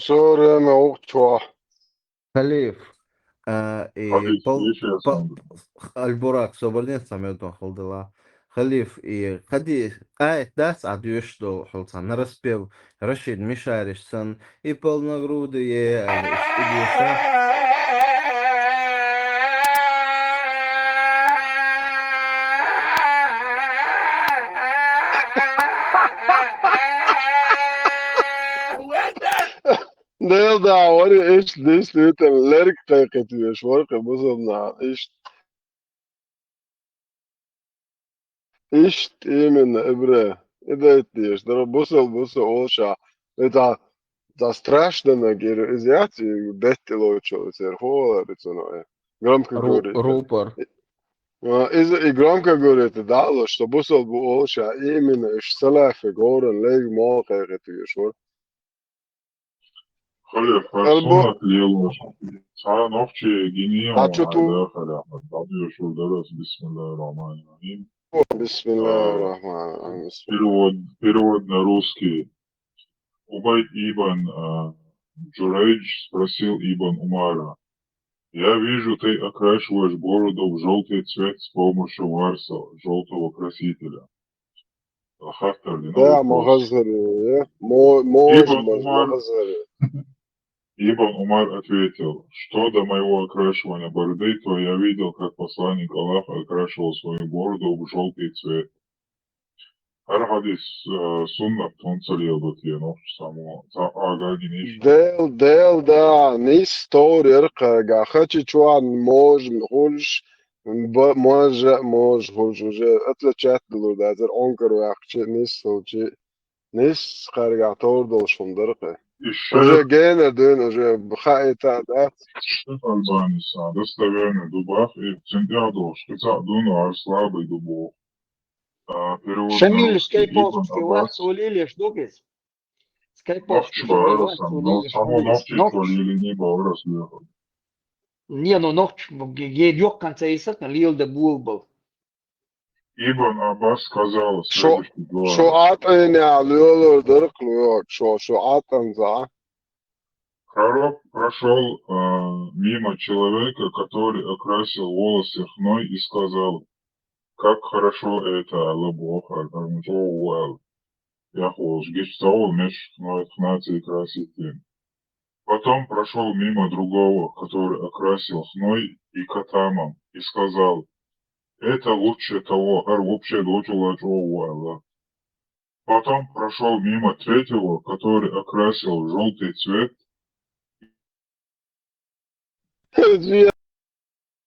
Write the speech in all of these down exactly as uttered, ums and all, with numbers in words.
Всё время ухчо. Халиф, а, и Халиф, пол, слушай, по, Александр. Аль-Бурак, собрание саммитом халдала. Халиф, и хади, ай, дас адюш дол хулца, на распев, Рашид Мишариш сан, и полногрудые, а, иш, и дюша. Дел да, вари иш дис лютем лерк кайкатюш, варка бузовна, иш. Ишт именно ибре. Идет диш, дара бусел, бусел олша. Это, это страшно на гир, изъяти, бетти лочо, сер хола, рецено. Громко Ру- говорит. Рупор. А, из, и громко говорит, да, что бусел бу олша, именно, иш салафе, горан, лег, мол, кайкатюш, вот. Халиф, Албо- хасуна лело. Ца нохчи гини А чё ту- да, халиф. Дабио шулдарас, бисмиллахир рахманир рахим. بسم الله الرحمن الرحيم. Перевод, перевод на русский. Убайд ибн а, Джурайдж спросил ибн Умара: «Я вижу, ты окрашиваешь бороду в желтый цвет с помощью варса, желтого красителя». Хаттар дина Да, вопрос. магазари, э? Мо- мо- Ибн мо- Умар. Магазари. Ибн Умар ответил: «Что до моего окрашивания бороды, то я видел, как посланник Аллаха окрашивал свою бороду в желтый цвет». Хар хадис, э, суннат тунцалиел дотиен, ох, само, са агагин иш. Дел, дел, да, нис тор яркъага, хачи чуан можем хулш, б- може, мож хулш, уже отличать дулур да, зер онкар вахчи, нис хулчи, нис харга тор долшун даркъе. Иш Уже генер дюн, уже хаита, да. Албаниса, достоверный дубах, и центя долш, кыца дуну ар слабый дубах. А, перевод Шамиль, на Скайповский Ибн вас Аббас. Улилеш дугис? Скайповский Нохчи баараса, Шамиль но Улилеш само дугис? нохчи Нохч- чуалили не баарас леха. Не, ну нохч, гейд йох конца исак, на лил да булбал. Ибн Аббас сказал Шо- следующий дела. Шо атъене алёлор даркъ луёк, шо, шо атъанза. Пророк прошел а, мимо человека, который окрасил волосы хной и сказал: «Как хорошо это, Аллах Бог, Аллах, я холш, геч цаул меч хной хнацей красить». Потом прошел мимо другого, который окрасил хной и катамом, и сказал: «Это лучше того, ар вообще лучше лачо Аллах». Потом прошел мимо третьего, который окрасил в желтый цвет.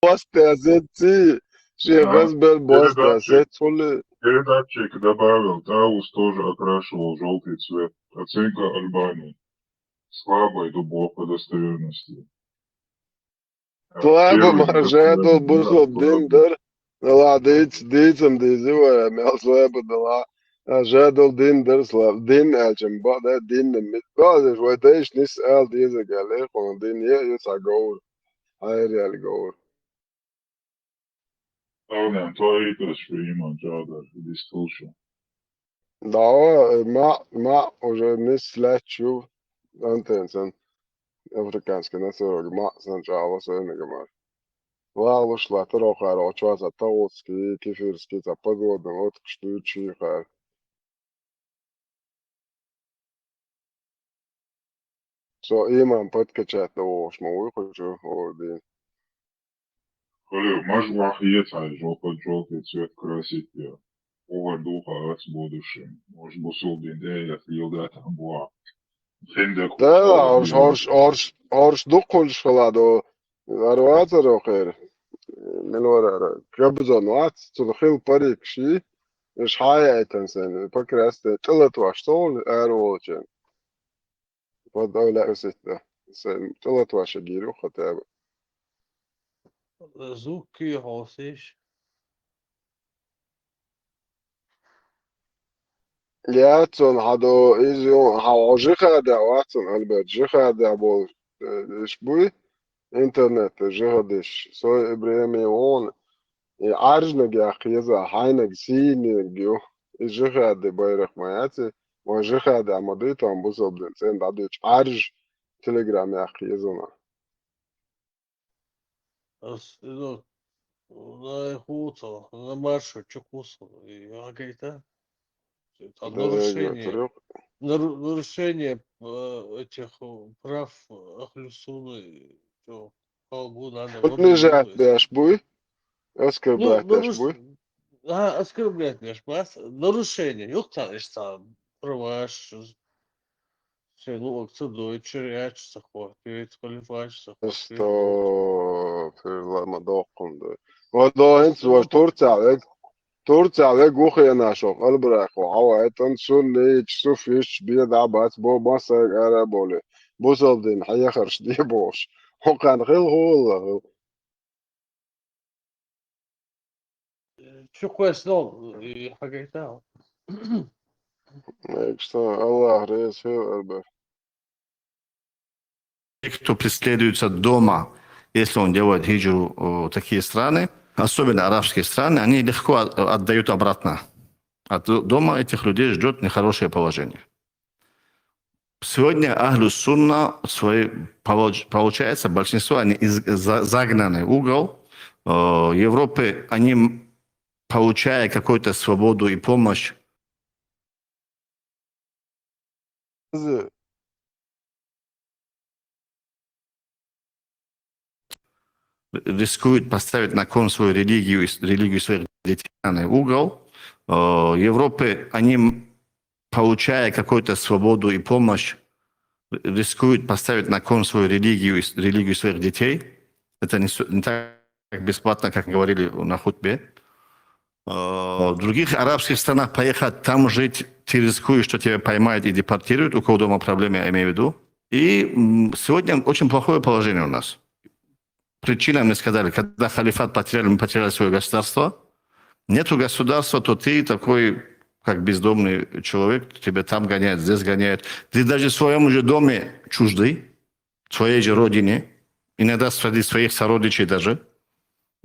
Баста сетси, ши А? газбер баста Передатчик. сетсули. Передатчик добавил, Таус тоже окрашивал желтый цвет. Оценка Албании. Слабой дубов по достоверности. Слабо Первый мар год жадол я бусол был дин дар. Ла диц, дицам дизи вара, мел слабо дала. А жадол дин дар слаб. Дин ачам ба, да, дин не мит. Ба, да, вай дайш нис ал дизе гале, кон дин е, е са гаур. Айр ял гаур. Алнен, то и то, что иман жада, дистулшу. Да, э, ма, ма, уже нис лячу, антенсен. Африканский носорог, ма, сан чао, сэн гамар. Ла луш ла таро харо, чуа са таутски, кефирски, са подводный лодка, что чи хар. Со иман подкачать на ош, ма уй хочу, о, дин. Халю, маж вахиет ай, желтый, желтый цвет красить я. Угар духа ац будущем. Может, бусул дин, э, я фил да там буа. Хендек Да, орш, орш, орш, орш дукулш халадо. Арватар охер. Милорара. Кабзон вац, цул хил парик ши. Иш хая айтан сен. Покрасте. Тылат ваш сол, ар волчен. Подавля усетда. Сен. Тылат ваша гирю хотя бы. Звук күй хосиш. Яцун хадо изюн, ха, жихада, ватсун, Альберт, жихада бол, э, иш буй, интернет, жихадиш, сой Ибрахим он, и аржнаг яхиза, хайнаг синиг ю, и жихада байрах маяци, ва жихада амадуй там бусобден, сен дадуч арж, Telegram яхъе еза ма. Ас, ну, на хуца, на маршо чукъусу, и агайта. А Да, нарушение, я говорю. Нару-, нарушение, э, этих, э, прав, э, Ахлю Сунны, э, чё, халгу надо Унижать беш буй? Ну, Оскорблять беш наруш-, буй? А, оскорблять беш бас. Нарушение. Юхтан ишта права, ш-, шену акцидой, чиряч сахватит, халифач сахватит. Астагфирулла, ма доккунду. Ва да хинц ва Ну, Турция век. Турция век гухена шо, албраху, ава, этан суннич, суфич, беда бац, бо масак араболи. Бусалдин, хаяхарш, дебош. Хокан хил хула. Чукъвеснол, и хагайта. Так что Аллах рез хил арба. Те, кто преследуется дома, если он делает хиджру, э, такие страны, особенно арабские страны, они легко от-, отдают обратно. А д-, дома этих людей ждёт нехорошее положение. Сегодня Ахлю Сунна свои, получ-, получается, большинство, они из-, за-, загнаны в угол. Э, Европы, они, м, получая какую-то свободу и помощь, рискуют поставить на кон свою религию и с-, религию своих детей в угол. Э, Европы, они, м, получая какую-то свободу и помощь, р-, рискуют поставить на кон свою религию и с-, религию своих детей. Это не с-, не так бесплатно, как говорили на хутбе. Э, в других арабских странах поехать, там жить, ты рискуешь, что тебя поймают и депортируют, у кого дома проблемы, я имею в виду. И, м, сегодня очень плохое положение у нас. Причина, мне сказали, когда халифат потеряли, мы потеряли своё государство. Нету государства, то ты такой, как бездомный человек, тебя там гоняют, здесь гоняют. Ты даже в своём же доме чуждый, в своей же родине, иногда среди своих сородичей даже.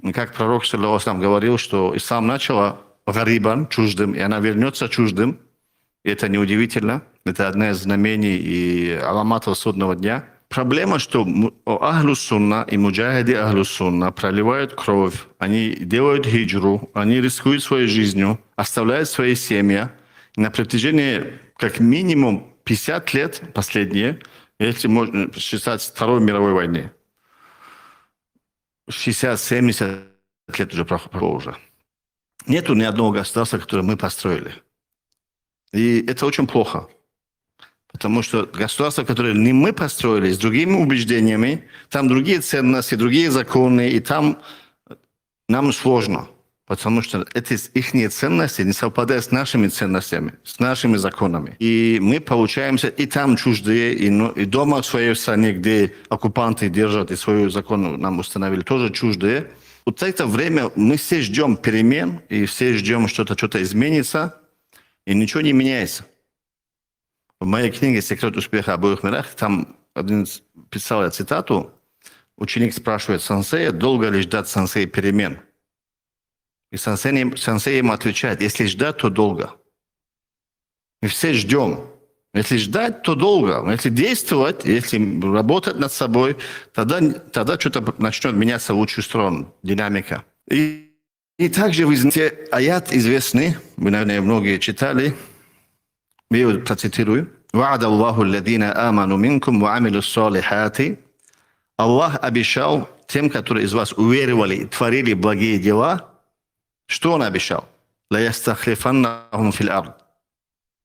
И как пророк, саллаллаху алейхи ва саллям, говорил, что ислам начала гарибан, чуждым, и она вернётся чуждым. И это неудивительно. Это одна из знамений и аламатов судного дня. Проблема, что му-, о, Ахлю Сунна и муджахиды Ахлю Сунна проливают кровь, они делают хиджру, они рискуют своей жизнью, оставляют свои семьи. И на протяжении как минимум пятьдесят лет последние, если можно считать с Второй мировой войны, шестьдесят, семьдесят лет уже прох-, прошло уже. Нету ни одного государства, которое мы построили. И это очень плохо. Потому что государства, которые не мы построили, с другими убеждениями, там другие ценности, другие законы, и там нам сложно. Потому что эти с-, ихние ценности не совпадают с нашими ценностями, с нашими законами. И мы получаемся и там чуждые, и, ну, и дома в своей стране, где оккупанты держат, и свой закон нам установили, тоже чуждые. Вот это время мы все ждём перемен, и все ждём, что-то, что-то изменится, и ничего не меняется. В моей книге «Секрет успеха обоих мирах» там один с-, писал я цитату. Ученик спрашивает сенсея, долго ли ждать, сенсей, перемен. И сенсей, сенсей ему отвечает: «Если ждать, то долго». Мы все ждём. Если ждать, то долго. Но если действовать, если работать над собой, тогда, тогда что-то начнёт меняться в лучшую сторону, динамика. И, и также вы знаете, аят известный, вы, наверное, многие читали, я его процитирую. «وعد الله الذين آمنوا منكم وعملوا الصالحات». Аллах обещал тем, которые из вас уверовали и творили благие дела, что Он обещал? «ليستخلفنهم في الأرض».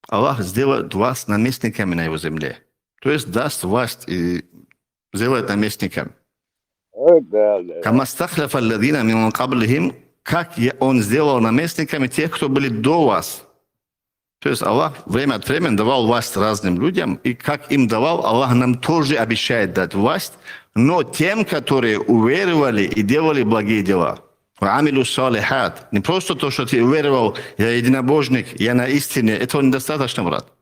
Аллах сделает вас наместниками на Его земле. То есть даст власть и сделает наместниками. Э, да, да. «كما استخلف الذين من قبلهم», как я, Он сделал наместниками тех, кто были до вас. То есть Аллах время от времени давал власть разным людям, и как им давал, Аллах нам тоже обещает дать власть, но тем, которые уверовали и делали благие дела. «وعملوا الصالحات». Не просто то, что ты уверовал, я единобожник, я на истине, этого недостаточно, брат.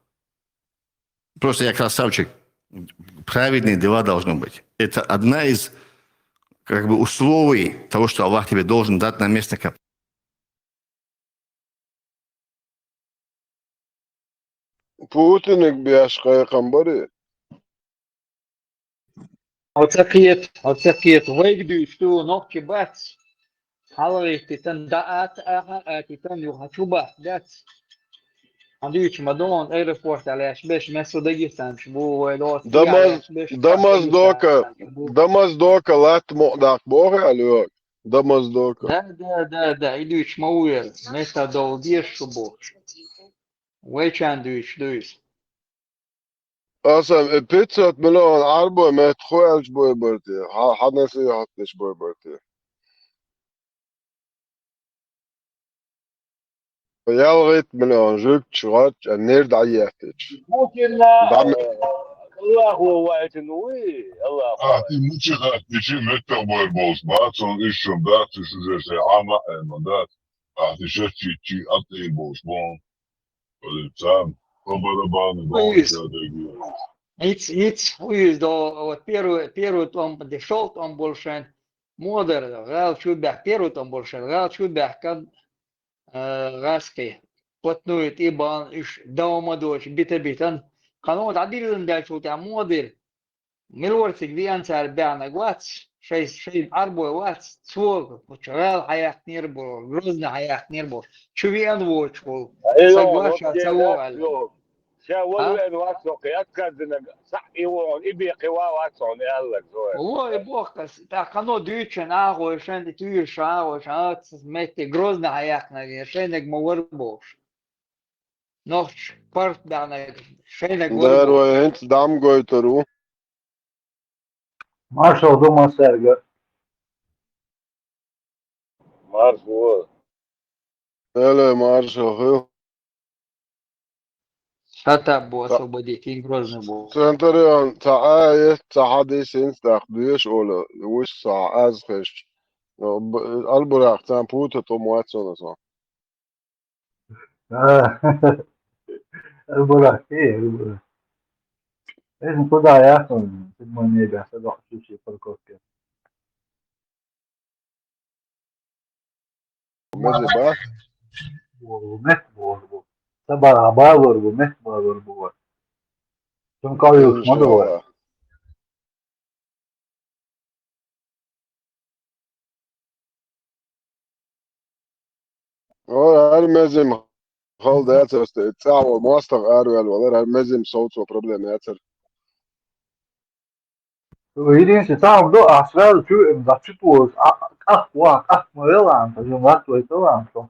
Просто я красавчик. Праведные дела должны быть. Это одна из, как бы, условий того, что Аллах тебе должен дать наместника. Путинник беш къайгъамбари. Оцу кхета, оцу кхета, вайга дуьйцу, нохчи бац. ХьалагӀиттитан дӀа ат, аха, атитан юха чу бац, дац. Хьан дуьйцу ма догӀун аэропортехь лаьтташ беш, массо Дагестанчу бу, вай лоцу Дамаз-, лаьтташ беш, Дамаздока, Дагестанчу бу. Дамаздока латта мукъадаккха боху аьлла йоӀ? Дамаздока. Да, да, да, да, и дуьйцу ма ву яра, метта довла деза шу бохуш. Вайчарна дуьйцуш ду иза. Аса, э, пятьсот миллион Ӏарбой метта хӀун аьлча бой бара те? Хьа-, хьан насихьат деш бой бара те? ЯлхӀитта миллион жуьгташ гӀоьртча, нер дӀаеттича. Путинна, дӀа ме- Аллахо вайтина вуй, Аллахо. А, и мучи хаттичи меттах бой болуш бац, он ишшум дац, уж уже шайн Ӏама а ма дац. А, ти шаччичи а тӀе болуш бон. Царна по барабану. Хьо иза. ХӀинца, хӀинца хӀу иза до, вот первый, первый тӀом, де шолгӀа тӀом болу шайн муха дара, гӀала чу баьхка, первый тӀом болу шайн гӀала чу баьхка, а, гӀаскхий. Потнуй тӀе бан, уьш давма дочу, бита-битан. Кхано дӀадиллина даьлчул тӀаьхьа муха дира? Мила вара цига веана цара баьхнарг вац, шайн, шайн Ӏарбой вац, цо кху чу гӀала хьаяьккхинера боху, Грозный хьаяьккхинера боху, чу веана воцуш волу. Ай, саг йо, вац, ша ца вогӀу аьлла. Ша вала веана вац, со кхин отказ динарг, схьа и вогӀу, и бекхи ва вац хьуна, и аьлларг, со. Во, и боху ас, тӀаккха кхано дуьйцучун агӀой шайн, и туьйраш агӀой шайн, а, ца метте Грозный хьаяьккхинарг, шайниг ма вара бохуш. Нохча парт баьхнарг шайниг вара бохуш. Дера вай хӀинца дӀа ма гойтур ву. Маршалла ду массаьрга. Маршалла. Эле маршалла хила. Хаттаб бу, Ца-, освободить, и Грозный бу. Центурион, ца аят, ца хьадис хӀинца тӀаккха доьшу олу, вуьш ца Ӏазхеш. Б-, Албурах царна пута тӀом вац хьуна со. А. Албурах, э, Албурах. Эзна куда яхун, седьмой небе, садох чучи парковке. Меза бац? Бу, мет бу, бу. Саба балур бу, мет балур бу. Сум кавюс, мадур. О, ар мезим хал дацаста, цӀа вол мостагӀа араваьлла валар, ар мезим совцо проблема яцар. Единственное, там, ну, а сразу чу, м, зачитывалось, а, а, как, ва, как мы велаем, так же, нас твой талант, что.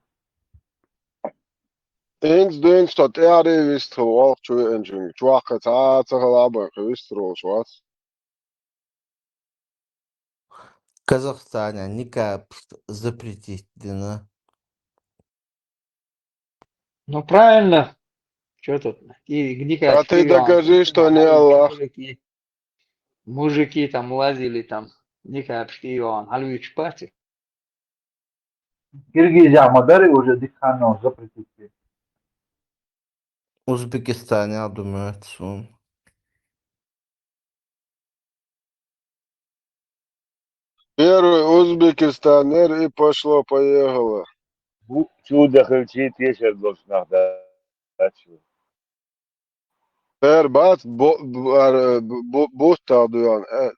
Инц дуьйна со тӀаьхьарий вистхила валх чу веанчуьнга, чохь кхин цхьа а ца хала а бан, кхин вистхир волуш вац. Казахстане никап запретить дина. Ну, правильно. Чё тут? И никап. А ты докажи, что не Аллах. Мужики там лазили, там, никап, и он, а люди пати. Киргизия ма дари уже диканно запретить. Узбекистане, я думаю, цун. Первый Узбекистан, и пошло-поехало. Бу-, чу дахалчи тешар долуш нах да-, дац шу. Эр бац бу-, бу-, ар-, бу-, бу-, буттал дуьйхьан, э,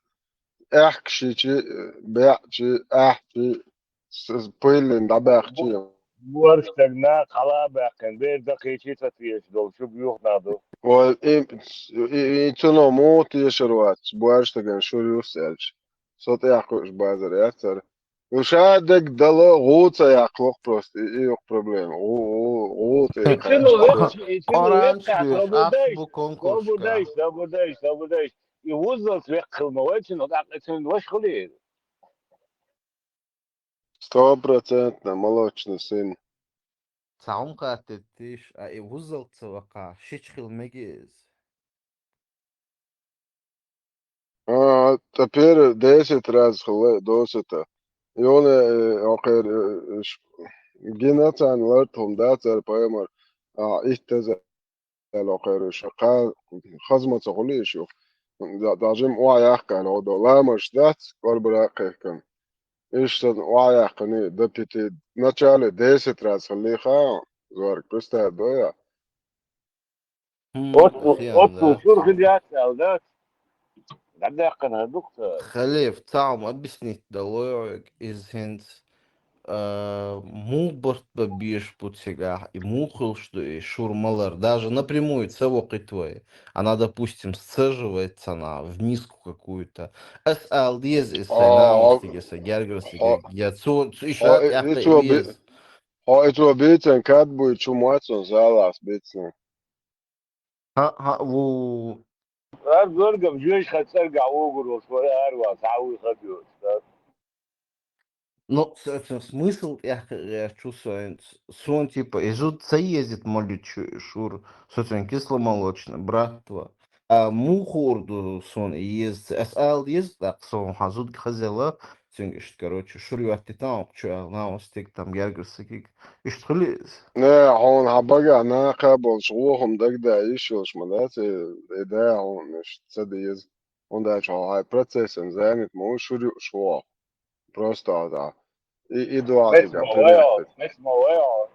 аьхкашичи, баьӀчи, аьхчи, с-, с-, пуйлина дӀабаьхчи. Бу-, буьрса стагна хьала а баьккхина, бер дакхийчи ца тешаш долу, шу буьйху нах ду. Ой, и, и, и цуно муха тешар вац, буьрса стагана шура юс аьлча. Со тӀехь кхуьуш базар яцара. Ну, ша дерг дало, гӀу ца яккхалух просто, и, и юкъ проблема. ГӀу, гӀу, гӀу тӀе. И цуьнан веккхача, и цуьнан Къоран веккхача, чуьйш, ах бу конкурс. Собу дайш, собу дайш, собу дайш. И вуззалц веккхал ма вай цуьнан, тӀаккха цуьнан ваша хуьлийла. Стопроцентно, молочный сын. Цхьа хӀума хаттийта тийша, а и вуззалц ца ваккха, шича хила мега иза. А, ткъа пера десять раз хилла досета. Юна, э, окхер, э, ш-, гина царна лартхум да, цара пайхамар, а, иттаза аьлла окхер уьш. Кха-, хазма ца хуьлийша ю. Да-, дажим охьа яхка аьлла гӀо до. Ламаш дац, Барбара а кхехкан. Иш сан охьа яхкани, до пяти. Начале десять раз хилли ха, зорг, представь, доя. Хм, Оццул, ахи оццул анзац. Шура хила яц аьлла дац. ДӀадаьккхина дукха. Халиф, цхьа хӀума объяснить далой хьоьга, из хӀинца, а, муха барт бан безаш бу цигахь, и муха хуьлуш ду и шура малар, даже напрямую ца вокхуьйту вай. Она, допустим, сцеживается она в миску какую-то. Ас ала деза иза сайн накъостиге, сайн гергара стиге, я цо, цо и ша тӀехь тӀе и веза. Хьо и цо бийцан кад буй, чу моцун залас бийцан. Хьа, хьа, ву. Ар зоргам жоьжахати цӀергахь вогур волуш вара, ар ван схьа вуй хабиоцу. Ну, с-, с-, смысл тӀехь гӀертачу сайн, сон, типа, и зуда ца езит молличу шура, со цуьнан кисломолочный брат ва. А муха хуур ду сон и еза ца? Ас ала еза тӀаккха сон хьан зудга хазелла, цуьнга иштта, короче, шура йоттийтан оха чу аьлла, накъостиг там гергара стигиг. Иштта хуьлу иза? Не, хьуна хьан багахь накха болчу вохам дагада йиш йолуш ма дац, и, и да хьуна иштта ца деза. ХӀунда аьлча хьо хьайн процессана занят ма ву, шура юуш ву хьо. Просто хьо и, и дуьхьа Мес цига ма вай хьо, привет. Мес ма вай хьо.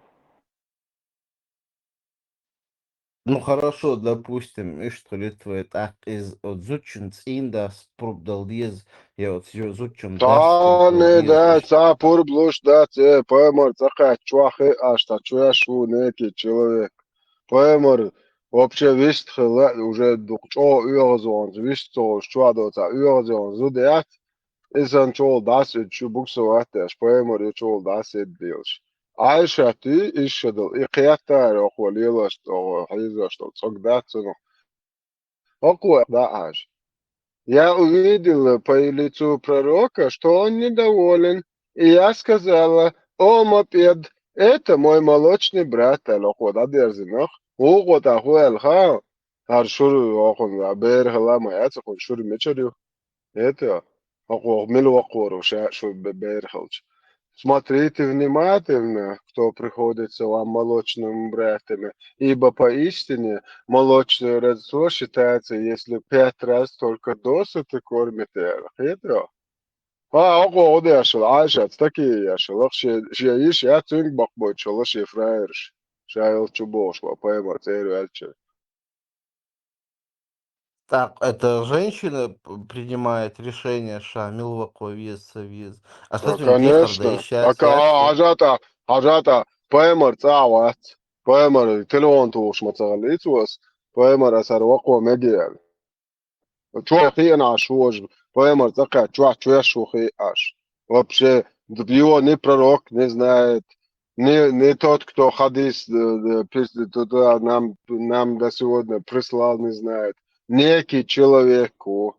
Ну, хорошо, допустим, иштта хуьлуьйту вай, тӀаккха иза оцу зудчун цӀийндас пурба дала деза, я оцу зудчун Цхьа, не, да, цхьа пурба луш дац, э, пайхамар цӀа кхаьчча чохь хиъаш, цхьа чоьш ву некий человек. Пайхамар вообще вист хилла, уже дукха чӀогӀа оьгӀазонца вист ца волуш чохь доцахь оьгӀазонца зуда яц, и санна чугӀула дӀасаидда шу бугса ваттеш, пайхамар ю чугӀула дӀасаидда делаш. Ӏайшат и, иша дала, и кхеттара оха лелош, оха хьийзош долу цӀог дац цунах. ХӀокхо дӀа а хьажа. Я увидела по лицу пророка, что он недоволен, и я сказала: «О, мопед, это мой молочный брат», аьлла, хӀокхо дӀадерзинарх. ХӀокхо тӀаккха хӀун аьлла хаьа? ХӀара шура хӀокхунна бер хила ма яц, хӀокхунна шура мичара ю? Это, хӀокхо мила воккхур ву ша шу бе-, бер хилча. Смотрите внимательно, кто приходится вам молочными братьями, ибо поистине молочное родство считается, если пять раз только досыта кормите. Хетро? А, хӀокхо хӀун деш хила, Ӏайшат, стаке еш хила, шен, шен йиш яц цуьнга бакъбойтуш хила шен фраерш, ша йолчу бохуш бан, пайхамар цӀера ваьлча. Так, эта женщина п-, принимает решение, ша мила вакхо веза, ца веза. А с Ну, этим конечно. Дехар да, и щас, Ака, щас, а, щас. Хьажата, хьажата, пайхамар цӀа а вац. Пайхамар телефон тухуш ма ца хилла, ицу ас, пайхамар ас хӀара вакхо мега аьлла. Чохь хиъна Ӏаш вожа, пайхамар цӀа кхаьчча чохь чоьш ву хиъна Ӏаш. Вообще, д-, его ни пророк не знает, ни, ни тот, кто хадис, э, э, пис-, туда нам, нам до сегодня прислал, не знает. Некий человек ву,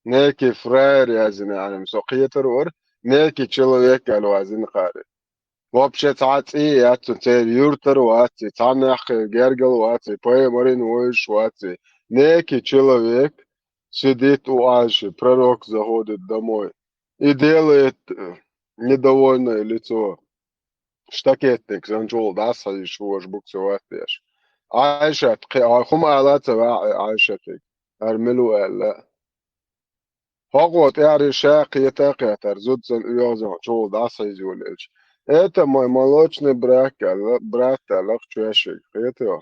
некий фраер язйина Ӏалим, со кхетар вара, некий человек аьлла вазина кхари. Вообще цхьа а цӀий яц цуьнан, церан юьртара вац и, цхьаннех гергала вац и, пайхамарина вевзаш вац и. Некий человек сидит у Айши, пророк заходит домой и делает, э, недовольное лицо. Штакетник санна чугӀула дӀасахьийзаш вожа бугса ваттеш. Айшат, кхин а хӀума ала ца ваьхьа Айшатиг, хӀара мила ву аьлла. ХӀокхо тӀаьхьара ша кхета а кхетар, зуда санна оьгӀазон чугӀула дӀасахьийза йолаелча. Это мой молочный брат аьлла, брат аьлла кху чоьшига, кхетайо?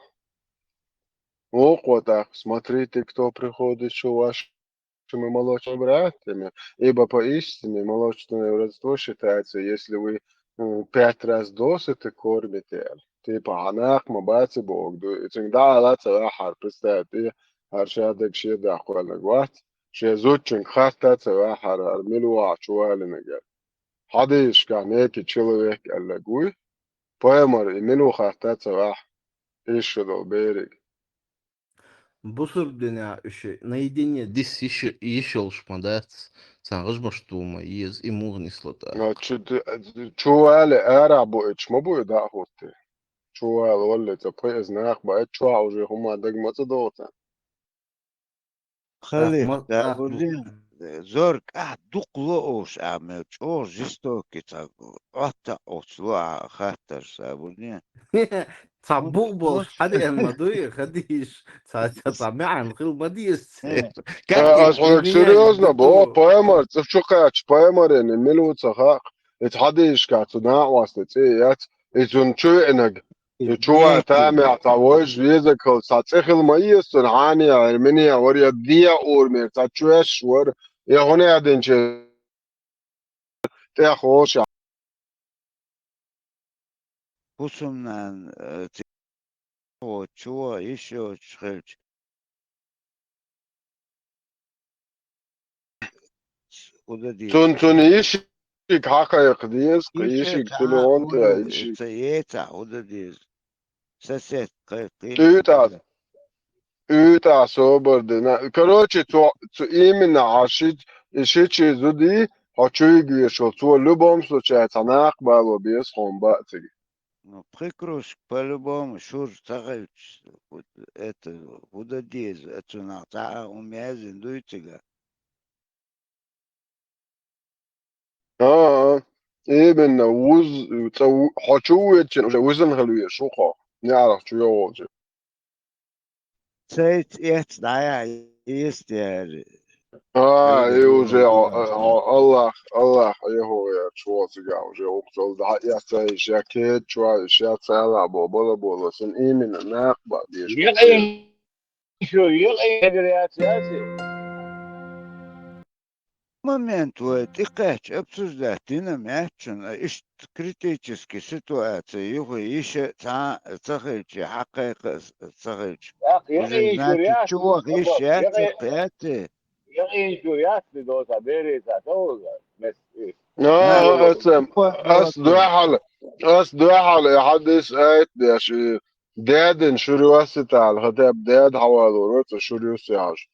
ХӀокхо тӀаккха, смотрите, кто приходит, что вашими молочными братьями, ибо поистине молочное родство считается, если вы, м, пять раз досыта кормите. Типа, хьан накха ма бац и боху ду. И цуьнга дӀа ала ца ваьхьара, представь, и хӀара ша дага шен даккхоьллинарг вац. Шен зудчуьнга хатта а ца ваьхьара, хӀара мила ву ахь чу валинарг аьлла. Хьадисашкахь некий человек аьлларг вуй, пайхамар и мила ву хатта а ца ваьхьа, иша долу бериг. Бусург динехь уьш наедине дис йиш, йиш йолуш ма дац, цхьа гӀажмаш ду ма еза, и муха нисло тӀаккха. А, чу, чу вале, арахь буьйцуш ма буй дӀа а хӀуттий. Чу вала валле, ца пхи иза нах баьччохь уже хӀума дага ма ца догӀу царна. Хали, Ахма-, Ахма-, Сабурдин, зорг ахь дукха ло олуш а мел чӀогӀа жестокий ца Ӏотта а оцлу а хаттарш, Сабурдин. Цхьа Ну, букъ болуш, ну, хьадеана ма дуй, хадийш. Цхьа, цхьа, цхьа маьӀна хила ма деза. Э, Как Э, их ас хьоьга применять серьёзно бо, ду? Пайхамар, цӀа чу кхаьчча, пайхамарийн мила ву ца хаьа. Эца хьадийшка цу накъостан цӀе яц, и цунна чу веанарг. И чу а тамехь цхьа вайша везаг хила, цхьа цӀе хила ма еза цунна, хьанехьа, минехьа вара, я дехьа урамера цхьа чоьш вара, я хӀунда аьлча тӀехь хӀоша. ХӀусамнана, э, ци-, чу а йиш йоцуш хилча. ХӀун дан деза? Цунна, цунна йишик хьакхайкха деза, кху йишик телефон тӀе, йишик. Ца ецахь, хӀун дан деза? Сосед кхайкхий. ТӀуьйтӀа, тӀуьйтӀа собар дина. Короче, цу, цу именно хьан ши-, шичи зуди, хьо чуйга вешал, цо любом случае цхьа накха бало беза хьуна баа цига. Ну, пхи кружка по-любому шура ца хилча, это, хӀун дан деза, цунах цхьа а хӀума яздина дуй цига? А, а, именно, вуз-, цӀа ву-, хьо чу ву везча, уже вузан хила везаш ву хьо, неӀарах чу йогӀучу. Цайца эцна дӀаяхьа йистера. А, и уже, а, а, Аллах, Аллах, Йехо яц, чу ву цига уже, укхазал дӀа а эцна, ша кхечу а, ша цхьаьла бо, бала болу, сан именно накха баа дезаш. Юкъе шу, юкъе хьегар яц, яц и? Момент вай тӀекхаьчча, обсуждать дина меттачунна, а иштта критически ситуация, юха йиша цхьа а ца хилча, хьакхайкха а ца хилча. ТӀаккха уже, юкъе шу значит, яц, чу ваха йиш яц, яц и? Юкъе шу яц, доса, бере ца товза, мес ис. А, а, ас, ас дуьхьал, ас дуьхьал, и хьадис айт деш, и дедин шура йосситал, хатеб дед хьавалур вац, шура юсси хьажа.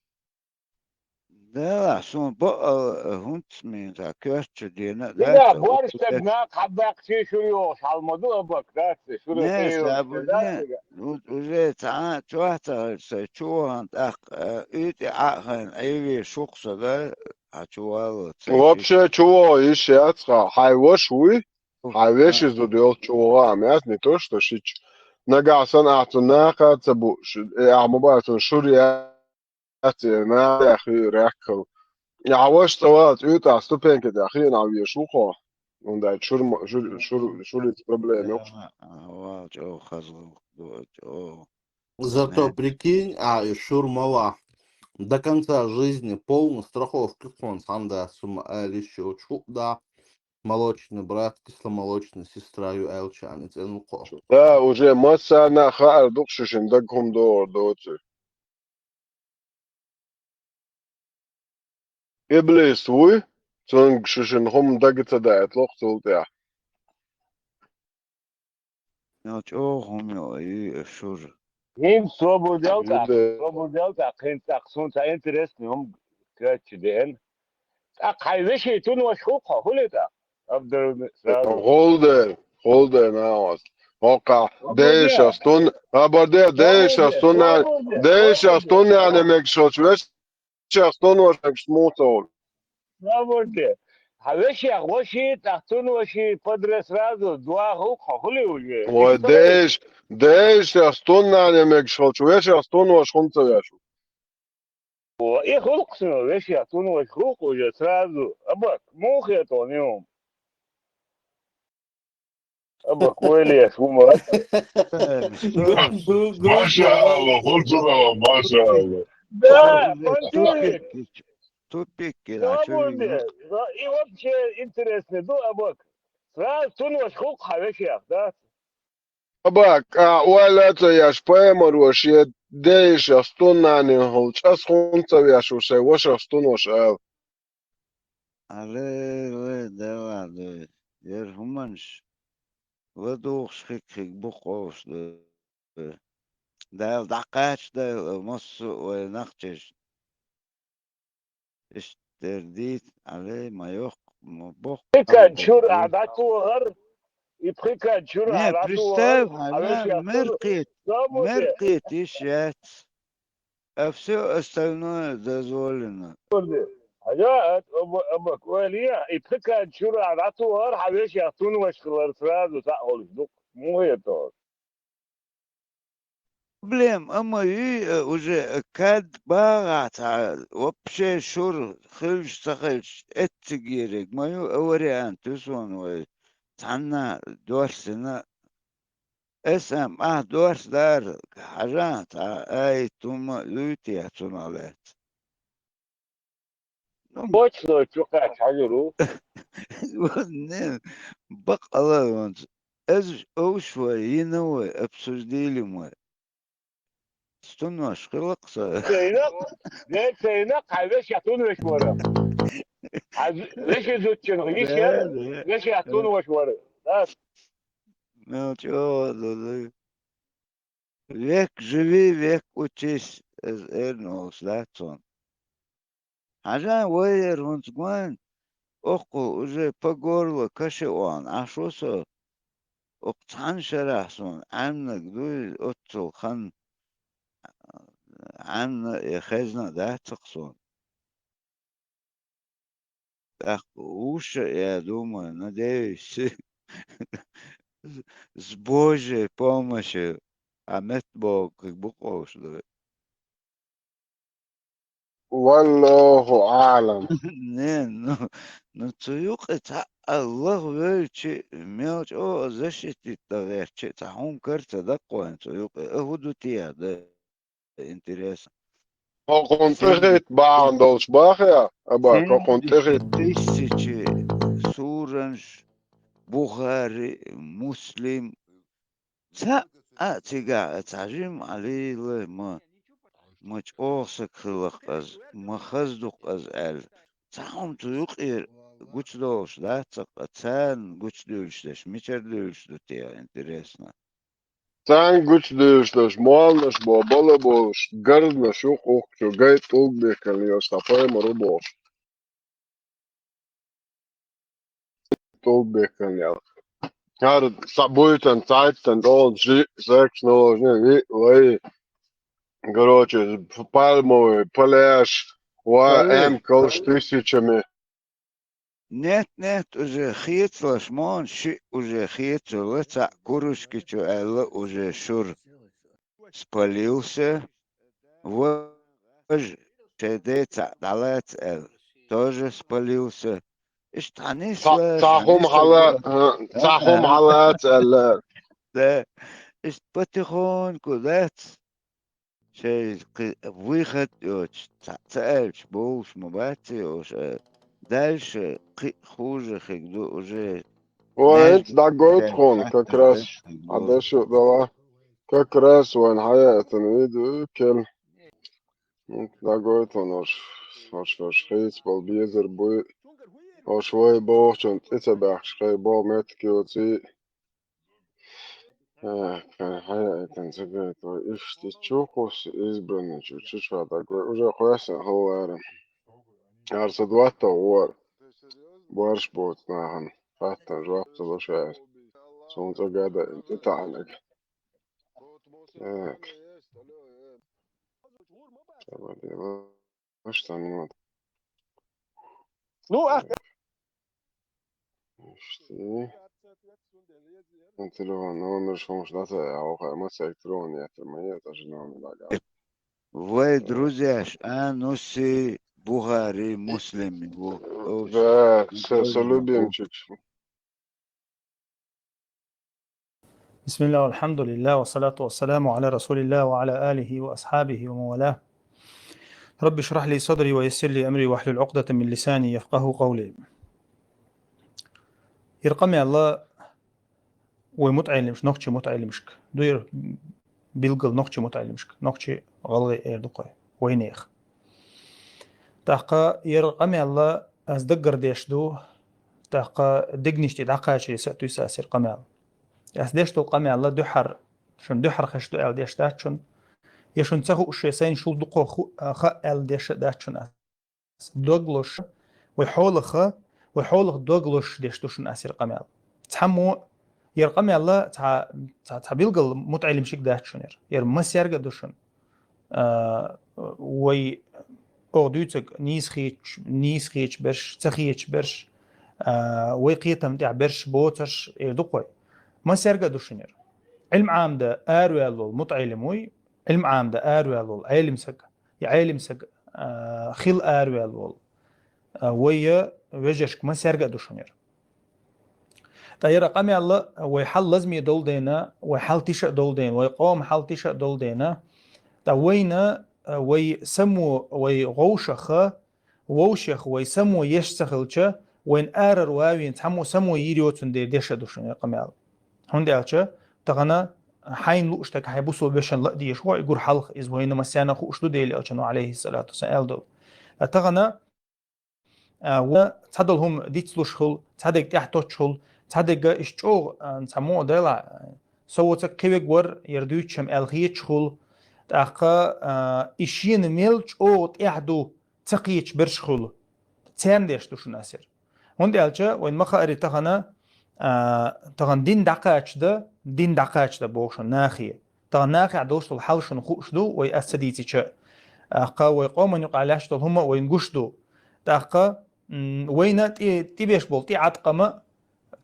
Дела, суна баъал, э, хӀунца мин цхьа коьртачу дена а дац, дина, борш стаг накха хьабаьккхичий шура йогӀуш хьал ма ду, Абак, дац, шура не, тӀе йолуш сабур дац не, цига. У-, уже цхьа а чохь ца хилча, сайн чу вахана тӀаккха, э, уьйтӀе Ӏа а хайна, Ӏийве шух со да, хьан чу вало ца вообще, чу вогӀу йиш яц хьан, хьайн ваша вуй, хьайн веши зуда йолчу чу вогӀа а меца, не то что шича. Нагахь санна ахь цу накха ца бу, ш-, э, ахь ма бац, цунна шура я Яц, нахе хи рехкал. Ахь ваша цӀа валац, уьйтӀахь ступенька тӀехь хиъна везаш ву хьо. ХӀунда аьлча шура ма-, шура, шура, шурица проблема йоккхуш. А, вала чӀогӀа хаза гӀуллакх ду, чӀогӀа. Зато прикинь, а, и шура ма вахь. До конца жизни полный страховка кхунца хьан дац, хӀума ала йиш йоцуш хӀуъа да, молочный брат, кисломолочная сестра ю аьлча, ани цӀена кхо. Да, уже массарна а хаар ду-кх шу шина дага хӀума догӀур доцург. Иблис вуй, цуьнга шу шина хӀума дага ца даийталу-кх цул тӀаьхьа. Йо, чӀогӀа хӀума йо, и шура. ХӀинца собар делта, собар делта, хӀинца тӀаккха суна цхьа интересный хӀума кечдина. ТӀаккха хьайн вешин тун ваша хӀу-кх хьо, хӀули тӀаккха? Абдурахман, сразу. ГӀулдер, гӀулдер, нагӀас. ХӀокхахь, Абурде. Дешас тун, абарде, Абурде, дешас тун, Абурде, дешас Абурде, тун яхьна мегаш волчу вешас тун ваша мегаш муха ца волу? Абурде. Хьан вешех ваши, тӀаккха тун ваши, падре сразу, дуьхьа хӀу-кх хьо, хӀули уже? Вай, деш, дешас тун яхьна мегаш волчу вешас тун ваша хӀунда ца веш ву? О, и хӀуллакх шуна, вешех тун ваша хӀу-кх уже сразу. Абак, муха хетахь хьуна и хӀума? Абак, вай леш, хӀума. Маша Алла, хӀун ца дала, Маша Алла. Да, Тупик, тупик, да, чё? Свободный. Да, и вообще интересный, ну, Абак. Сразу тун ваша хӀу-кх хьан вешех, да? Абак, а, ойла а ца еш, пайхамаро шен дешас тун яхьна хилча, ас хӀунда ца веш ву сайн вашас тун ваша ала? Аллай, вай, Дела дуй, яра хӀуманаш ладугӀуш хиг-хиг бу-кх вовшах дуй. Дала дӀакхачадойла массо а вай нохчашна. Иштта дера дийца, Ӏалей, ма йоккха, ма боккха. Пхи кад чуьра ахь дӀатохар, и пхи кад чуьра ахь дӀатохар, представь, хьан вешех мер кхета, мер кхета йиш яц. А всё остальное дозволено. Хьажа, а, а, а, ойла е, и пхи кад чуьра ахь дӀатохар, хьан вешех тун ваша хилар сразу схьа а хьулуш ду-кх. Муха хета хьо? Проблема а ма юй, а, уже, а, кад багӀахь цхьа, вообще шура хилча ца хилча, эццигериг ма ю, а вариант ю суна вай. Цхьанна доссина, Ас ам ахь дорс дара, хьажахьа, цхьа аят хӀума луьйтехьа цунах лаьцна. Ну, Точно чу кхаьчча хьажур ву. Не, бакъ ала ванца. Аз овш вай, йина вай, обсуждили вай. Стунваш хилакх са. Цайна, не цайна, кхай вешех тунвеш вара. Аз веше зудчун, йиш яр, вешех тунвеш вара. Да. Мел чӀогӀа ду. Век живи, век учись, аз эрна олуш дац цунна. Хьажа вай яр хӀунца гойн, оккхул уже по горло каше оална, Ӏаш ву со, оккха цхьана шарахь суна Ӏаьннарг дуй, оццул хан Ӏаьнна и хезна дац-кх суна. ТӀаккха уша, я думаю, надеюсь, с Божьей помощью а метта богу кхин бу къовш ду. Валлаху аълам. Не, ну, ну цу юкъе цхьа а лаха вевлчи, мел чӀогӀа защитить дан гӀертачи, цхьа хӀума карца даккхойн цу юкъе, а хӀу ду те да, интересно. Кхокхун тӀехӀитта бахьана долуш бахьа, аба, кхокхун тӀехӀитта. Тысячи суранаш, Бухари, Муслим, цхьа а цигахь а цхьа жимма Ӏалийла ма, ма чӀогӀа саг хиларх аз, ма хаза ду-кх аз аьлла. Цхьа хӀума цу юкъера гучудолуш дац-кх, царна гучудуьйлуш дерш, мичара дуьйлуш ду те, интересно. Царна гучудуьйлуш дерш, молланаш бо, бала болуш, гарзнаш ю-кх укх чу, гай тӀулг бехкалла йо, сан пайхамар ву бохуш. ТӀулг бехкалла ял. ХӀара схьабуьйтан, цхьайттан, долу жи, секс наложни, ви, лай. Короче, пальмовый пляж, ва, эм, колш тысячами. Нет, нет, уже хецалаш мо, шиъ уже хецалла, цхьаъ курушки чу аьлла уже шура. Спалился. Важа шайн ден цхьаъ дӀалаца аьлла, тоже спалился. Иштта хьан нисла, Цхьа хӀума хьала, цхьа хӀума хьалаца аьлла. Да, иштта потихоньку дац. Шайн кхин выход йоцуш, цхьаъ ца аьлча, бовлуш ма бац и оша. Дальше кхин а хуже хиг ду уже. Ой, хӀинца дӀагойту хьуна, как раз. Ӏадашо дала. Как раз вайн хьаяйтан видео кел. ХӀинца дӀагойту хьуна, ош, ош, ош хийца болу безар буй. Ош вай бохучун цӀе ца баьхкаш хай боху меттиг йоций. Э, кхин хьаяйтан ца гайта вай. Иштта чу кхуссу избранный чу, чу чохь дӀагой. Уже кхоьссина хӀаллара. Ара со доттагӀа вора. Барш боцу нахана. Хаттан жоп ца луш аьлла. Суна цӀа гада тӀетаьӀнарг. Так. Ца бадила. Аш ца минут. Ну, а Ишти. Телефон номер шумаш дата, я оха ма сектор он я тема я даже номер дага. Вай друзьяш, а, ну си Бухари, Муслим, ву. Да, со, со любимчик. بسم الله والحمد لله والصلاة والسلام على رسول الله وعلى آله وأصحابه ومن والاه. رب اشرح لي صدري ويسر لي أمري واحلل عقدة من لساني يفقهوا قولي. Ир къамел вай мутаӀеллимаш, нохчий мутаӀеллимашка. Дуьйр билггал нохчий мутаӀеллимашка. Нохчий гӀалгӀай эр ду кхой. Вайнех. ТӀаккха ир къамел ас даггара деш ду, тӀаккха дегнаш тӀе дӀакхачаре са а туьйса ас ир къамел. Ас деш долу къамел дуьххьар, шуна дуьххьар хеш ду аьлла деш дац шуна. Я шуна ца хууш шайн сайна шул дукха ху-, а, хаьа аьлла деш а дац шуна ас. Дог луш, вай хьолаха, вай хьолах дог луш деш ду шуна ас ир къамел. Цхьаммо ир къамел цхьа, цхьа, цхьа билггал мутаӀеллимашка дац шуна ир. Ир массаьрга а ду шуна. А, вай оха дуьйцург нийса хеташ, нийса хеташ берш, ца хеташ берш, а, вай кхетам тӀехь берш боцурш эр ду кхой. Массаьрга а ду шуна ир. Ӏилма Ӏамда араваьлла волу мутаӀеллим вуй, Ӏилма Ӏамда араваьлла волу Ӏелим саг, я Ӏелим саг, а, хила араваьлла волу, а, вай я вежаршка массаьрга а ду шуна ир. ТӀаккха яра къамаьл вай хьал лазаме долу дена, вай хьал тиша а долу дена, вай къоман хьал тиша а долу дена, тӀаккха вайна, а, вай само, вай гӀовшаха, вовшех вай само еш ца хилча, вайна арара вавийна цхьаммо само йийр йоцун дера деша ду шуна яра къамаьл. ХӀунда аьлча, тахана хьайна лууш таг хьайн бусул бешан ла а дезаш ву, и гур хьалха, иза вайна массарна хууш ду, Делан Элчано, алейхиссалату вассалам, аьлла долу. А, тахана, а, ва цхьадолу хӀума дицлуш хуьлу, цхьадерг тӀаьхьа тоттуш хуьлу, цхьадерг а иштта чӀогӀа, а, цхьа муха дела, а, со воцург кхин верг вара, яра дуьйцуш-м аьлла хеташ хуьлу. ТӀаккха, а, и шена мел чӀогӀа тӀаьхьа ду ца кхеташ берш хуьлу. Царна деш ду шуна ас яра. ХӀунда аьлча вайн ма хаари тахана, а, тахана дин дӀакхача дан, дин дӀакхача дан боху шуна нахе. Тахана нахехь долуш долу хьал шуна хууш ду, вай ас ца дийцича. ТӀаккха вай къоман юкъахь лаьтташ долу хӀума а вайна гуш ду. ТӀаккха, м, вайна тӀе-, тӀебеш болу тӀеӀаткъам а,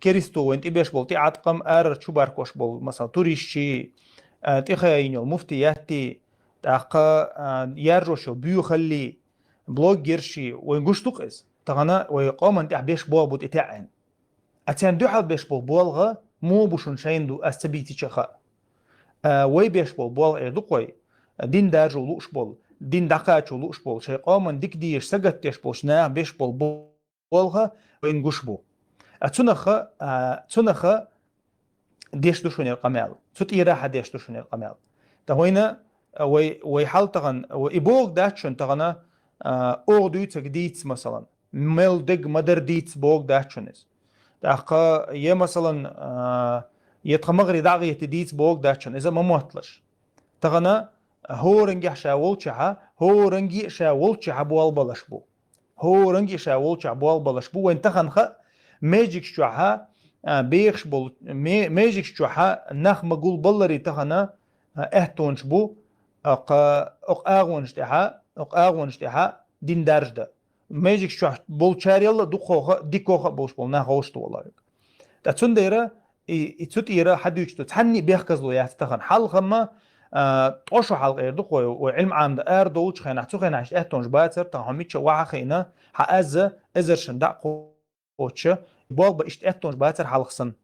керисто вайна тӀебеш болу тӀеӀаткъам, арара чубаркош болу, масала, туристчий, а, тӀехаийна йолу муфтиятти, тӀаккха, а, яржош йолу буьйхаллий, блогерший, вайна гуш ду-кх иза. Тахана вай къоман тӀехь беш болх бу тӀетаьӀӀина. А царна дуьхьал беш болу болх муха бу шуна шайна ду, ас ца бийцича хаьа. А, вай беш болу болх эр ду-кх вай, дин даржо лууш болу, дин дӀакхачо лууш болу, шайн къоман дика дезаш сагатдеш болчу наха беш болу болх вайна гуш бу. А цунах, а, цунах деш ду шуна яра къамел. Цу тӀера хьан деш ду шуна яра къамел. ТӀаккха вайна, а, вай, вай хьал тахана, вай и бохург дац шуна тахана, а, оха дуьйцург дийца, масалан. Мел дерг ма-дарра дийца бохург дац шуна иза. ТӀаккха, я, масалан, а, я тхан магӀаре дӀа а гӀетта дийца бохург дац шуна, иза ма мотталаш. Тахана хӀоранге ша волчохь, хӀоранге ша волчохь болх балаш бу. ХӀоранге ша волчохь болх балаш бу. Вайн тахана хаьа, межигаш чохь, а, бехаш болу, ме-, межигаш чохь нах ма гулбалларе тахана, а, аьттонаш бу, а, кха-, окху агӀонаш тӀехь, окху агӀонаш тӀехь дин даржа дан. Межигаш чохь болчарел а дукхох а, дикох а болуш болу нах вовшахтохалур ю. Ткъа цундела и, и цу тӀера хьан дуьйцуш ду, цхьанний бехказло яц тахана. Хьалха-м, а, ткъо шо хьалха эр ду-кх вай, вай Ӏилма Ӏамадан ара долчу хенахь, цу хенахь иштта аьттонаш бацара, тахана хьо мичча ваха а хиъна, хьан азза эзар шан дӀа а кхочуш, болх бан иштта аьттонаш бацара хьалха санна.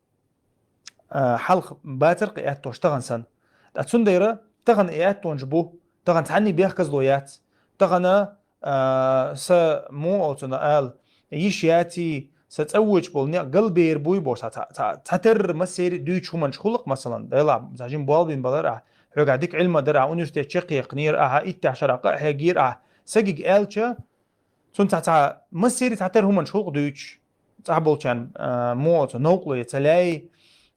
А, хьалха бацара-кх и аьттонаш тахана санна. Ткъа цундела тахана и аьттонаш бу, тахана цхьанний бехказло яц. Тахана а, са муха оцунна ала, йиш яций, са цӀа воьдуш болу некъ галбер буй бохуш, цхьа, цхьа, цхьа, цхьатерра массеран а дуьйцуш хӀуманаш хуьлу-кх, масалан, делахь, цхьа жима болх бина балар ахь, хьоьгахь дика Ӏилма дара ахь, университет чекхъяьккхинера ахьа, иттех шарахь къа а хьегира ахь, сагига аьлча, цунна цхьа, цхьа массеран а цхьатерра хӀуманаш хуьлу-кх дуьйцуш, цхьаболчарна, а, муха оцу новкъарло ян ца лаьий,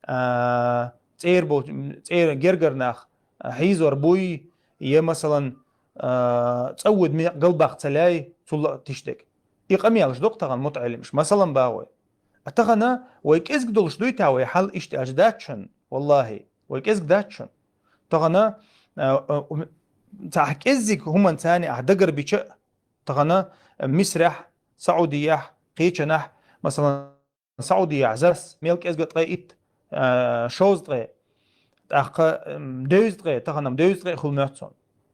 а, цӀера болчу, цӀера гергара нах, а, хьийзор буй, я, масалан, а, цӀа воьду некъ галбаккха ца лаьий, цул а тиша дерг. И къамелаш ду-кх тахана мутаӀеллимаш, масалан, боху вай. А тахана вай кӀезиг долуш дуй те вай хьал иштта аьлча дац шуна, валлахӀи, вай кӀезиг дац шуна. Тахана, а, а, ум-, цхьа кӀеззиг хӀуманца царна ахь дагар бича а, тахана Мисрехь, Саудиехь, кхечанахь, масалан, Саудиехь зас мел кӀезга ткъе итт, а, шовзткъе, тӀаккха, м, девзткъе, тахана-м девзткъе хуьлу моьтту суна.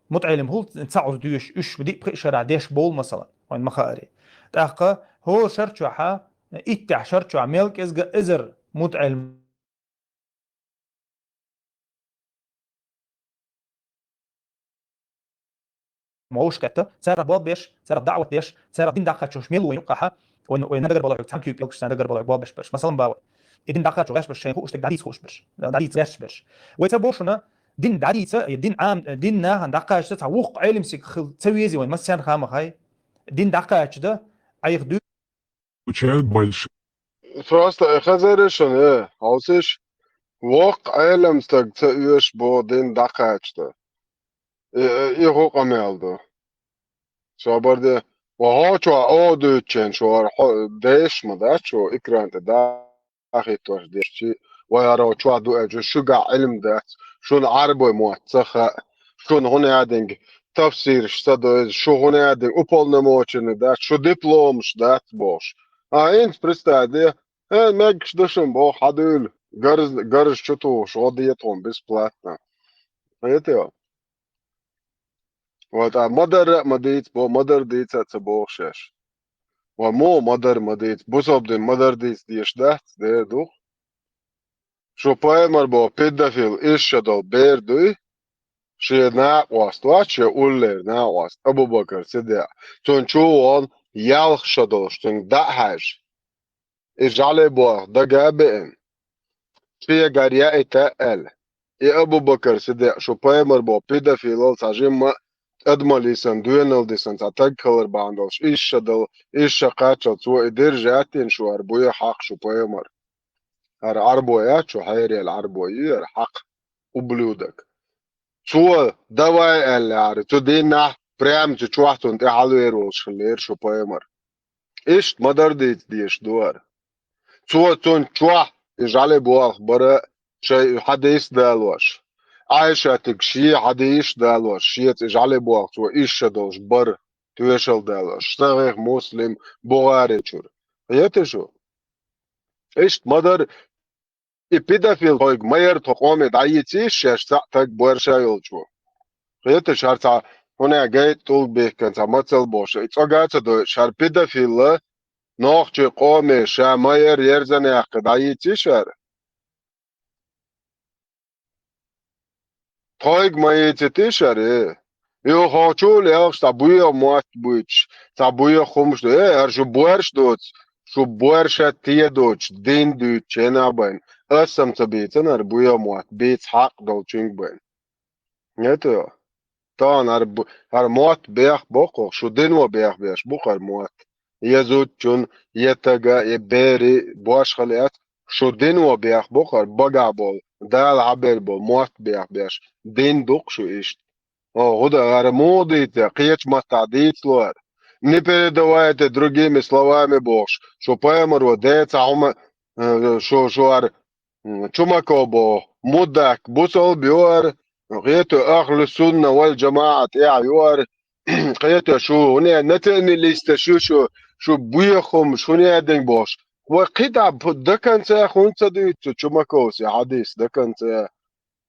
МутаӀеллим хуьлу цхьа Ӏуьржа доьшуш, уьш диъ-пхиъ шарахь деш болу, масалан, вайн ма хаари. ТӀаккха хӀора шар чохь, иттех шар чохь мел кӀезга эзар мутаӀеллим вовшахкхетта, царах болх беш, царах даӀват деш, царах дин дӀакхачош мел ву вайн юккъахь, вайн, вайн дагар балахь, цхьана куьйга кӀелгаш, царна дагар балахь болх беш берш. Масалан, боху вай. И дин дӀакхачо гӀерташ берш, шайна хууш дерг дӀадийца хууш берш, дӀадийца гӀерташ берш. Вай ца боху шуна, дин дӀадийца, я дин Ӏам-, дин нахана дӀакхача цхьа вукху Ӏелам стаг хила ца везий вайн массарна а хаа ма хаьий. Дин дӀакхача дан, Ӏайха дуьйцу. Учеб больше. Просто, э, хазар шуна, э, хьовсийша, воккха Ӏелам стаг ца оьшу боху дин дӀакхача дан. И, и, и хӀун къамел ду? Собар де, ва хьо чохь оха дуьйцучеран шура хьо дешаш ма дац, шу экран тӀе дахийтош дешчи, вай хӀара чохь ду аьлча, шуьгахь Ӏилма дац, шуна Ӏарбой мотт ца хаьа, шуна хӀун аьлла динга тафсираш ца дойза, шу хӀун аьлла динга уполномоченный дац, шу дипломаш дац бохуш. А, инца представь де, э, мегаш ду шуна боху, хьан дуьйла, гарз-, гарз чу тухуш, гӀо де тхуна бесплатно. Хетий? Вот, а ма-дарра а ма дийца бо-, ма-дарра дийца а ца боху шаьш. Ва муха ма-дарра ма дийца, бусалба дин ма-дарра дийца дезаш дац, дера ду-кх. Шу пайхамар боху педофил иша долу бер дуй? Шен накъост вац, шен уллера накъост, Абу-Бакр Сиддикъ. Цунна чу вон ялх шо долуш, цуьнга дӀа а хьаьжжа. И жӀале болх дага а беана. Шегара яийта а аьлла. И Абу-Бакр Сиддикъ шу пайхамар боху педофилал цхьа жимма а тӀадамал йисина, доьналла дисина цхьа таг хилар бахьана долуш, иша долу, иша кхаччалц цо и диржа а тина шу, хӀара буьйху хьакъ шу пайхамар. ХӀара Ӏарбо яц шу, хьерел Ӏарбо ю хӀара хьакъ, ублюдок. Цо давай аьлла хӀара, цу дийнахь прямо цу чохь цунна тӀе хьалавер волуш хиллера шу пайхамар. Иштта ма-дарра дийца дезаш ду хӀара. Цо цунна чохь и жӀале болх бара шайн хьадис а далош. Ӏайшатиг шен хьадис а далош, шеца и жӀале болх цо иша долуш бара, тоьшалла далош. Сахьихь Муслим, Бухари чуьра. Хета шу? Иштта ма-дарра, и педофил тхойга ма-ярра тхо къоме дӀайийцийша шаьш цхьаъ таг боьрша йолчо. Хеташ хӀара цхьа хӀуна гайта тӀулг бихкан цхьа мацалла бохуш, и цӀога а ца дойуш, хӀара педофилла нохчий къоме ша ма-ярра ерзан яьккхи дӀайийцийша хӀара? Тхойга ма йийцитий шу хӀара? Юха хьо чу а лелхаш, цхьа боьха мотт буьйцуш, цхьа боьха хӀумаш ду. Э, хӀара шу боьрша доцу, шу боьрша те доцуш, дин дуьйцучу хенахь байна. Аса-м ца бийцина хӀара боьха мотт, бийца хьакъ долчуьнга байна. Нето. Тахана хӀара бу-, хӀара мотт бех боккхух, шу дино бех беш бу хӀара мотт. Я зудчун, я тага, я бери, бошхалец, шу дино бех бу хӀара багахь болу, Дала хьабер болу мотт бех беш, дин ду-кх шу иштта. О, хӀуда хӀара муха дийца, кхечу маттахь дийцало хӀара. Не передавайте другими словами бохуш, шу пайхамаро де цхьа хӀума, э, шу, шу хӀара М, Чумаков боху, мудак бусалба ю хӀара, кхето ахлу сунна вал джамаӀа тӀехь ю хӀара, кхето шу, хӀуне националисташ ю шу, шу боьха хӀумаш, хӀуне динг бохуш. Вай кхидӀа п-, до конца хӀунда ца дуьйцу Чумаковс и хьадис до конца?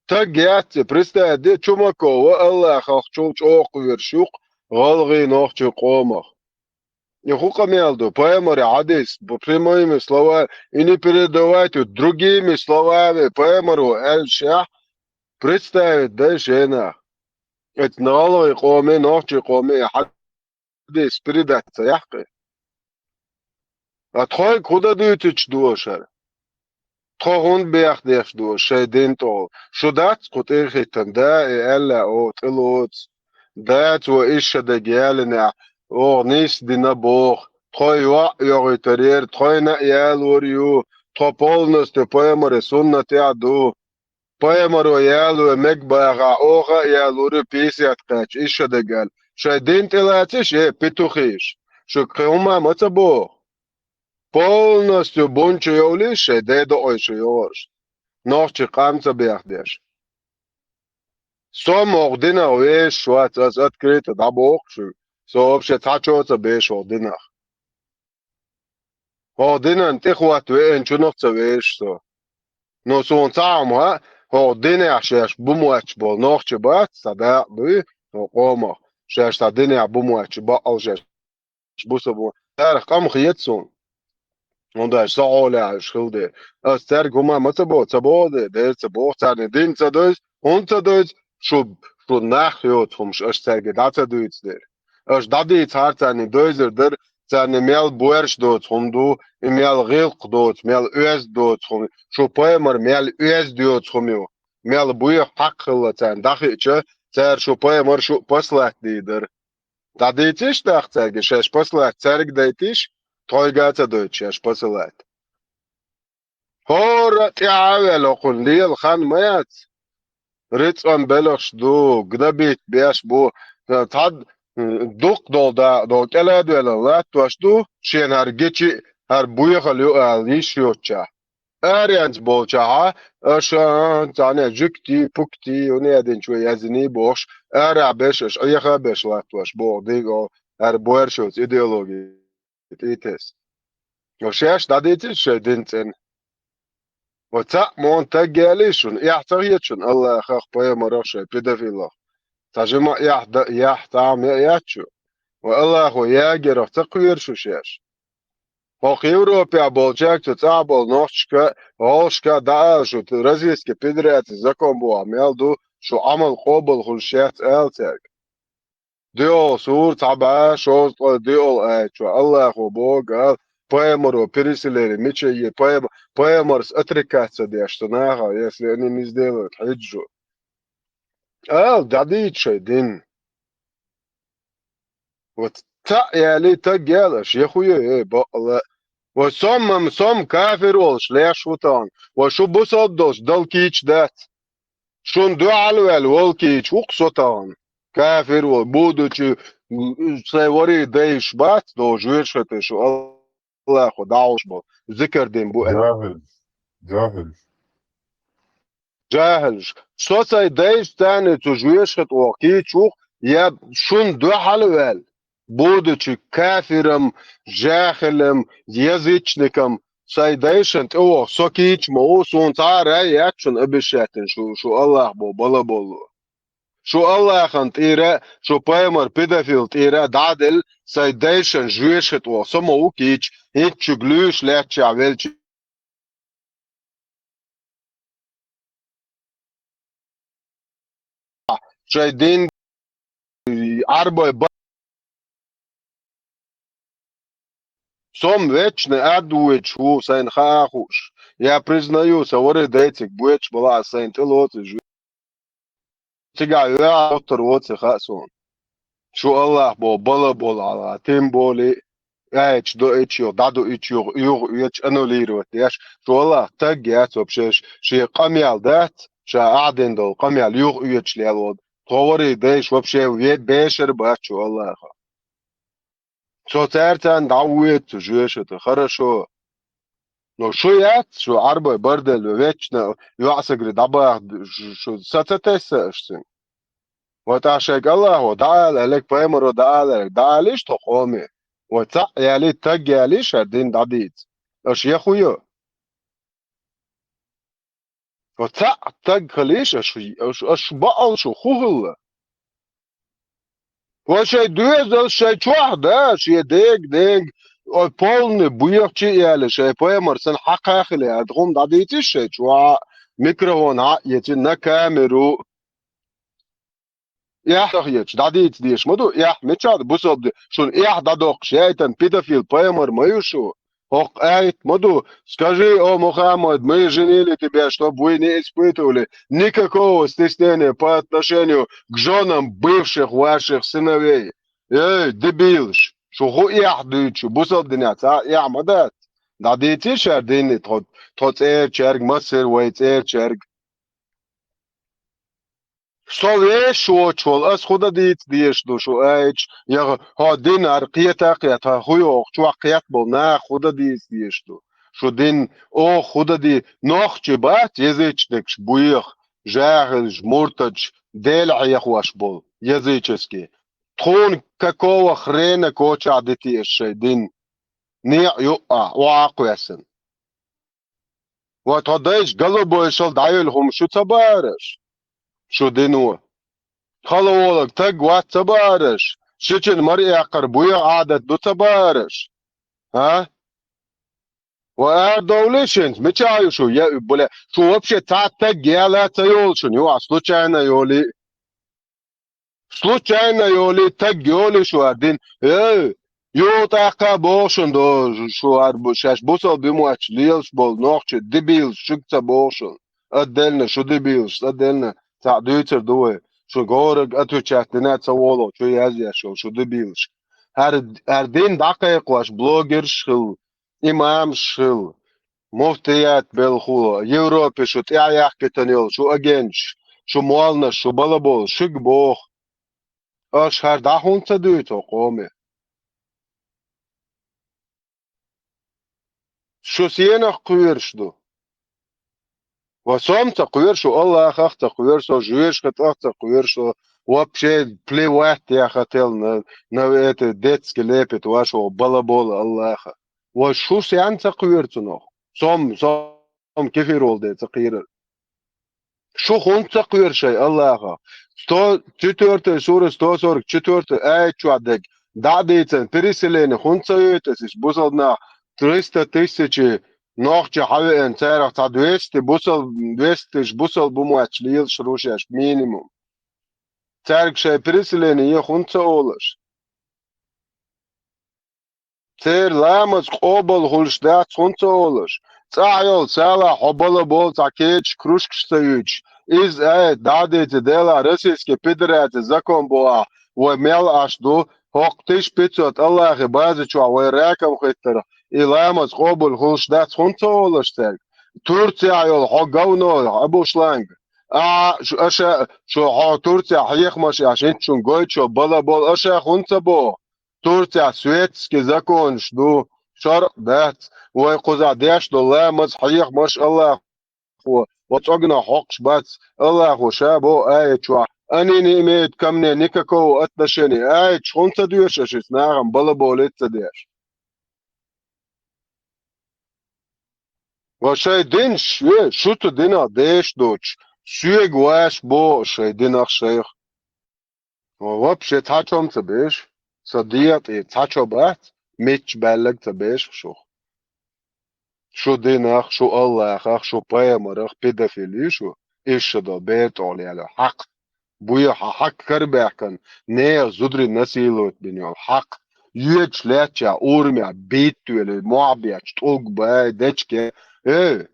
Таг яц и, представь де, Чумаков ва Аллахах чул чӀогӀа кхоьруш ю-кх гӀалгӀай нохчий къомах. И хӀун къамел ду? Пайхамара хьадис, бу-, прямыми слова, и не передавайте другими словами, пайхамаро аьллашехь, представить дай шена. Эцу гӀалгӀай къоме, нохчий къоме и хьадис передать ца яьккхи. А тхойга хӀун дан дуьйцуьйтуш ду аша хӀара? Тхо хӀунда бехдеш ду шайн дин тӀехула? Шу дац кху тӀе а хӀиттина, да, и аьлла, оха тӀе лоцу. Да, цо иша ша дерг ялийнехь, оха нийса дина боху. Тхо йоӀ йохуьйтур яра, тхойна а ялор ю, тхо полностью пайхамаран суннатехь ду. Пайхамаро яло мега бахахь, оха а ялор ю, писет кхаьчча, иша ша дерг аьлла. Шайн дин тӀе лацийша, э, петухиш. Шуьга кхин хӀума ма ца боху. Полностью бун чу йовлийша шайн дедоӀой шу йогӀуш. Нохчий къам ца бехдеш. Со ма хӀокху динах вешаш вац, ас открыто дӀабоху шуьга. Со вообще цхьачо а ца беша хӀокху динах. ХӀокху динан тӀехӀотта веанчунах а ца веша со. Но суна цхьа хӀума хаьа, хӀокху динехь шаьш бу моьттуш болу нохчий бац, цхьа дакъа дуй, хӀокху къомах, шаьш цхьа динехь бу моьттуш баккъал шаьш бу со бу. Царах къам хета суна. ХӀунда аьлча со хьолехь уьш хилла де. Ас цаьрга хӀума ма ца боху, ца боху де, дера ца боху, царна дин ца девза, хӀунда ца девза, шу, шу нах йоцу хӀумаш аша цаьрга дӀа ца дуьйцу дера. Аша дӀадийцахьара царна девзар дара, царна мел боьрша доцу хӀума ду, и мел гӀиллакх доцу, мел оьзда доцу хӀума, шу пайхамар мел оьзда йоцу хӀума ю, мел боьха хьакъ хилла царна дӀахиъча, цара шу пайхамар шу а пасалат дийр дара. ДӀадийцийша даха цаьрга, шаьш пасалат цаьрга дайтийш, тхойга а ца дойту шаьш пасалат. ХӀора тӀаьхьа а ваьлла хӀокхунна лела хан ма яц. Рицкъан белхаш ду, гнобить беш бу, цхьа дуккха долу дакъа долу кӀел а доьлла латтош ду, шена хӀара гичи, хӀара боьхалла ю ала йиш йоцучохь. Аренца болчохьа, аша, цхьана жуьгти, пугти, хӀуне а динчо яздиний бохуш, арахь беш, аша Ӏеха а беш латтош боху дийго, хӀара боьршалц идеологи тӀе тесна. Ва шаьш дӀадийцира шайн дин цӀена. Ва цхьаъ мо таг ялий шуна, эхь ца хета шуна Аллахах, пайхамарах, шайн педофилах? Цхьа жима эхь да, яхь цхьа а ма яц шу. Ва Аллахо ягерах ца кхоьру шу шаьш? ХӀокху Европехь болчаьрга, цу цӀахь болу нохчашка, гӀалгӀашка дӀаала шу, Российская Федерация закон боху мел ду, шу Ӏамал къобал хуьлуш яц ала цаьрга. Диъал сура цхьа бӀе шовзткъе диъал аьлла чу, Аллахо боху ала, пайхамаро переселение мича е, пайхам-, пайхамарс отрекаться деш цу наха, если они не сделают хьиджу. Ала, дӀадийца шайн дин. Вот цхьаъ ялий, таг яла аша, я хуьйу, э, бакъала. Вот сом-м, сом кафир волуш леш ву тахана. Вот шу бусалба долуш дала кийча дац. Шуна дуьхьал ваьлла волу кийча ву-кх со тахана. Кафир волу, будучи, м, сайн варий дайш бац, дожу вешхаташ шу Аллахо дӀахьуш болу. Зикар дин бу аьлла. Жахилш. Жахилш. ЖахӀилш. Со сайн дайшца цхьаьна цу жоьжахати оха кийча ву-кх, я шуна дуьхьал а ваьлла, будучи кафиром, жахӀилом, язычником, сайн дайшна тӀе оха со кийча ма ву, суна цхьа а рай яц шуна обещать дина, шу, шу Аллах бо бала болло. Шу Аллахана тӀера, шу пайхамар педофил тӀера дӀа а делла, сайн дайшна жоьжахати оха со ма ву кийча, хӀинца шуьга луьйш лаьттачохь велча. Шайн дин Ӏарбой ба-, сом вечный ад вуьйцуш ву, сайна хаа хууш. Я признаю, сан вари дайциг боьцуш бала ас сайна тӀе лоцуш ву. Цигахь веа оттар воци хаьа суна. Шу Аллах бо бала болу хьалха, тем более, аьлча доуьйтуш юха, дӀадуьйтуш юха, юха оьцуш аннулировать деш, шу Аллах таг яц вообще, шен къамел дац, ша ахь дина долу къамел юха оьцуш лело. Тхо варий дайш вообще ве-, бешар бац шу Аллаха. Со цаьрца дӀа ву веза цу жоьжахати, хорошо. Но шу яц, шу Ӏарбой барделла ву, вечно йоӀсагара дӀабаха шу, шу са ца тесса аша цуьнга. Вот ахь шайга Аллахо дӀаала аьлларг, пайхамаро дӀаала аьлларг, дӀаалийша тхо къоме. Вот цхьаъ ялий, таг ялий шара дин дӀадийца. Аша я хӀу йо? Вот цхьаъ таг хилийша аша, аша, аша бакъал шу хӀу хилла? Вай шайн доьзалш шайн чохь да, шен дега, дега, ой, полный боьхачи а яьлла, шайн пайхамар санна хьакха а хилла, хӀума дӀадийцийша шайн чохь, микрофон хьаъ а эций, на камеру. Эхь тахеташ, дӀадийца дезаш ма ду, эхь мичахь ду, бусалба де, шуна эхь дӀадоккхуш яйтан педофил пайхамар ма ю шу. ХӀокху аят ма ду: «Скажи, о Мухаммад, мы женили тебя, чтоб вы не испытывали никакого стеснения по отношению к жёнам бывших ваших сыновей». Эй, дебилаш, шу хӀу эхь дуьйцу, бусалба динехь цхьа а эхь ма дац. ДӀадийций шара динни тхо, тхо цӀерачаьрга, массеран вай цӀерачаьрга. Со вешаш воцуш волу, ас хӀу дан дийца дезаш ду шу аьлча, я хьо динара кхета а кхета, хьан хӀу йоху чохь кхетта болу наха хӀу дан дийца дезаш ду? Шу дин оха хӀу дан ди-, нохчий бац, язычникаш, боьха, жахилаш, муртадаш, Дела хьехош болу, языческий. Тхуна какого хрена кочахь дити аш шайн дин? Некъ юкъахь, охьа а кхоьссина. Ва тхо дайша голубой шал дӀайолу хӀума шу ца баараш? Шу дино. Хала волаг таг вац ца баараш? Шичина мара эккхар буьйха Ӏадат ду ца баараш? А? Ва арадовлий шинца, мичахь ю шу, я уьббале? Шу вообще цхьа таг яла а ца йолу шуна, юха случайно йолий? Случайно йолий, таг йолий шу ар дин? Эй, юха тӀаккха боху шуна до, шу ар бу-, шаьш бусалба бимочу лелаш болу нохчий дебилаш шуьга ца боху шуна. Отдельно шу дебилаш, отдельно цхьаъ дуьйцур ду вай. Шу гораг отвечать дина ца волу, чу язъеш йолу шу дебилаш. Ар, ар дин дӀакхайкхош блогерш хилла, имамаш хилла, муфтият белхало, Европе шу тӀаьхьа яхкийтина йолу шу агенташ, шу молланаш, шу балаболу, шуьга боху. Аша хӀара дӀа хӀунда ца дуьйцу хӀокху къоме? Шу сенах кхоьруш ду? Ва сом ца кхоьру шу, Аллахах ца кхоьру со, жоьжахатах ца кхоьру со, вообще плевать я хотел на, на это детский лепет вашего балабола Аллаха. Ва шу сен ца кхоьру цунах? Сом, сом кефир волу де ца кхийрар. Шу хӀунда ца кхоьру шайн Аллахах? Сто четвёртая сура, сто сорок четвёртая аят чохь дерг дӀа а дийцина, переселение хӀунда ца йойту аса, бусалба нах триста тысячи нохчи хьавеана, царах цхьа двести бусал-, двести тысяч бусалба бу мотташ лелаш рушеш минимум. Цаьрга шайн переселение е хӀунда ца олаш? Церан ламаз къобал хуьлуш дац хӀунда ца олаш? ЦӀахь йолу сала хьо бала болу цхьа кечаш кружкаш ца юьйтуш, иза айта дӀадийца делахь, Российский Федерацин закон бохахь, вай мел Ӏаш ду, хӀокху тысяча пятьсот Аллахьан база чохь вай ракам хӀиттарх, и ламаз къобал хуьлуш дац хӀунда ца олаш цаьрга? Турцехь йолу хьо говно, Абу Шланг. А, шу, аша, шу хьо Турцехь хьехамаш еш, хӀинца шуна гойту шо бала болу, аша хӀунда ца боху? Турцехь светский законаш ду, шарӀ дац, вай кхузахь деш долу ламаз, хьехамаш Аллахо, вай цӀогна хьокхуш бац, Аллахо ша боху аят чохь: «Они не имеют ко мне никакого отношения». Аят хӀунда ца доьшу аша, иза нахана бала болийта ца деш? Ва шайн динаш, е, шу цу динах деш доцуш, соьга ваьш боху шайн динах шайх. Ва вообще цхьа чом ца беш, сан дегӀа тӀе цхьа чо бац, мичча баьллаг ца беш шух. Шу динах, шу Аллахах, шу пайхамарах педофил ю шу, иша до бер тӀе лело хьакъ. Буй хьан хьакъ карабаьхкан, нехан зударий насиловать бина йолу хьакъ. Йоьдуш лаьттача урамехь бийттавелла, мохь бетташ, тӀулг бай, дечке. Эй!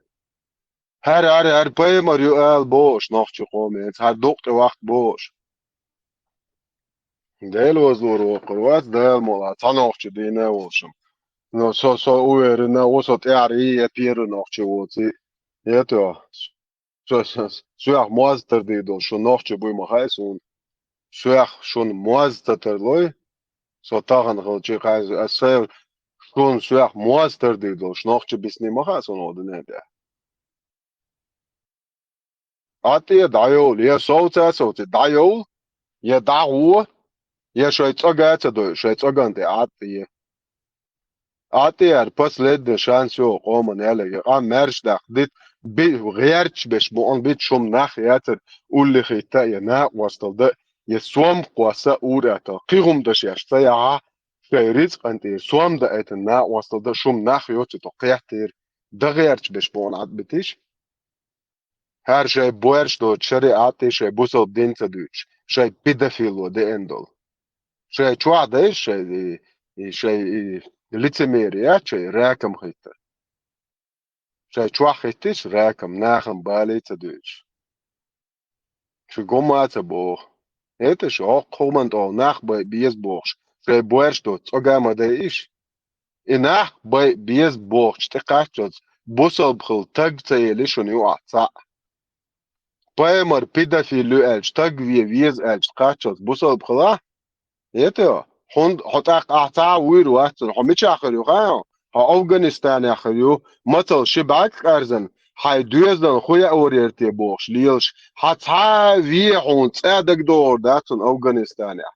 ХӀара, хӀара, хӀара пайхамар ю ала бохуш нохчи къоманца, хӀара дукъ тӀе вахт бохуш. Дела вазлур воккхур вац, Дала мукъ лахь, цхьа нохчи дийна а волуш. Но со, со уверена, ву со тӀаьхьара и я первый нохчи воций. Это, со, со, соьх моз тардийр долу, шу нохчи буй ма хаьа суна. Соьх шуна моз ца тарлой, со тахана хилчи кхайза, ас сайл шуна соьх моз тардийр долуш, нохчи бисний ма хаьа суна ву дуьнен тӀехь. Ӏа тӀе дӀайовла, я совца а совций, дӀайовла, я дӀагӀо, я шайн цӀога а ца дой, шайн цӀоган тӀе Ӏа тӀе. Ӏа тӀе яра последний шанс йо къоман ялаге, къам маьрша даккха дита, би-, гӀерташ беш бу, он бит шума нах яцара улли хитта, я накъостал да, я сом кхосса ур атал. Кхин хӀума даш еш ца яхьа, шайн рицкъан тӀера сом даийтина накъостал да, шума нах йоцу тхо кхеттера, дан гӀерташ беш бу, он Ӏад битиш. ХӀара шайн боьрша доцу шариӀат тӀе шайн бусалба дин ца дуьйцуш, шайн педофило деана долу. Шайн чохь дайша шайн и, и шайн и лицемерие яц шайн ракам хиттар. Шайн чохь хиттиш ракам, нахам балий ца дуьйцуш. Шу гума а ца боху. ХӀета шу хӀокху хӀуман тӀехь нах бай беза бохуш, шайн боьрша доцу цӀога а ма дайиш. И нах бай беза бохучу тӀе кхаччалц бусалба хила таг ца ели шуна юкъахь цхьаъ. Пайхамар педофил ю аьлча, таг ве веза аьлча кхаччалц бусалба хила? ХӀета, хьуна хьо тӀаккха ахь цхьа а вуьйр вац цунна, хьо мичахь хир ю хаьий? Хьо Афганистанехь хир ю, мацалла ши бӀаьрг къаьрзина, хьайн доьзална хӀу яа варъяр те бохуш лелаш, хьан цхьа а ве хьуна цӀа дагадогӀур дац цунна Афганистанехь.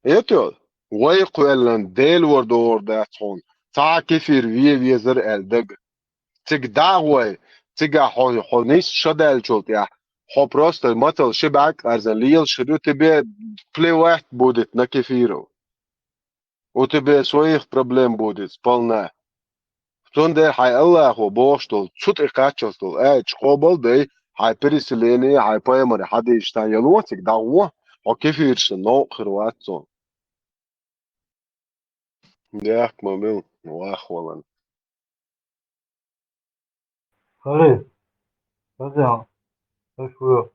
ХӀета, вай кхоьллина Дела вар догӀур дац хьуна, цхьа а кефир ве везара аьлла дага. Цига дӀа а гӀой, цигахь хьо, хьо нисса ша даьллачул тӀехь, хьо просто мацалла ши бӀаьрг къаьрзина лелаш хир ю, тебе плевать будет на кефиров. У тебя своих проблем будет сполна. Цундела хьайн Аллахо бохуш долу, цу тӀе кхаччалц долу аяташ къобал а дай, хьайн переселение, хьайн пайхамаре хьадийшаш цхьа яло цига дӀагӀо, хьо кефирашна новкъа хир вац цунна. Дехка ма мила, вахвалан. Халид, Хазян, аш вуьйху.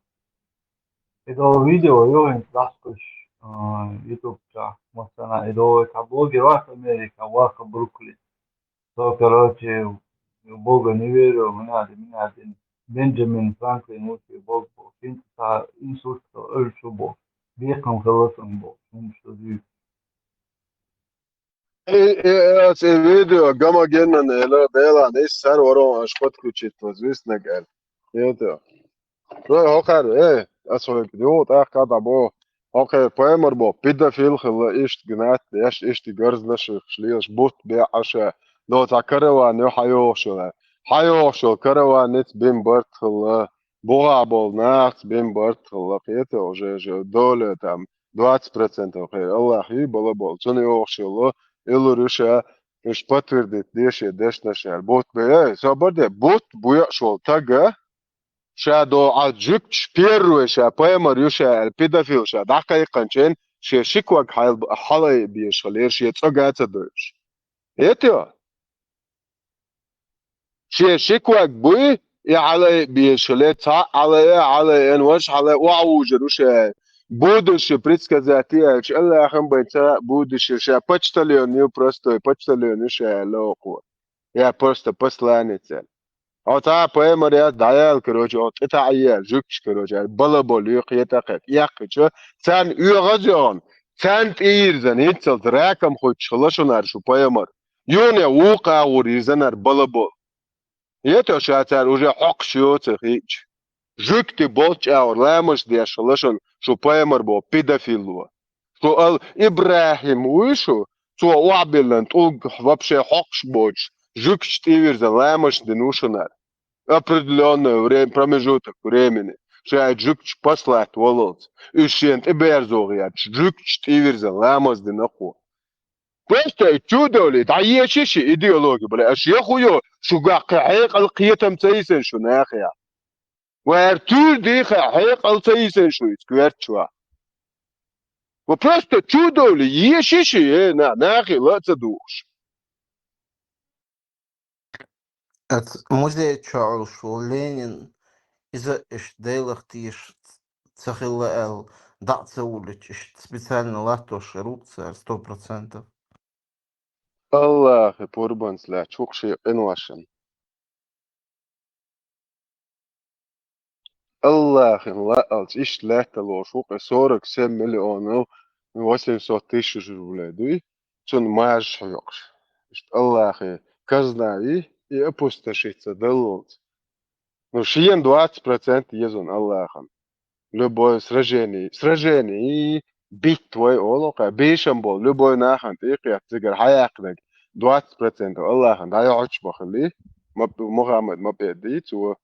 И долу видео йогӀинчу дӀасакхуьйсуш, а, YouTube чохь, массана, и долу цхьа блогер вац Америка, ваха Бруклин. Со, короче, в Бога не верю, меня, меня один Бенджамин Франклин, лучший Бог был. Хинца цхьа инсульт, аш шу бу. Бекхам хилла сан бу, хӀума шу зуьйш. И, и, ас и видео гама геннан эла, Делан, ис сар ворон аш подключить виснаг эл. Видео. Рой хокар, э, ас хо югу тӀаккха дӀабо. Хокхе пайхамар бо, педофил хилла, ишт гнат, яш ишт гарзлаш, шлиеш бут бе аша. До ца караван ю хьайохшила. Хьайохшил караван ниц бин барт хилла. Буга бол нахц бин барт хилла. Кхета уже же доля там двадцать процентов хир. Аллах и бала бол. Цуна йохшило, илур юша, Уьш подтвердить де шен дешнаш аьлла. Бутт бе, эй, собар де, бутт бу йоӀ шол тага, ша до а жуьгташ первый ша пайхамар ю ша аьлла, педофил ша дӀакхайкханчен, шен ши ког хьал-, хьалайбеш хилера, шен цӀога а ца дойуш. Этё? Шен ши ког буй, и хьалайбеш хиле, цхьаъ хьалайа, хьалайан, ваш хьалай, охьавужар у ша. Будущее предсказать яьлча, Аллахьан байн ца будущее, ша почтальон ю, простой почтальон ю ша, локхо. Я просто посланец. Хьо цхьа пайхамар яц, дӀаяла, короче, хьо тӀе таӀаяла, жуьгташ, короче, балабол ю, кхета кхет. Яьккхича, царна оьгӀаз йоӀан, царна тӀейирзан, хӀинцалц раком хуьттуш хила шунара шу пайхамар. Юхне вукхагӀур йирзанара балабол. Ето ша цара уже хьокхуш йоцу хиъча. Жуьгти болччагӀур ламаш деш хила шун, шу пайхамар бо педофилло. Шу ал ИбрахӀим вуй шу, цо охьабиллан тӀулг вообще хьокхуш боцуш, жуьгташ тӀевирзан ламаш дина ву шунара. Определённое время, промежуток времени. Ша и жуьгташ послать валлалц. Уьш шена тӀеберзо гӀерташ, жуьгташ тӀевирзан ламаз дина кхо. Просто и чудо ли, дӀаеши ши идеологи, бля, аша яху йо, шугахь кхин хьекъал кхетам ца йисина шу нахе. Ва эр туьр дийха хьекъал ца йисина шу иза коьртачохь. Ва просто чудо ли, еши ши, э, на, нахе ла а ца духуш. Оцу музей чохь волуш волу Ленин, иза иштта Делах теша ца хилла аьлла, дӀа а ца вуллича, иштта специально латтош хир ву-кх цара, сто процентов. Аллахьан пурбанца лаьтташ ву-кх шен къиношна. Аллахьан лаалц иштта лаьтталуш ву-кх и сорок семь миллионов восемьсот тысяч рублей дуй, цунна маржаш хьоькхуш. Иштта Аллахьан казна и, и опустошиться даллалц. Ну, шен двадцать процент езун Аллахьан. Любое сражение, сражение, битва олу-кх, бешам болу, любой нахана тӀе а кхетта, цигара хьаяккхинарг двадцать процентов Аллахьан дӀайохьучу ма хили, ма-, Мухаммад ма пӀеда дийца,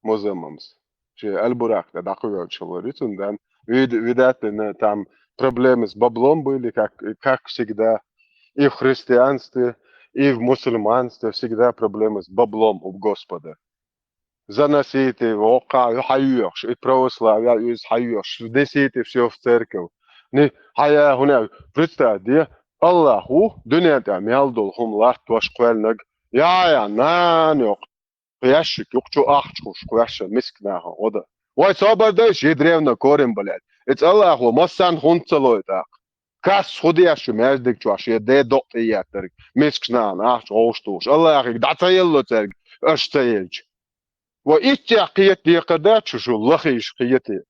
Музаммамс. Шен аль-Буракъ тӀе дӀакхоьллича хилари цунна дан. Вид-, видать, на-, там проблемы с баблом были, как, как всегда, и в христианстве, и в мусульманстве всегда проблемы с баблом у Господа. Заносите, воккхахь хьайоьхуш, и православие иза хьайоьхуш, внесите всё в церковь. Ни, хьая, хӀуна, представь де, Аллахь ву, дуьнен тӀехь мел долу хӀума латтош кхоьллинарг, я, я, нана йоккху. Ящик юкъа чу ахча хуш кхоьссина мискачу нахана гӀо дан. Вай собар дай, шен древна корим, блядь. Иза Аллахьо массарна хӀунда ца лой тӀаккха? Касса хӀун деш ю маьждиг чохь шен ден докъа тӀееттарг, мискачу нахана ахча гӀовш тухуш? Аллахьига дӀа ца елло цаьрга, аша ца елча. Ва иштта кхета декхар дац шу, шу лахийша кхета.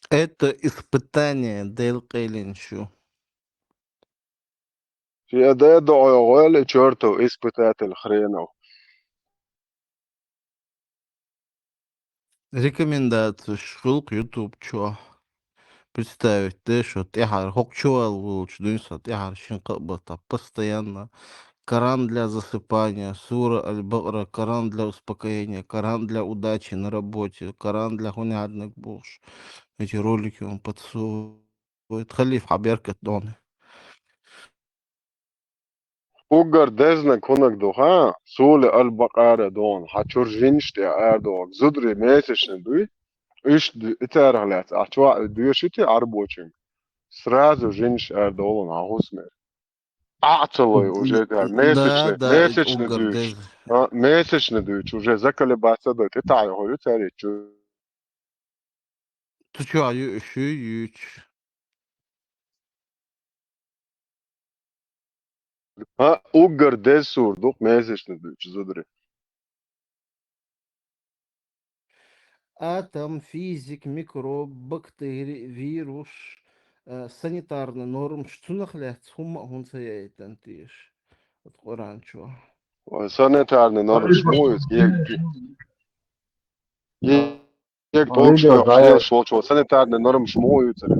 Это испытание, Дела къайлина шу. Шен ден догӀойгӀойла и чёртов испытатель хренов. Рекомендацеш хуьлу-кх YouTube чохь. Представить де, шо тӀаьхьара хӀокху чувал волчу дуьйна со тӀаьхьара шин кхаъ баттахь постоянно. Коран для засыпания, сура Аль-Бакъара, Коран для успокоения, Коран для удачи на работе, Коран для хӀунда хьаьднарг бохуш. Эти ролики он подсовывает. Халиф, хьан беркат дона. Уггар дезнаг хӀунаг ду, ха? Сули Аль-Бакъара дона, хьан чуьра жинаш тӀе арадохург. Зударий месячный дуй? Уьш ду-, и царах лаьцна, ахь чохь а доьшуьйтий Ӏарбочуьнга? Сразу жинаш арадолун хьан хӀусамера. Ахь ца лой уже, да, месячный, да, месячный уггар дуьйцу. Деза. А, месячный дуьйцу, уже заколебаться дой, тӀе тахьа йохур ю цаьрга чу. Цу чохь ю уьш, ю юьйцуш. А, уггар деза сур ду-кх месячный дуьйцу зударий. Атом, физик, микроб, бактери, вирус, э, санитарный нормаш, цунах лаьцна хӀумма а хӀунда ца яйтан теша оцу Къуръан чохь? Ой, санитарный нормаш муха ю? Е-, е-, е-, Ой, токшо да, хьелаш волчо санитарный нормаш муха ю цара?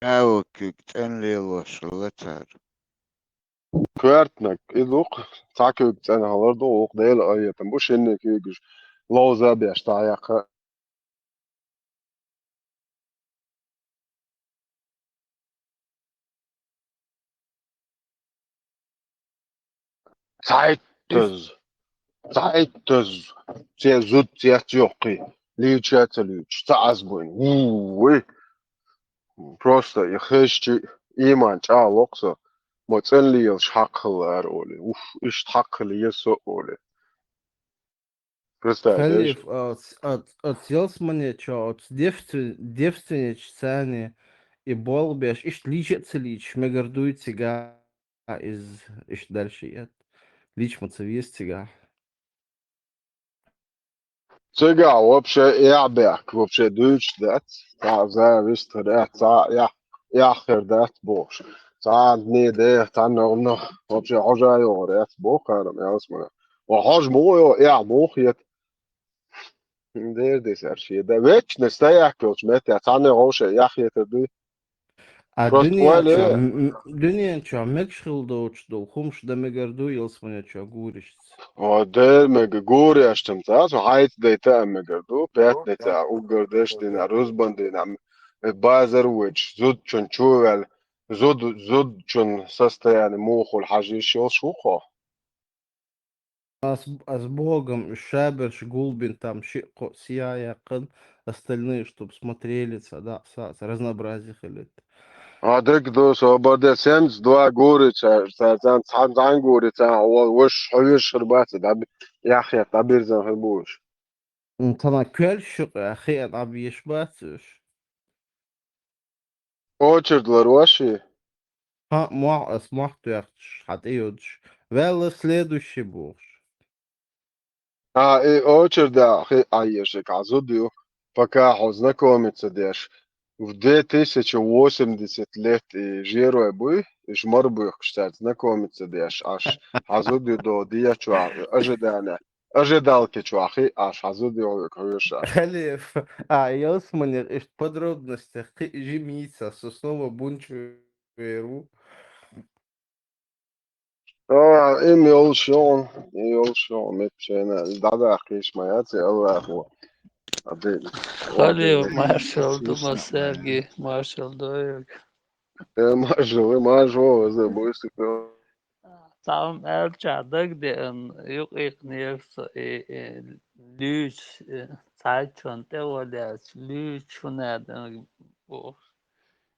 Ау, куьг цӀена лелош хилла цара. Коьртаниг и ду-кх, цхьа куьг цӀена хилар ду, вукху Делан аятам бу шинне куьйгаш. ловза а беш дӀаяккха. Цхьайттаза, цхьайттаза, цӀе зуда цецйоккхий, лийча а ца лийча, ца Ӏазбойн. Вуй! Просто и хезчи иман чӀагӀлокх со, ма цӀена лелаш хьакхалла ара олий. Уф, иштта хьакхалла еза со олий. Представь, Халиф, оц, оц, оц ялсмане чу, оц девствен-, девственничаца и болх беш, иштта лийча а ца лийча, мегар дуй цига из, иштта дальше ет. Лийча ма ца веза цига. Цигахь вообще эхь бехк, вообще дуьйцуш дац. Цхьа а завист хир яц, цхьа а эхь, эхь хир дац бохуш. Цхьа а дне деха, цхьанна а вообще хьожа а йогӀур яц боху кхарам ялсмане. Ва хьожа муха йо, эхь муха ет? Дера дисар шен. Да вечно стоять йолчу меттехь цхьанна а вовше эхь хетар дуй? А просто дуьнен вай чохь, ле. М-, м-, дуьнен чохь мегаш хила доцуш долу хӀумаш дан мегар ду ялсмане чохь гурашца? О, дера мега, гурашца ца, со хьайца дайта а мегар ду, пятница, уггар деш дина, рузбан дина, э, базар вуьйцуш, зудчун чу а ваьлла, зуд-, зудчун состояние муха хуьлу хьажа йиш йолуш ву хьо? Ас, ас богам уьш шаберш гулбина там шиъ-кхоъ сия яьккхина, остальные, чтоб смотрели ца, да, ца, ца разнообразие хилийта. А дерг ду, со баде семьдесят два гури ца, ца, ца, цхьан, цхьан гури ца, ваш хьоьжуш хир бац, дӀа, яхъя дӀабирзан хир бу уьш. М, тана коьртачу юкъа хиъна Ӏаб еш бац уьш? Очередь лар ваши? ХӀаъ, мохь, ас мохь тоьхчаш, хьан тӀе йодуш. Ваьлла следующий бохуш. А, и очередь а хи Ӏайешиг хьан зуда ю, пока хьо знакомиться деш. В две тысячи восемьдесят лет и жерой буй, и шмар буьхкаш цаьрца знакомиться деш, аш хьан зуда ю до дечохь, ожидание. Ожидалки чохь хи аш хьан зуда йогӀуьйту хьоьша. Халиф, а, ялсманех иштта подробностях кхин жимийца, со снова бунчу вер ву. А, им йолуш йогӀун, им йолуш йогӀун, мет шайна, дӀадаккхийш ма яц, и Аллахо. Адин. Халиф, маршалла ду массаьрга, маршалла ду. Э, маршалла, маршалла, за буйсик. Цхьа хӀума аьлча дагадеана, юкъ иккхинера со, и, и, луьйчу, и, цхьайтта шун тӀе ваьллачу, луьйчу хӀун аьлла бохуш.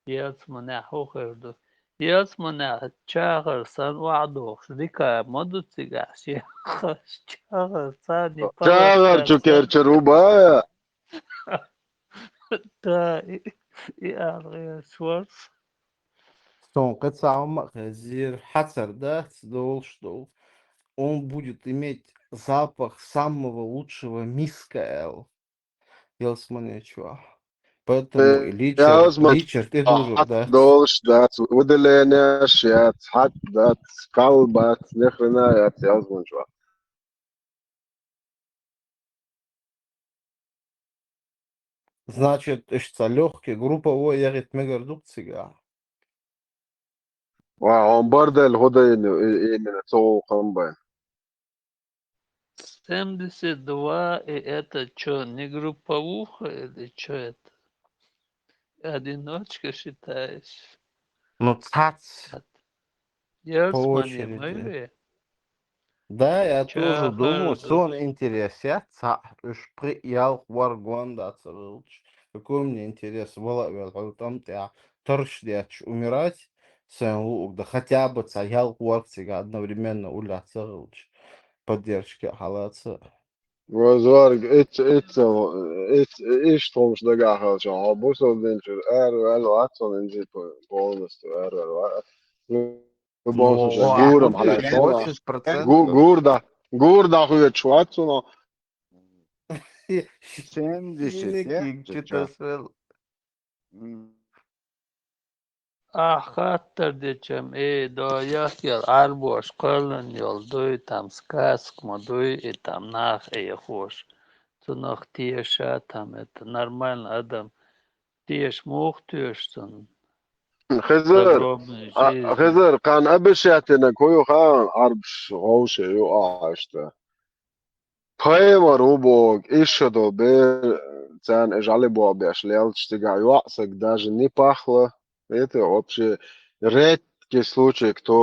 Ялсманехь хӀун хир ду? Ялсманехь чагӀар санна охьадохуш, дика ма ду цигахь шен. ЧагӀар санна и чагӀар чу керчар ву бая? Да, и, и ала гӀерташ вара со. Сон кхин цхьа хӀума а хезира, хьацар дац долуш долу. Он будет иметь запах самого лучшего миска аьлла. Ялсмане чохь. Поэтому и личер, ялсман личер тӀе хьат дужур дац. Долуш дац, выделенеш яц, хьат дац, кал бац, ни хрена яц ялсман чохь. Значит, иштта лёгкий групповой ягӀийта мегар ду-кх цигахь? Ва, хьуна бордель хӀун дайна, и, именно цу гӀуллакхан бен? Семьдесят два, и это чё, не групповуха или чё это? Одиночка считаешь? Ну, цхьацца. От-, по очереди. Ялсмане ма ю? Да, я тоже думаю, чагӀар ду. Сон интерес яц цхьаъ, уьш пхиъ, ялх, ворхӀ гонда ца хилча. Какой мне интерес, вала а ваьлла хьуна тӀам тӀехь, тарш детташ умирать, сайн луург дан, хотя бы цхьа ялх, ворхӀ цига одновременно уллехь ца хилча, поддержка а хьалаца. Вай зорг, итт-, итт-, итт-, иштта хӀумаш дагахь хилча, хьо бусалба динчуьра араваьлла вац хьуна, инжит полностью араваьлла вац. Ну, любом случае, гурам хьалаьцна. Восемьдесят процентов. Гу-, гурда, гурда хуьйцуш вац хьуна. Семьдесят, я? Ахь хаттар дечам, э, до яхъял Ӏарбош кхоьллина йолу дуй, там сказка ма дуй, и там нах Ӏехош. Цунах теша, там это нормально адам теша, муха теша цунна? Хезар, загробная а, жизнь. Хезар, кхана обещательно кху ю хаан Ӏарбаш гӀовше ю ахьа иштта. Пайхамар ву боху, иштта долу бер, царна и жӀали боху беш лелча цигахь йоӀ саг даже не пахло. Это вообще редкий случай, кто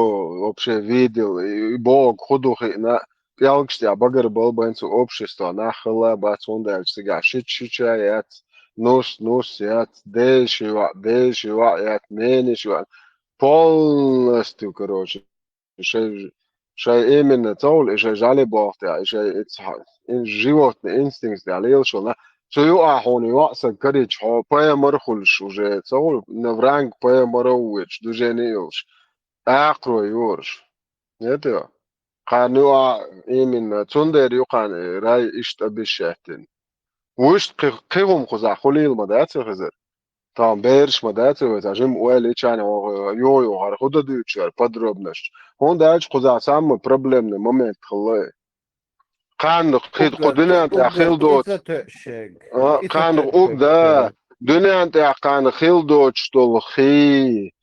вообще видел, и, и боху, хӀун ду хиъна, пӀелгаш тӀехь багар бала байна цу общество, нах хилла бац, хӀунда аьлча цигахь шича-шича яц, нус-нус яц, дезаш йоӀ, дезаш йоӀ яц, менаш йоӀ. Полностью, короче, шай, шай именно ца хуьлу, и шай жӀали боху тӀехь, и шай и ца-, и животный инстинкт тӀехь лелаш волу нах. Цу юкъахь хьуна йоӀ саг карийча, хьо пайхамар хуьлуш уже ца хуьлу, на вранг пайхамаров вуьйцуш, движение йолуш, акхарой йораш. Это кхарна юкъахь именно, цундела ю кхарна и рай иштта обещать дина. Вуьшта кхи-, кхин хӀума кхузахь хуьлийла ма дац и хезар. Тахана бераш ма дац и вай, цхьа жима ойла йича а, юха-юха хӀара хӀун дан дуьйцуш яра подробносташ. ХӀунда аьлча кхузахь самый проблемный момент хилла и. Кхарна хи-, кху дуьнен тӀехь хила доцу. А, кхарна угга, да. Дуьнен тӀехь кхарна хила доцуш долу хи.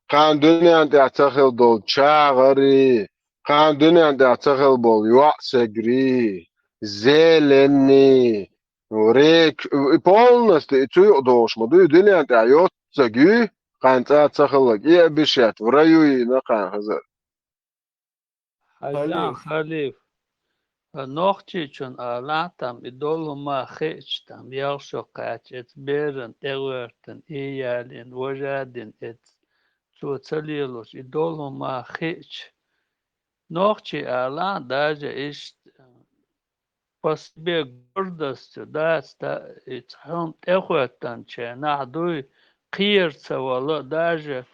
Кхарна дуьнен тӀехь ца хила долу чагӀарий. Кхарна дуьнен тӀехь ца хила болу йоӀ сегарий. Зелени. Рек, и полностью и цу юкъа догӀуш ма дуй, дуьнен тӀехь йоццаг юй, кхарна цӀа ца хилларг, и обещать, в раю йина кхарна хезар. Хьажа, Халиф. Халиф, нохчичун алахь там и долу хӀума хиъча, там ялх шо кхаьчча, эца беран тӀегӀоьртина, и ялийна, вожа дина эца, цо ца лелош, и долу хӀума хиъча, нохчи алахь, даже иштта по себе гордостью дац, да, и цхьа хӀума тӀехӀоьттинчу хенахь дуй, кхера ца вала, даже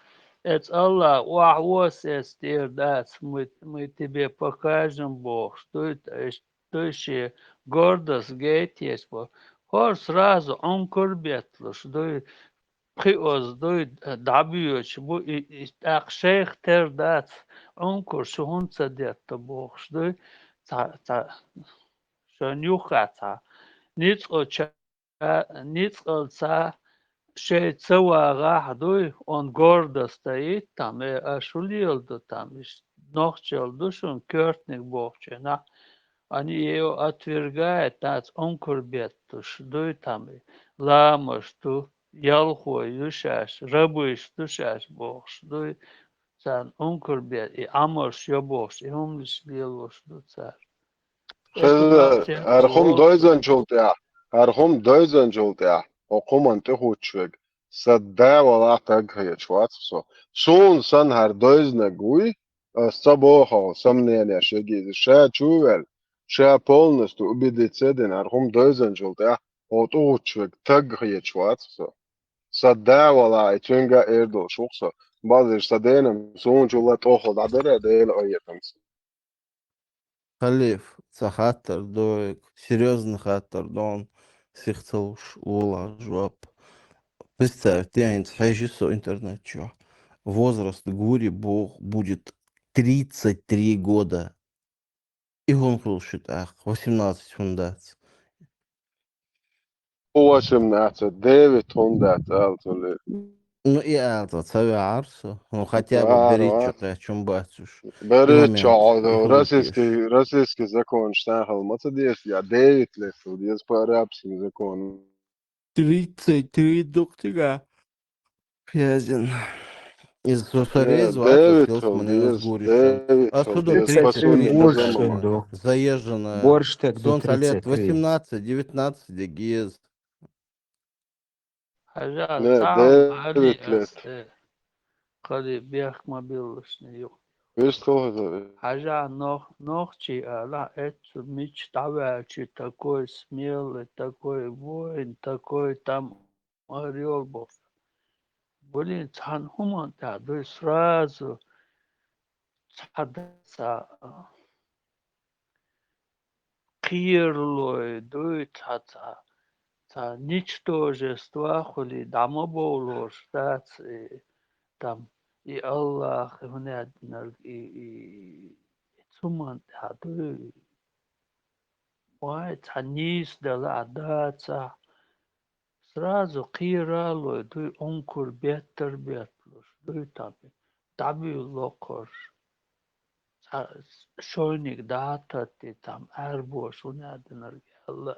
эца Аллах охьавоссу эца тӀера дац, мы, мы тебе покажем бохуш дуй, то есть дуй шен гордость гайтеш бо. ХӀора сразу Ӏункур бетталуш дуй, пхиоза дуй, дӀабоьдуш бу, и, и тӀаккха шайх тера дац, Ӏункур шу хӀунда ца детта бохуш дуй, цхьа, цхьа, шайна юххехь цхьа ницкъ ча-, ницкъалца шайца вагӀахь дуй, он гордо стоит там, э, аша хӀун леладо там, иштта нохчалла ду шуна коьртаниг бохучу хенахь, они её отвергают, дац Ӏункур бетталуш дуй там, ламаш ду, ялхой ю шаьш, рабыш ду шаьш бохуш дуй, царна Ӏункур бе, и Ӏамалш йо бохуш, и хӀуманаш лелош ду цара. Хеза, хӀара хӀума дойзанчул тӀехь, хӀара хӀума дойзанчул тӀехь, хӀокху хӀуманна тӀехӀуттуш верг, сан да валахь, таг хеташ вац-кх со. Суна санна хӀара дойзинарг вуй, ас ца боху, сомненеш ян иза, ша чу а ваьлла, ша полностью убедиться а дина, хӀара хӀума дойзанчул тӀехь, хӀокху тӀехӀуттуш верг таг хеташ вац-кх со. Сан да валахь, и цуьнга а эр долуш ву-кх со. Бакъдерг сан дена-м суна чул а тӀехула дӀадара, Делан къинхетамца. Халиф, цхьа хаттар ду, серьёзный хаттар ду, сих ца луш, лолахь жоп. Представь, те хӀинца хьежа со интернет чохь. Возраст Гури боху будет тридцать три года. И хӀун хуьлу шу тӀаккха? Восемнадцать хӀунда дац? Восемнадцать, девять хӀунда дац, ала ца ле. Ну, и ала ца веара со. Ну, хотя бы беричча кхаьчун бац уж. Беричча, российский, российский закон штан хала ма ца деза, я девять лет, деза по арабским законам. Тридцать три дукха цига. Хезна. Иза со сареза вац, девять хӀунда дац, девять хӀунда дац. Заезженная. Борш тек ду тридцать три. Восемнадцать, девятнадцать дегиз. Хьажа, цхьа хӀума али ас, э, кхари бехк ма биллашна ю. Хьажа, нох-, нохчий ала, эццу мича дӀаваьлчи такой смелый, такой воин, такой там ар йолу боху. Блин, цхьана хӀуманна тӀехь дуй сразу цхьа ца кхералой дуй, цхьа ца, ца ничтожество хуьлий, дӀа ма бовлош дац, и, там, и Аллах, и хӀун яьддинарг, и, и, и цу хӀуманна тӀехь дуй. Вай, цхьа нийса дала а дацахь, сразу кхералой дуй, Ӏункур беттар бетталуш дуй там, дӀабуьйлу локхарш. Цхьа шойниг дӀататти, там Ӏарбоша хӀун аьннарг аьлла аьлла.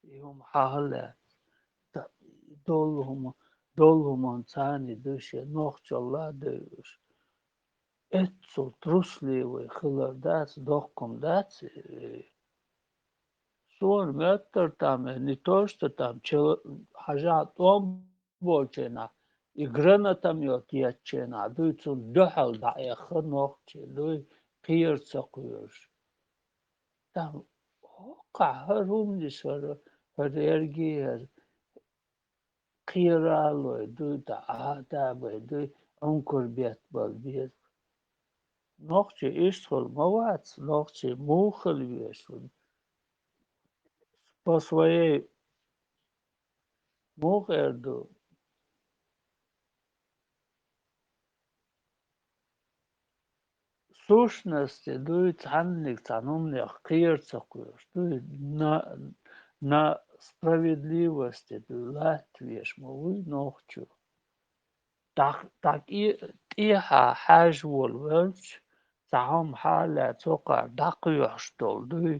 И хӀума хьалаьцна. Та-, долу хӀума, долу хӀуманца царна дуьйш, нохчалла а девзаш. Эццул трусливый хилар дац, доккха хӀума дац, э, суна моьттура там, э, не то что там, чел-, хьажахь тӀом болчу хенахь, и гранатомёт ечу хенахь, дуй, цунна дуьхьал дӀаэхна нохчий, дуй, кхера ца кхоьруш. Там хӀокхахь хӀара хӀуманаш, хӀара, хӀара ерриге а хӀара кхералой, дуй, тӀе Ӏадабай, дуй, Ӏункар беттабала беза. Нохчий иштта хила ма вац, нохчий муха хила веза? По своей, муха эр ду, сущности, дуй, цхьаннех, цхьана хӀуманех кхера ца кхоьруш, дуй, на, на справедливости, дуй, латта везаш ма вуй нохчо. ТӀаккха, тӀаккха и тӀехьа хьажа волавелча, цхьа хӀума хьалаьцна, цо кхара дӀакхоьхьуш долу дуй,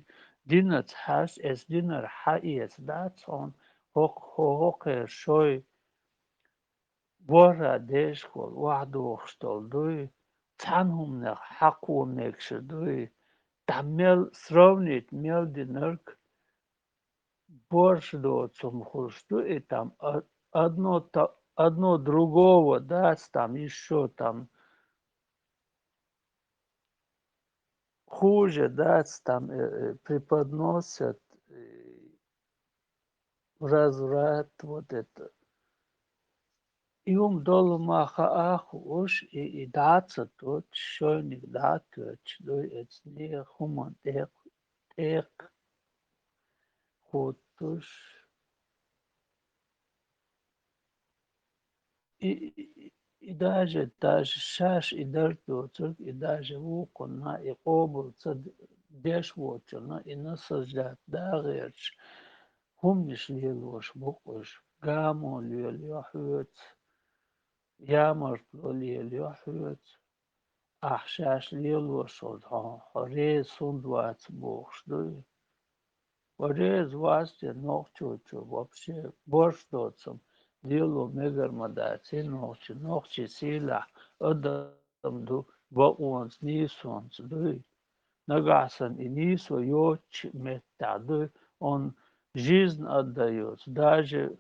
динаца хьажа, эцу динара хьаэца дац хьуна, хӀокху-, хӀо-, хӀокхерчу шой ворхӀ дешах волу охьадохуш долу дуй, цхьана хӀуманех хьакхо мегаш а дуй, там мел сравнить мел динарг, борш доцу хӀума хуьлуш ду и там, а-, одно та-, одно другого дац там, ещё там хуже дац там, э, э, преподносят, э, разврат, вот это. И хӀума долу ма хаа хууш, и, и дӀа а ца тоттуш, шойниг дӀа а тоьттуш, дуй, эцу нехан хӀуманна тӀе-, тӀе-, кхуьттуш. И, и, и даже, даже шаьш и дарж доцург, и даже вукхунна, и къобал ца д-, деш воцурна, и насаждать дагӀераш хӀуманаш лелош бу-кх уьш, гамо лелайо хьоьца, ямартло лелайо хьоьца. Ахь шаьш лелош волу хьо, хьо реза хӀунда вац бохуш дуй? Хьо реза вац те нохчочо вообще, борш доцу хӀума лело мегар ма дац и нохчо, нохчий сийлахь адам ду, бакъонца, нийсонца дуй. Нагахь санна и нийсо йоцучу меттехь дуй, он жизнь отдаётся, даже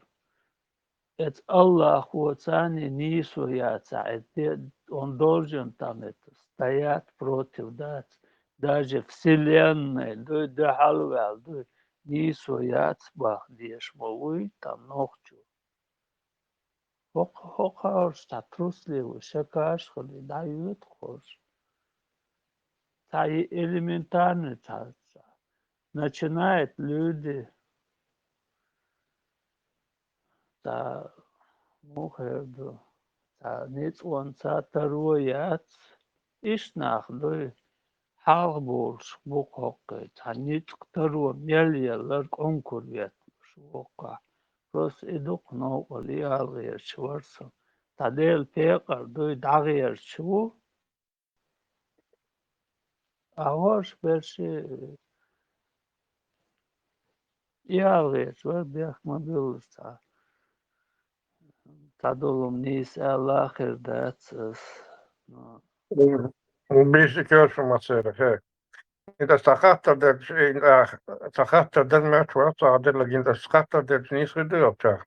эцу Аллахо царний нийсо яцахь, эцу де-, он должен там это стоять против дац, даже вселенной, дуй, дуьхьал ваьлла, дуй, нийсо яц баха дезаш ма вуй там нохчо. ХӀокху-, хӀокхарш цхьа трусливый, шакаш хилий, дӀайоьду хӀорш. Цхьа и элементарный цхьа, цхьа. Начинают люди цхьа, муха эр ду, цхьа ницкъонца таро яц, иштта нах дуй, хьалха болуш бу-кх хӀокху, цхьа ницкъ таро мел елларг къонкур ветталуш ву-кх. Просто и дукха новкъа лиалгӀерча вара со. Цхьа Делан пекъар дуй, дӀагӀерча ву. А хӀорш берш ялгӀерча вара, бехк ма билла цхьа. Цхьа долу нийса аьлла а хир дац ас. Мгм. Биша кешамацера, хе. ХӀинца сан хаттар дерг, сан хаттар дерг моьттуш вара, сан хаттар дерг, хӀинца сан хаттар дерг нийса хир ду йоццуш.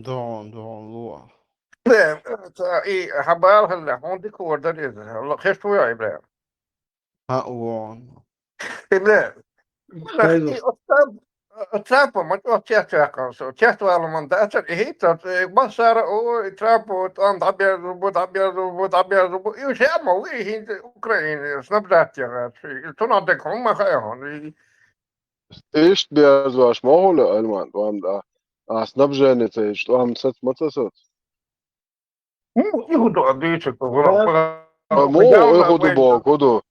ДогӀун, догӀун, ло. Бля, ца, и хьан бала хилла, хьуна дика хӀора дара иза. Хешту вай, бля. Хьан вон. И, бля, Хайла. И оцу Трамп-, оцу Трампа ма чӀогӀа чест ваьккхина со. Чест вала ман дацар, и хӀинца, э, массара, ой, Трампа тӀом дӀаберзур бу, дӀаберзур бу, дӀаберзур бу. И уьш хӀама ву, и хӀинца Украина снабжать яхар. И цунах дерг хӀумма хаьа хьуна. И Иштта безош ма хуьлу, Альман, тӀом дӀа. А снабжение ца йича, тӀом саца ма ца соцу. Ма му и хӀу ду, а дуьйцург, Ма му и хӀу ду боху ду.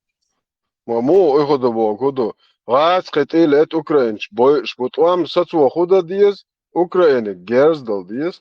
Ма му и хӀу ду боху ду. ГӀазкхи тӀе лета украинчу бойуш бу, тӀом сацо хӀу дан деза, Украиниг герз дала деза.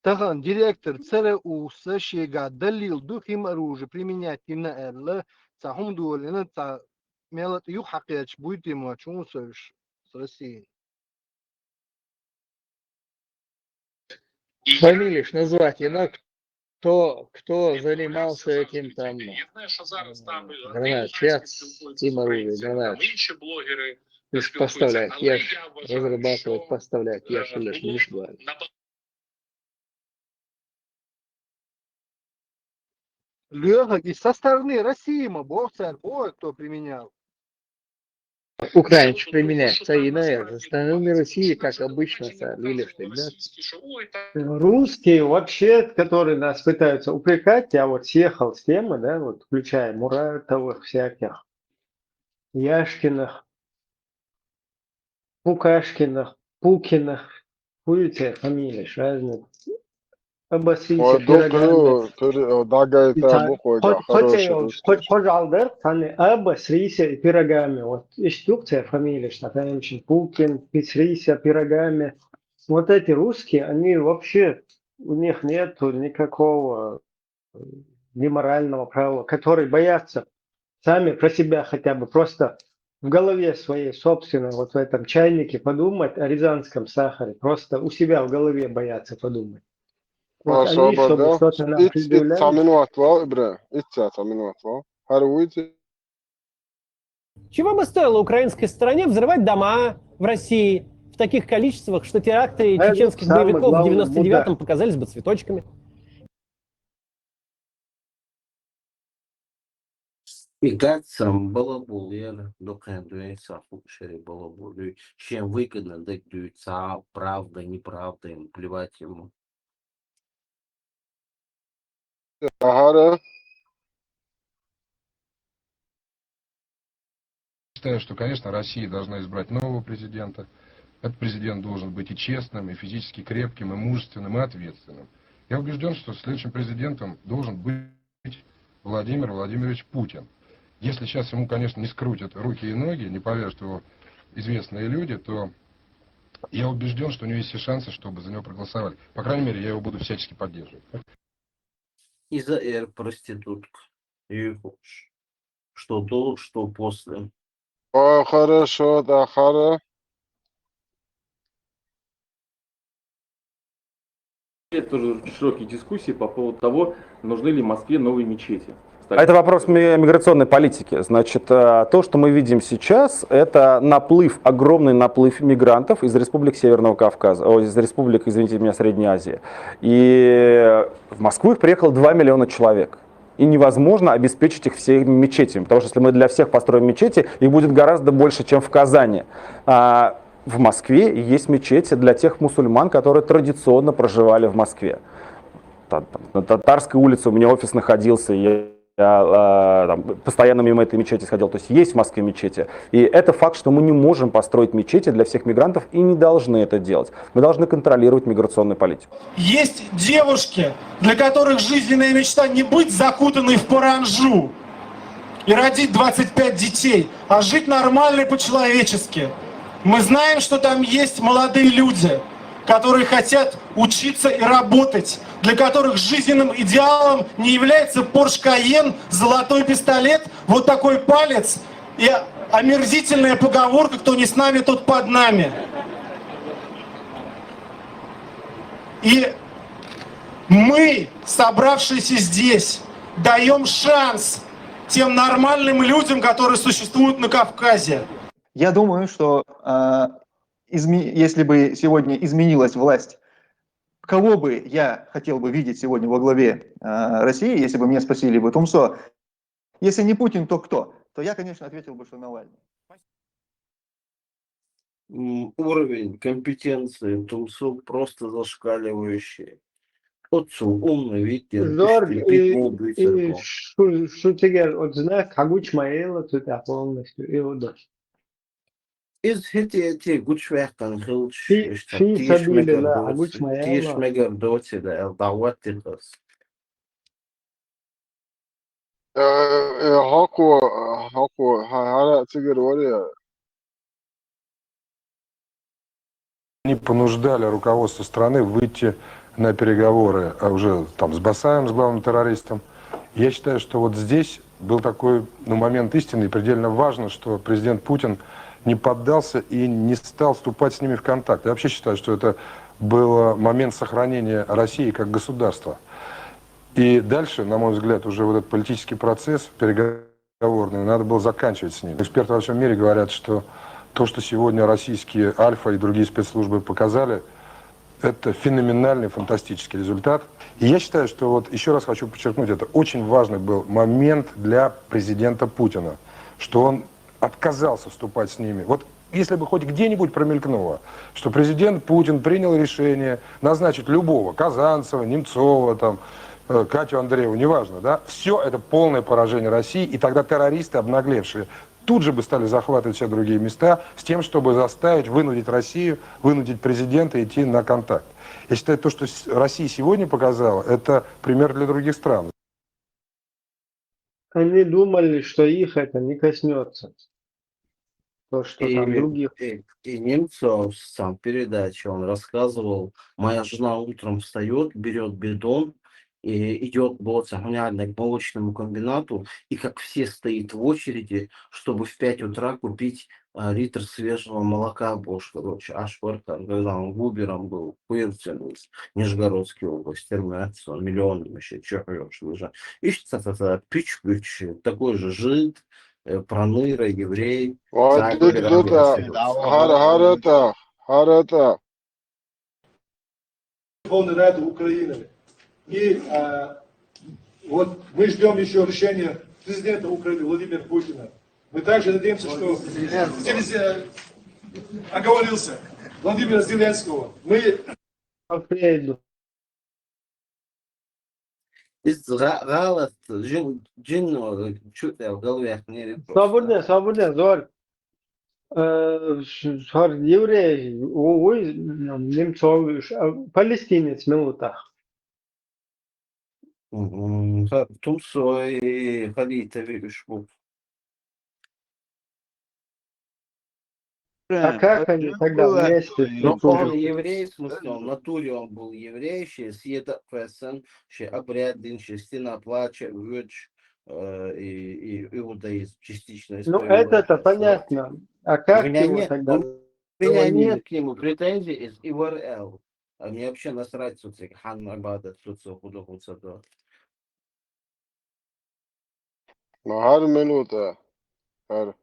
Тахан директор цара уса шега далил ду химоружие применять йина аьлла, цхьа хӀума долийна, цхьа мел а юха хьакхеча буй те ма чун сош с Россией. Фамилиш назвать йина, кто, кто занимался этим там, э, гранат, чья химоружие, гранат. Лишь поставлять, я ж разрабатывать, поставлять, я ж лишь не знаю. Лёха, и со стороны России ма боху цара, боху, кто применял. Украинцы применяют, а иная со стороны России, как обычно, са лилиш тогда. Русские вообще, которые нас пытаются упрекать, я вот съехал с темы, да, вот включая Муратовых всяких, Яшкиных, Пукашкиных, Пукиных, хуй церан фамилеш, разных. Обосрися пирогами. Дагайта бу кхойга, хороший русский. Кхо-, кхо-, кхо жал дар, царна обосрися пирогами. Вот, иштта ду-кх церан фамилеш, например, Пукин, обосрися пирогами. Вот эти русские, они вообще, у них нету никакого ни морального права, которые боятся сами про себя хотя бы просто в голове своей собственной, вот в этом чайнике подумать о рязанском сахаре, просто у себя в голове боятся подумать. Вот они, чтобы что-то нам предъявляли. Итт цхьа минот вал, Ибра, итт цхьа минот вал. ХӀара вуйти. Чего бы стоило украинской стороне взрывать дома в России в таких количествах, что теракты чеченских боевиков в девяносто девятом показались бы цветочками? И как сам балабол яра, докан дуэса фукшери балабол, дуй, чем выгодно, так дуй, ца, правда, неправда, ему плевать ему. Ага. Считаю, что, конечно, Россия должна избрать нового президента. Этот президент должен быть и честным, и физически крепким, и мужественным, и ответственным. Я убежден, что следующим президентом должен быть Владимир Владимирович Путин. Если сейчас ему, конечно, не скрутят руки и ноги, не повяжут его известные люди, то я убежден, что у него есть все шансы, чтобы за него проголосовали. По крайней мере, я его буду всячески поддерживать. И за эр проститутку. И что до, что после. А, хорошо, да, хорошо. Есть тоже широкие дискуссии по поводу того, нужны ли Москве новые мечети. Это вопрос ми-, миграционной политики. Значит, э, то, что мы видим сейчас, это наплыв, огромный наплыв мигрантов из республик Северного Кавказа, о, из республик, извините меня, Средней Азии. И в Москву их приехало два миллиона человек. И невозможно обеспечить их всеми мечетями, потому что если мы для всех построим мечети, их будет гораздо больше, чем в Казани. А в Москве есть мечети для тех мусульман, которые традиционно проживали в Москве. Та-, там, на Татарской улице у меня офис находился, я, я, а, там, постоянно мимо этой мечети сходил. То есть есть в Москве мечети. И это факт, что мы не можем построить мечети для всех мигрантов и не должны это делать. Мы должны контролировать миграционную политику. Есть девушки, для которых жизненная мечта не быть закутанной в паранджу и родить двадцать пять детей, а жить нормально и по-человечески. Мы знаем, что там есть молодые люди, которые хотят учиться и работать, для которых жизненным идеалом не является Porsche Cayenne, золотой пистолет, вот такой палец и омерзительная поговорка: «Кто не с нами, тот под нами». И мы, собравшиеся здесь, даём шанс тем нормальным людям, которые существуют на Кавказе. Я думаю, что, а, изме-, если бы сегодня изменилась власть, кого бы я хотел бы видеть сегодня во главе, а, России, если бы меня спросили бы: «Тумсо, если не Путин, то кто?» То я, конечно, ответил бы, что Навальный. М, уровень компетенции Тумсо просто зашкаливающий. Очень умный, видите, зор, и, и шу-, шу тигер, вот знак, хьагуча ма яьлла цу тӀа полностью, и вот. Из хӀетте-хӀетте гучаваьккхина хилча, фи-, иштта фи тешаш сабили мегар ла, доций, хьагуча ма яьлла. Тешаш мегар доций да, аьлла, дӀа ваттира ас. Э, э, хьакхо, хьакхо, хьа-, хӀара цигара варе. Они понуждали руководство страны выйти на переговоры, а уже там с Басаевым, с главным террористом. Я считаю, что вот здесь был такой, ну, момент истины, и предельно важно, что президент Путин не поддался и не стал вступать с ними в контакт. Я вообще считаю, что это был момент сохранения России как государства. И дальше, на мой взгляд, уже вот этот политический процесс переговорный, надо было заканчивать с ним. Эксперты во всем мире говорят, что то, что сегодня российские Альфа и другие спецслужбы показали, это феноменальный, фантастический результат. И я считаю, что вот еще раз хочу подчеркнуть, это очень важный был момент для президента Путина, что он отказался вступать с ними. Вот если бы хоть где-нибудь промелькнуло, что президент Путин принял решение назначить любого, Казанцева, Немцова, там, э, Катю Андрееву, неважно, да, все это полное поражение России, и тогда террористы, обнаглевшие, тут же бы стали захватывать все другие места с тем, чтобы заставить, вынудить Россию, вынудить президента идти на контакт. Я считаю, то, что с- Россия сегодня показала, это пример для других стран. Они думали, что их это не коснется. То, что И, там других. и, и Немцов сам в передаче, он рассказывал, моя жена утром встает, берет бидон и идет к молочному комбинату, и как все стоит в очереди, чтобы в пять утра купить а, литр свежего молока, боже, короче, аж корка, когда он губером был, Пырцин из Нижегородской области, терминация, миллион вообще, чё орёшь, вы же. Ищется это пич-пич, такой же жид, э, проныра, еврей. Ой, Царь тут, Петр тут, а, Первый. har, har это, har это. Верховной Рады Украины. И а, вот мы ждем еще решения президента Украины Владимира Путина. Мы также надеемся, что Зеленского. Оговорился. Владимира Зеленского. Мы По-прежнему. Из га- галат, джин, джин, чуть в голове не Свободно, свободно, зор. Э, с- сор еврей, о- ой, немцов, ш- а, палестинец, минута. Мгм. Ха- Тумсо и Халитови ушбу. А как они тогда вместе Ну, он служили? Еврей, в смысле, он в натуре он был еврей, ще съеда фэсэн, ще обрядин, ще стена плача, вёч, э, и, и иудаизм частично. Ну, это-то понятно. А как Меня его нет, тогда у меня проводили? Нет к нему претензий из И В Р Л. А мне вообще насрать, что ты хан абада, что ты худу хуцадо. Ну, har минута. Har.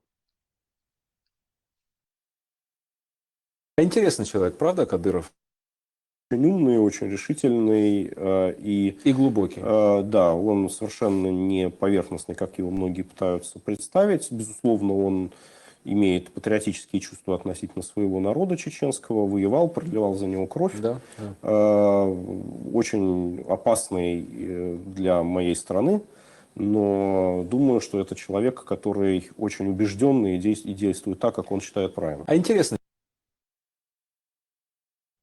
Интересный человек, правда, Кадыров? Очень умный, очень решительный э, и И глубокий. Э, Да, он совершенно не поверхностный, как его многие пытаются представить. Безусловно, он имеет патриотические чувства относительно своего народа чеченского, воевал, проливал за него кровь. Да, да. Э, Очень опасный э, для моей страны, но думаю, что это человек, который очень убежденный и действ- и действует так, как он считает правильным. А интересно,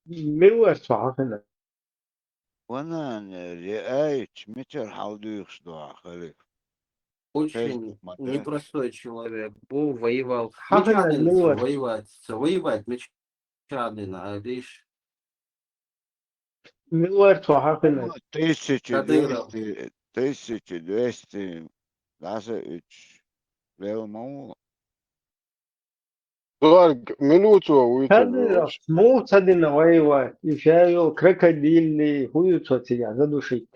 Милуэр цохохина. Ванан реаич мичар халдуйхшдуа халиф. Очень Матэ. Непростой человек был, воевал. Хахана Мечтали Милуэр. Воевать, воевать, мечтали на, а лишь Милуэр цохохина. Тысяча Кадыров. двести, тысяча двести, даже ич велмау. Зор, минута уйти. Кадыров, муцадина воевать. И фявил крокодильный, хуюцо тебя задушить.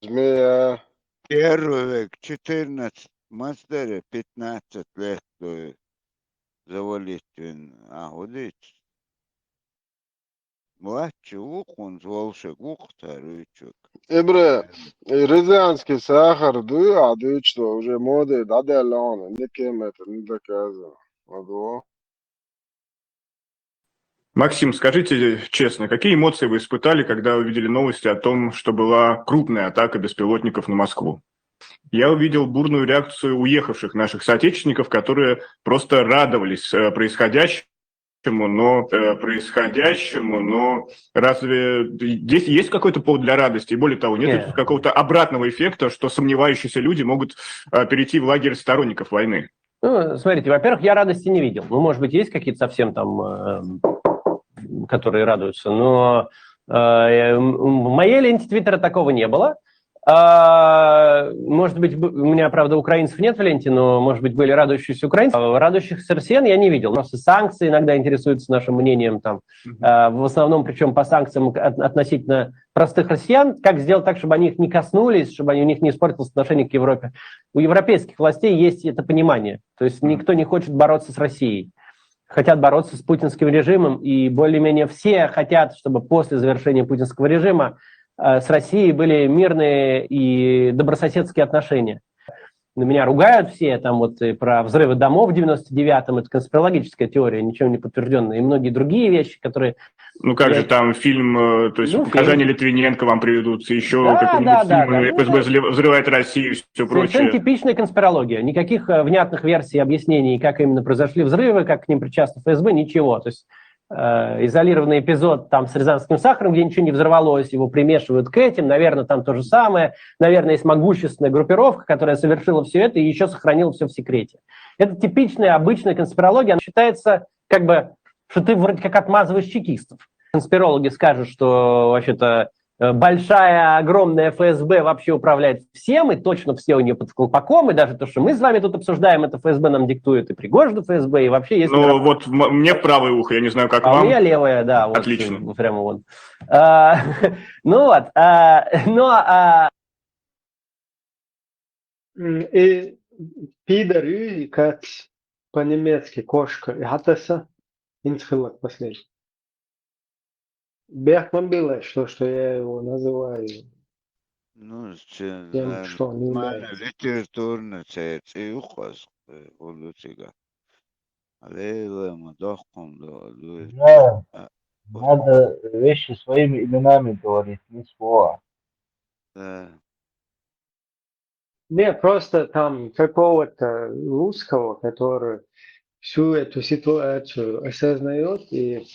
Змея. Первый век, четырнадцать, мастере пятнадцать лет, то есть завалить вин, а ходить. Младший лукун, волшек лук, второй чек. Эмре, рязанский сахар, ду, а ду что, уже моды, да, да, лон, не кем это, не доказано. Ладно. Максим, скажите честно, какие эмоции вы испытали, когда увидели новости о том, что была крупная атака беспилотников на Москву? Я увидел бурную реакцию уехавших наших соотечественников, которые просто радовались э, происходящему, но э, происходящему, но разве здесь есть какой-то повод для радости? И более того, нет Нет. Какого-то обратного эффекта, что сомневающиеся люди могут э, перейти в лагерь сторонников войны? Ну, смотрите, во-первых, я радости не видел. Ну, может быть, есть какие-то совсем там э, которые радуются. Но э, в моей ленте Твиттера такого не было. А, может быть, у меня, правда, украинцев нет в ленте, но, может быть, были радующиеся украинцы. А радующихся россиян я не видел. Просто санкции иногда интересуются нашим мнением. Там, mm-hmm. В основном, причем по санкциям относительно простых россиян, как сделать так, чтобы они их не коснулись, чтобы они, у них не испортилось отношение к Европе. У европейских властей есть это понимание. То есть никто не хочет бороться с Россией. Хотят бороться с путинским режимом, и более-менее все хотят, чтобы после завершения путинского режима э, с Россией были мирные и добрососедские отношения. На меня ругают все, там вот и про взрывы домов в девяносто девятом, это конспирологическая теория, ничем не подтвержденная, и многие другие вещи, которые... Ну как же, там фильм, э, то есть ну, показания фильм. Литвиненко вам приведутся, еще да, какой-нибудь да, фильм, да, да, ФСБ ну, взрывает Россию и все прочее. Типичная конспирология, никаких э, внятных версий, объяснений, как именно произошли взрывы, как к ним причастны ФСБ, ничего. То есть э, изолированный эпизод там с рязанским сахаром, где ничего не взорвалось, его примешивают к этим, наверное, там то же самое, наверное, есть могущественная группировка, которая совершила все это и еще сохранила все в секрете. Это типичная, обычная конспирология, она считается как бы, что ты вроде как отмазываешь чекистов. Конспирологи скажут, что вообще-то э, большая, огромная ФСБ вообще управляет всем, и точно все у нее под колпаком, и даже то, что мы с вами тут обсуждаем, это ФСБ нам диктует, и Пригожин ФСБ, и вообще есть... Ну, вот мне в правое ухо, я не знаю, как а вам. А у меня левое, да. Вот, отлично. Прямо вот. А, ну вот, а, но... А... И пидор, и кац по-немецки кошка, и хатаса, инсхылок последний. Бехман Билай, что, что я его называю. Ну, че, Тем, что он мана является. Литературно цеци ухас улучига. Алейла мадахкум до. Да, надо вещи своими именами говорить, не слова. Да. Не, просто там какого-то русского, который всю эту ситуацию осознает и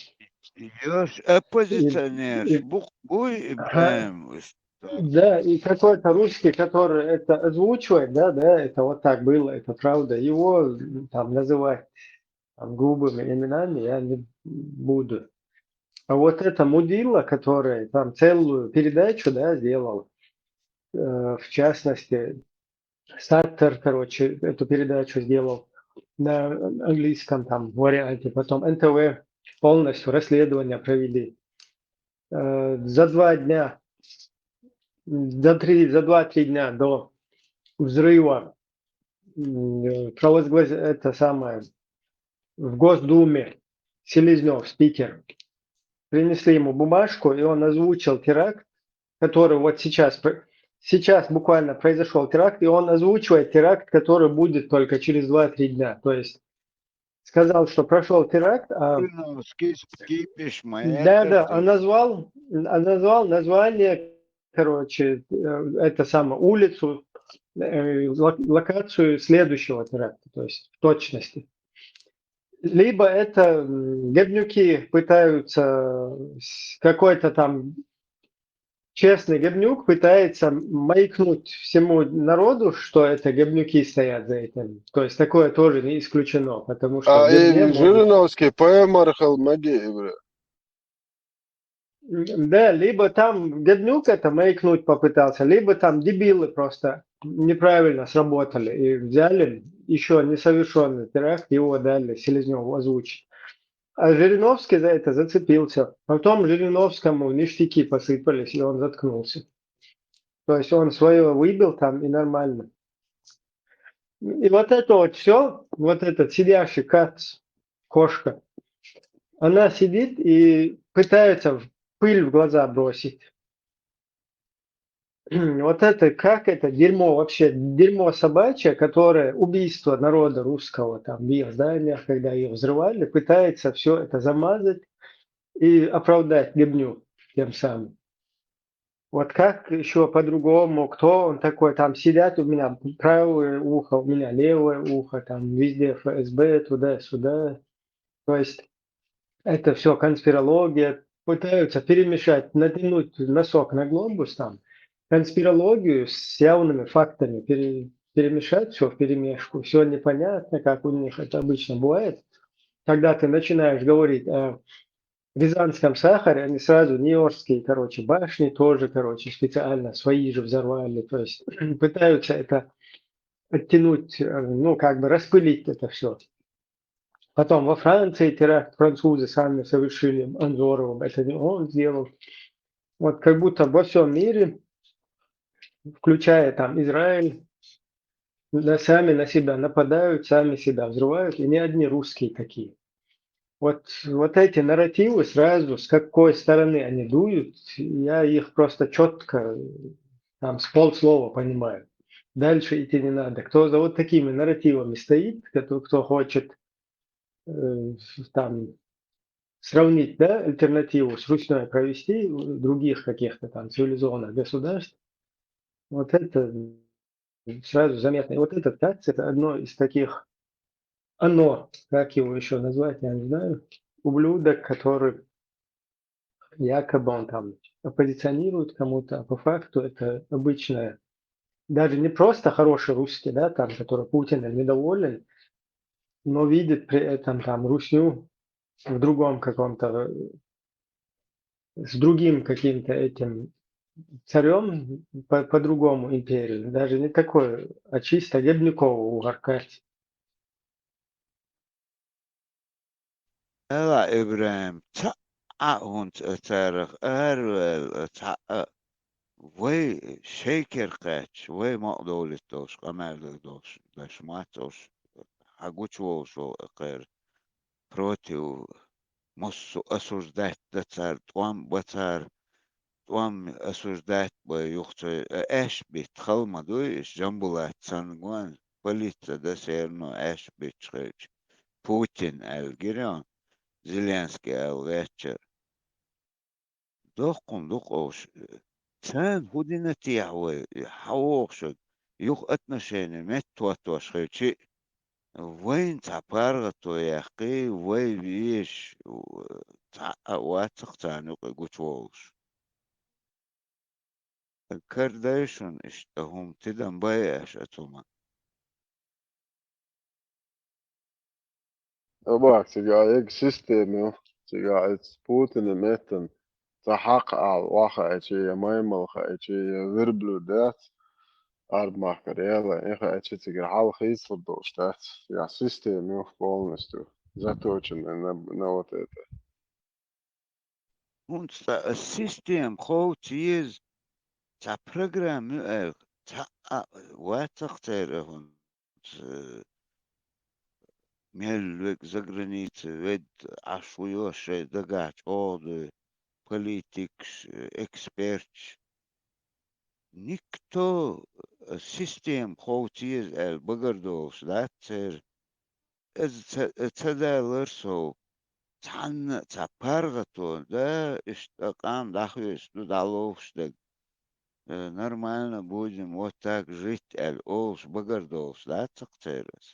Još оппозиционер, и- бук буй Ага. Ибраим. Да, и какой-то русский, который это озвучивает, да, да, это вот так было, это правда, его там называть там, грубыми именами я не буду. А вот это мудила, который там целую передачу, да, сделал, э, в частности, Саттер, короче, эту передачу сделал на английском там варианте, потом НТВ полностью расследование провели. Э, за два дня, за три, за два-три дня до взрыва м, провозглас... это самое, в Госдуме Селезнев, спикер, принесли ему бумажку, и он озвучил теракт, который вот сейчас, про- сейчас буквально произошел теракт, и он озвучивает теракт, который будет только через два-три дня. То есть сказал, что прошел теракт, а Скипиш моя. да, да, а назвал, а назвал название, короче, э, это самое, улицу, э, лок- локацию следующего теракта, то есть в точности. Либо это м, гебнюки пытаются, с- какой-то там честный гебнюк пытается маякнуть всему народу, что это гебнюки стоят за этим. То есть такое тоже не исключено, потому что А в Гебне и может- Жириновский поэмархал маги, бля. Да, либо там гебнюк это маякнуть попытался, либо там дебилы просто неправильно сработали и взяли еще несовершенный теракт, его дали Селезневу озвучить. А Жириновский за это зацепился. Потом Жириновскому ништяки посыпались, и он заткнулся. То есть он свое выбил там и нормально. И вот это вот все, вот этот сидящий кац, кошка, она сидит и пытается в пыль в глаза бросить. Вот это, как это дерьмо вообще, дерьмо собачье, которое убийство народа русского там в Язданях, когда ее взрывали, пытается все это замазать и оправдать гебню тем самым. Вот как еще по-другому, кто он такой, там сидят у меня правое ухо, у меня левое ухо, там везде ФСБ, туда-сюда. То есть это все конспирология, пытаются перемешать, натянуть носок на глобус там, конспирологию с явными фактами, пере- перемешать все в перемешку, все непонятно, как у них это обычно бывает. Когда ты начинаешь говорить о Рязанском сахаре, они сразу Нью-Йоркские, короче, башни тоже, короче, специально свои же взорвали. То есть пытаются это оттянуть, э, ну, как бы распылить это все. Потом во Франции теракт французы сами совершили Анзоровым. Это не он сделал. Вот как будто во всем мире, включая там Израиль, на, сами на себя нападают, сами себя взрывают, и не одни русские такие. Вот, вот эти нарративы сразу, с какой стороны они дуют, я их просто четко там с полслова понимаю. Дальше идти не надо. Кто за вот такими нарративами стоит, кто, кто хочет э, там сравнить, да, альтернативу с руснёй провести у других каких-то там цивилизованных государств, вот это сразу заметно. И вот этот Кац, это одно из таких, оно, как его еще назвать, я не знаю, ублюдок, который якобы он там оппозиционирует кому-то, а по факту это обычная, даже не просто хороший русский, да, там, который Путиным недоволен, но видит при этом там русню в другом каком-то, э, с другим каким-то этим царем по, по-другому империю, даже не такой, а чисто ледникового угоркать. Ала Ибрагим, цаӀа хӀунца царах араваьлла, цаӀа вай шайкер кхаьчча, вай мукъадовлитталуш, къамаьл дагадолуш, даш мац уш, хьан гучуволуш волу кхера против, массо а осуждать дан цара, тӀом бан цара, тӀом осуждать бан юха ца, аьшпа битта хала ма дуй, иштта Жамбулат санна гон, полиция дан серано аьшпа битташ хилча, Путин аьлла гира, Зеленский аьлла гӀеччара. Доккхун ду къовш. Царна хӀун дина техьа вай, хьан вогӀуш, юха отношение меттахӀоттош хилчи, вайна цхьа паргӀато яьккхи, вай везаш, цхьа а вацахь царна юкъе гучуволуш. Карадай шуна иштта хӀума, тидам бай аша оцу хӀуманна. Абак, цигахь ега система ю, цигахь эца Путина меттан цхьа хьакха ала охьахаийча, я маймал хаийча, я верблюд яц, Ӏарбмахкара яла, и хаийча цигара хьал хийцалур долуш дац. Цигахь система ю полностью заточенная на, на вот это. ХӀунда система ховца еза, цхьа программа ю аьлла, цхьа а вацахь церан хӀунца, мел вега заграница ведда Ӏаш ву йо, шайн дагахь чӀогӀа дуй, политикаш, эксперташ. Никто система ховца еза аьлла багар долуш дац церан. Иза ца, ца далар сов, цхьанна а цхьа паргӀато, да, иштта къам дӀахьоьжуш ду дӀаловхаш дерг. Нормально будем вот так жить аьлла олуш багар долуш дац-кх церан иза.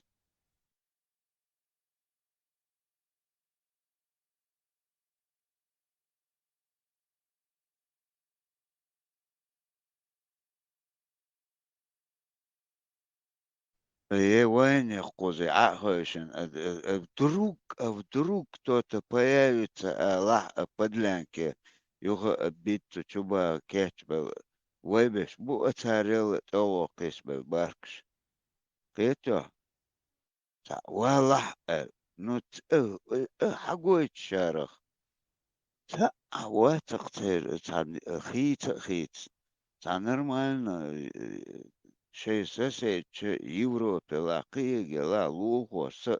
Е вайнех кхуза Ӏа а хевшина, а, а, а вдруг, а вдруг кто-то появится, а, лахь а подлянке, юха а битта чубаха кечбелла, вай беш бу а царел а тӀе воккхийсбелла баркаш. Кхетахь? Цхьаъ валахь аьлла. Ну, ц-, э, э, э, хьагойту шарах. Цхьаъ вацахь церан цхьа, э, хийца а хийца. Цхьа нормально, э, шайн соседча Европе ла, кхиеге ла, лулахошца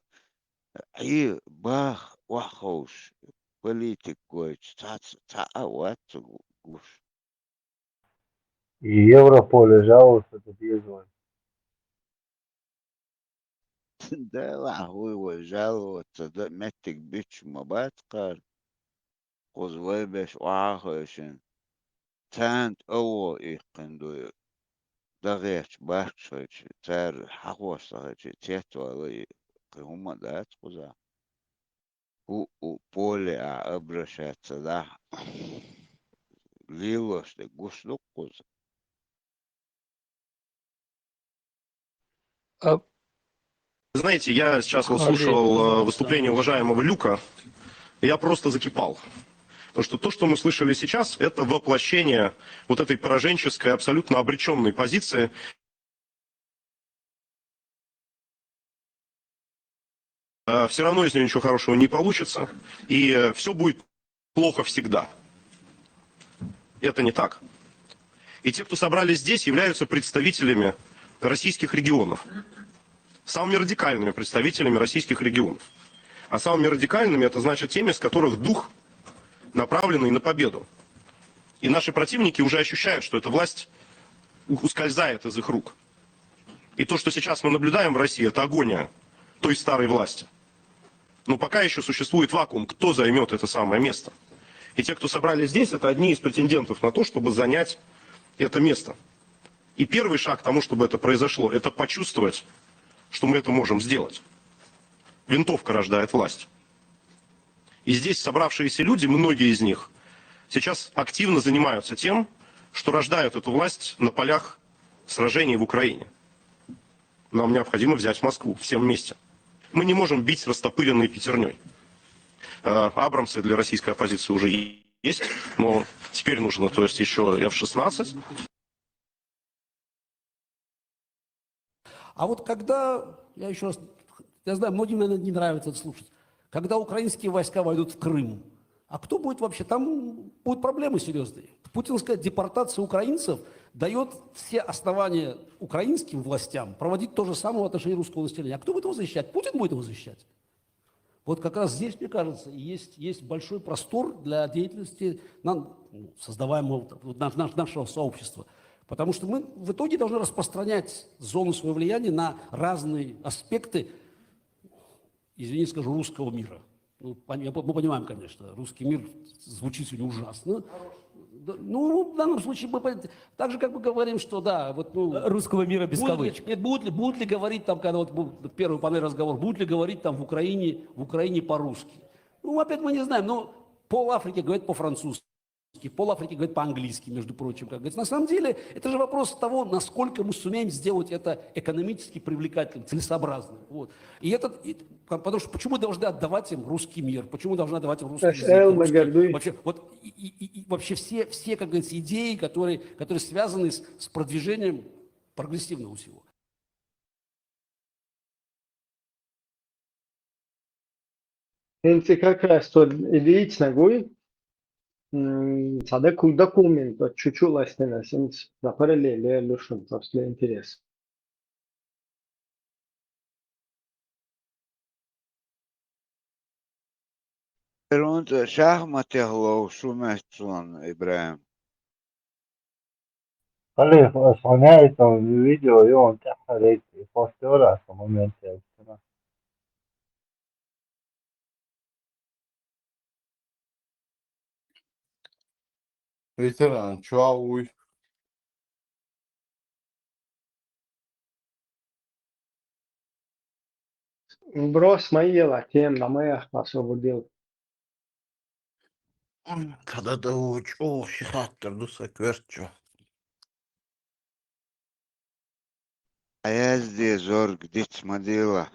а, Ӏе, баха, охьаховш, политик гойтуш, цхьац-, цхьаъ а вац ца гу-, гуш. И Европоле жаловаться тут еза вай. Делахь вуй вай жаловаться дан меттиг буьтуш ма бац кхара. Кхуза вай беш охьа а хевшина. Царна тӀе а вон иккхина дуй. ДагӀерчу баркаш хилча, цара хьахош ца хилча, цецвала и кхин хӀума а дац кхузахь. У, у, поле а обращаться дахь. Лелош дерг гуш ду кхуза. А, Знаете, я сейчас вот Алло. слушал э, выступление уважаемого Люка, я просто закипал. Потому что то, что мы слышали сейчас, это воплощение вот этой пораженческой, абсолютно обреченной позиции. Все равно из нее ничего хорошего не получится, и все будет плохо всегда. Это не так. И те, кто собрались здесь, являются представителями российских регионов. Самыми радикальными представителями российских регионов. А самыми радикальными, это значит теми, с которых дух, направленный на победу. И наши противники уже ощущают, что эта власть у- ускользает из их рук. И то, что сейчас мы наблюдаем в России, это агония той старой власти. Но пока еще существует вакуум, кто займет это самое место. И те, кто собрались здесь, это одни из претендентов на то, чтобы занять это место. И первый шаг к тому, чтобы это произошло, это почувствовать, что мы это можем сделать. Винтовка рождает власть. И здесь собравшиеся люди, многие из них, сейчас активно занимаются тем, что рождают эту власть на полях сражений в Украине. Нам необходимо взять Москву всем вместе. Мы не можем бить растопыренной пятерней. Э, Абрамсы для российской оппозиции уже есть, но теперь нужно, то есть, еще F-16. А вот когда, я еще раз, я знаю, многим, наверное, не нравится это слушать, когда украинские войска войдут в Крым, а кто будет вообще, там будут проблемы серьезные. Путинская депортация украинцев дает все основания украинским властям проводить то же самое в отношении русского населения. А кто будет его защищать? Путин будет его защищать. Вот как раз здесь, мне кажется, есть, есть большой простор для деятельности нам, ну, создаваемого вот наш, наш, нашего сообщества. Потому что мы в итоге должны распространять зону своего влияния на разные аспекты, извини, скажу, русского мира. Ну, мы понимаем, конечно, русский мир звучит сегодня ужасно. Ну, в данном случае мы так же как бы говорим, что да, вот, ну, русского мира без кавычек. Нет, будут ли, будут ли говорить там, когда вот был первый панель разговор, будут ли говорить там в Украине, в Украине по-русски? Ну, опять мы не знаем, но пол Африки говорит по-французски, пол Африки говорит по-английски, между прочим. Как говорится. На самом деле, это же вопрос того, насколько мы сумеем сделать это экономически привлекательным, целесообразным. Вот. И этот, и, потому что почему должны отдавать им русский мир? Почему должны отдавать им русский язык? Вообще, вот, и, и, и вообще все, все, как говорится, идеи, которые, которые связаны с, с продвижением прогрессивного всего. Энци как раз тот идеичный гуй, сада куда кумин, тот чучу ластина, синц на параллеле лушин, просто интерес. Runte šahmati hlov šumehtsulan, Ibrahim. Kali, svanjajta video, jo, on tähta leiti, posti orasa momenti, että Veteraan čuaui. Bros, ma ei ela tiem, ma ei ahpa sobu bil. Kada da uč, o, šihāttar dusa kvērču. Ajazdi zorg dits madila.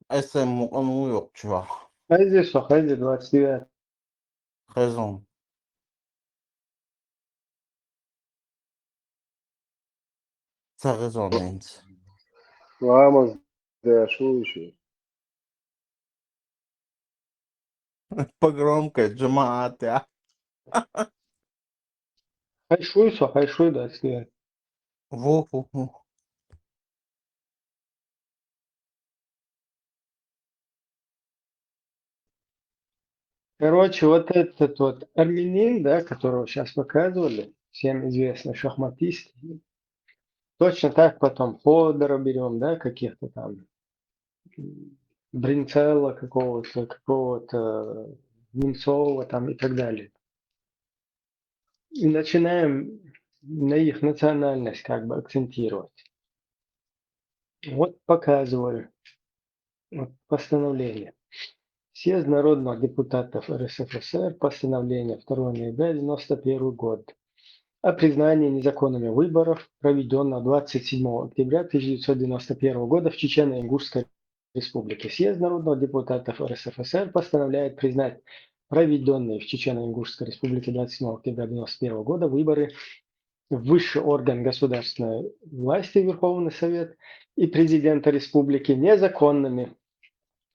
Esam muqan ujoqčuva. Хайзи со, хайзи двадцать девять. Хезон. Цаги зонинц. Ламаз дешуйши. Погромко, джамаат, я. Хайшуй со, хайшуй да сне. Ву, ву, ву. Короче, вот этот вот армянин, да, которого сейчас показывали, всем известный шахматист, точно так потом Фодора берем, да, каких-то там Бринцелла какого-то, какого-то Немцова там и так далее. И начинаем на их национальность как бы акцентировать. Вот показываю вот постановление. Съезд народных депутатов РСФСР, постановление второго ноября девяносто первый год. О признании незаконными выборов, проведенного двадцать седьмого октября тысяча девятьсот девяносто первого года в Чечено-Ингушской Республики. Съезд народных депутатов РСФСР постановляет признать проведенные в Чечено-Ингушской Республике двадцать седьмого октября девяносто первого года выборы в высший орган государственной власти, Верховный Совет, и президента республики незаконными,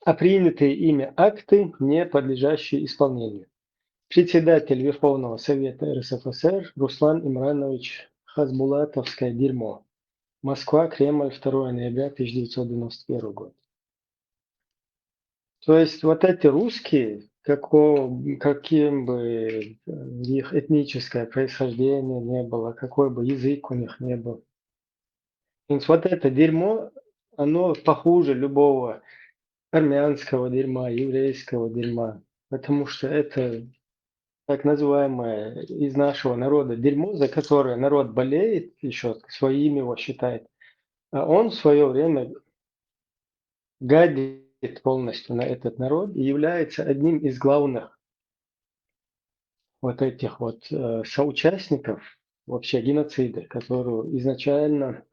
а принятые ими акты не подлежащие исполнению. Председатель Верховного Совета РСФСР Руслан Имранович Хасбулатовское дерьмо. Москва, Кремль, второе ноября тысяча девятьсот девяносто первый год. То есть вот эти русские, како- каким бы э, их этническое происхождение не было, какой бы язык у них не был, вот это дерьмо, оно похуже любого армянского дерьма, еврейского дерьма, потому что это так называемое из нашего народа дерьмо, за которое народ болеет, еще своим его считает, а он в свое время гадит полностью на этот народ и является одним из главных вот этих вот э, соучастников вообще геноцида, который изначально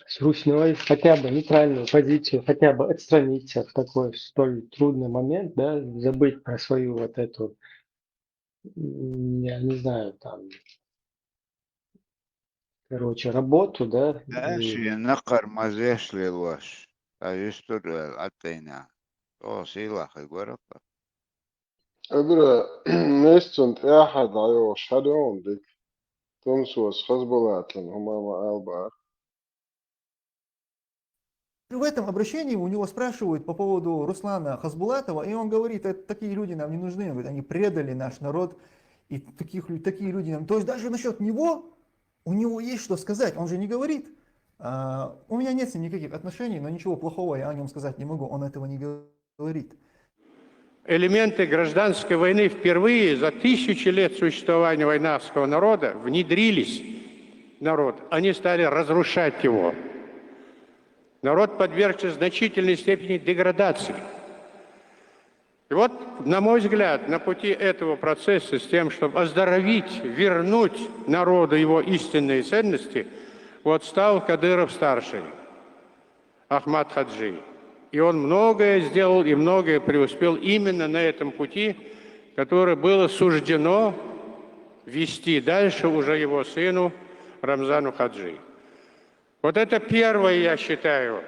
с Русней хотя бы нейтральную позицию, хотя бы отстраниться в такой столь трудный момент, да, забыть про свою вот эту, м, я не знаю, там, короче, работу, да, Да, и ши накъар мазеш лелош. А юстур атайна. О, сила хай горапа. Абра, нестон тяха даё шадон дик. Томсос Хасбулатан, хумама албар. В этом обращении у него спрашивают по поводу Руслана Хасбулатова, и он говорит: «Это, такие люди нам не нужны». Он говорит: «Они предали наш народ, и таких, лю- такие люди нам». То есть даже насчет него у него есть что сказать, он же не говорит: «А, у меня нет с ним никаких отношений, но ничего плохого я о нем сказать не могу», он этого не говорит. Элементы гражданской войны впервые за тысячи лет существования вайнахского народа внедрились в народ. Они стали разрушать его. Народ подвергся значительной степени деградации. И вот, на мой взгляд, на пути этого процесса с тем, чтобы оздоровить, вернуть народу его истинные ценности, вот стал Кадыров-старший, Ахмад Хаджи. И он многое сделал и многое преуспел именно на этом пути, которое было суждено вести дальше уже его сыну Рамзану Хаджи. Вот это первое, я считаю,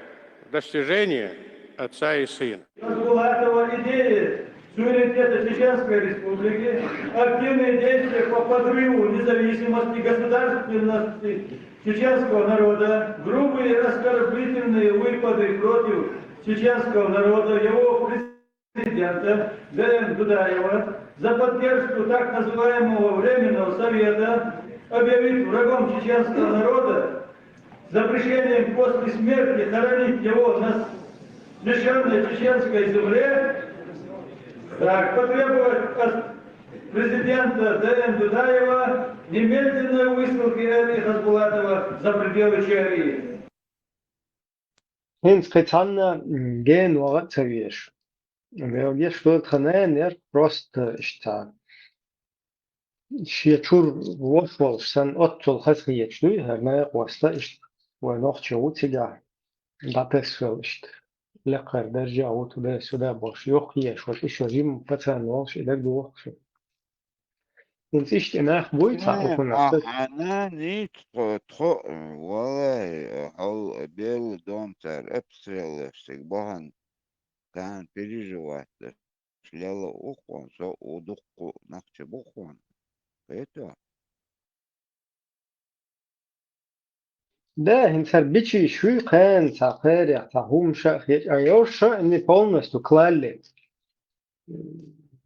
достижение отца и сына. Хасбулатова идеи суверенитета Чеченской Республики, активные действия по подрыву независимости, государственности чеченского народа, грубые оскорбительные выпады против чеченского народа, его президента Д М Дудаева за поддержку так называемого Временного Совета, объявить врагом чеченского народа, запрещением после смерти хоронить его на священной чеченской земле, так, потребовать от президента Д М Дудаева немедленной высылки Эли Хасбулатова за пределы Чечни. Хинц кхетанна ген вагъа цавеш. Вегеш вот ханен просто ишта. Ши чур вош волш сан оттол хас хиеч дуй, хар на къоста ишт. Ва нох чу цига. Да пес фел ишт. Лекхар даржа вот туда сюда бош. Йох еш вот ишо жим пацан волш и даг дуохш. Хинц ишт инах буй ца Э, ухунас. Ахана ни тхо тхо валай хал бел дом цар обстрелаш сиг бахан тан переживать да. Шляла ухон со удук нахча бухон. Это Да, хинцар бичи шуй кен, ца херя, ца хумша, хеч, а ёша не полностью клали.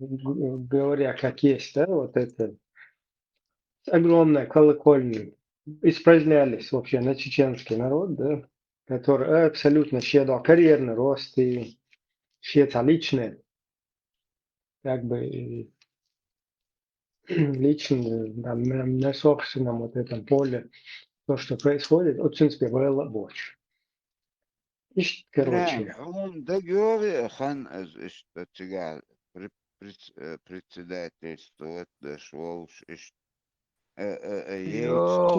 Говоря как есть, да, вот это огромная колокольня. Испражнялись вообще на чеченский народ, да, который абсолютно щедро карьерный рост и щец личный, как бы и личный, да, на, на собственном вот этом поле, то, что происходит, очень успевала больше. Ишт, короче. Он дагёри хан из ишта цига председательствовать да шволш ишт. э, э, э, яйца.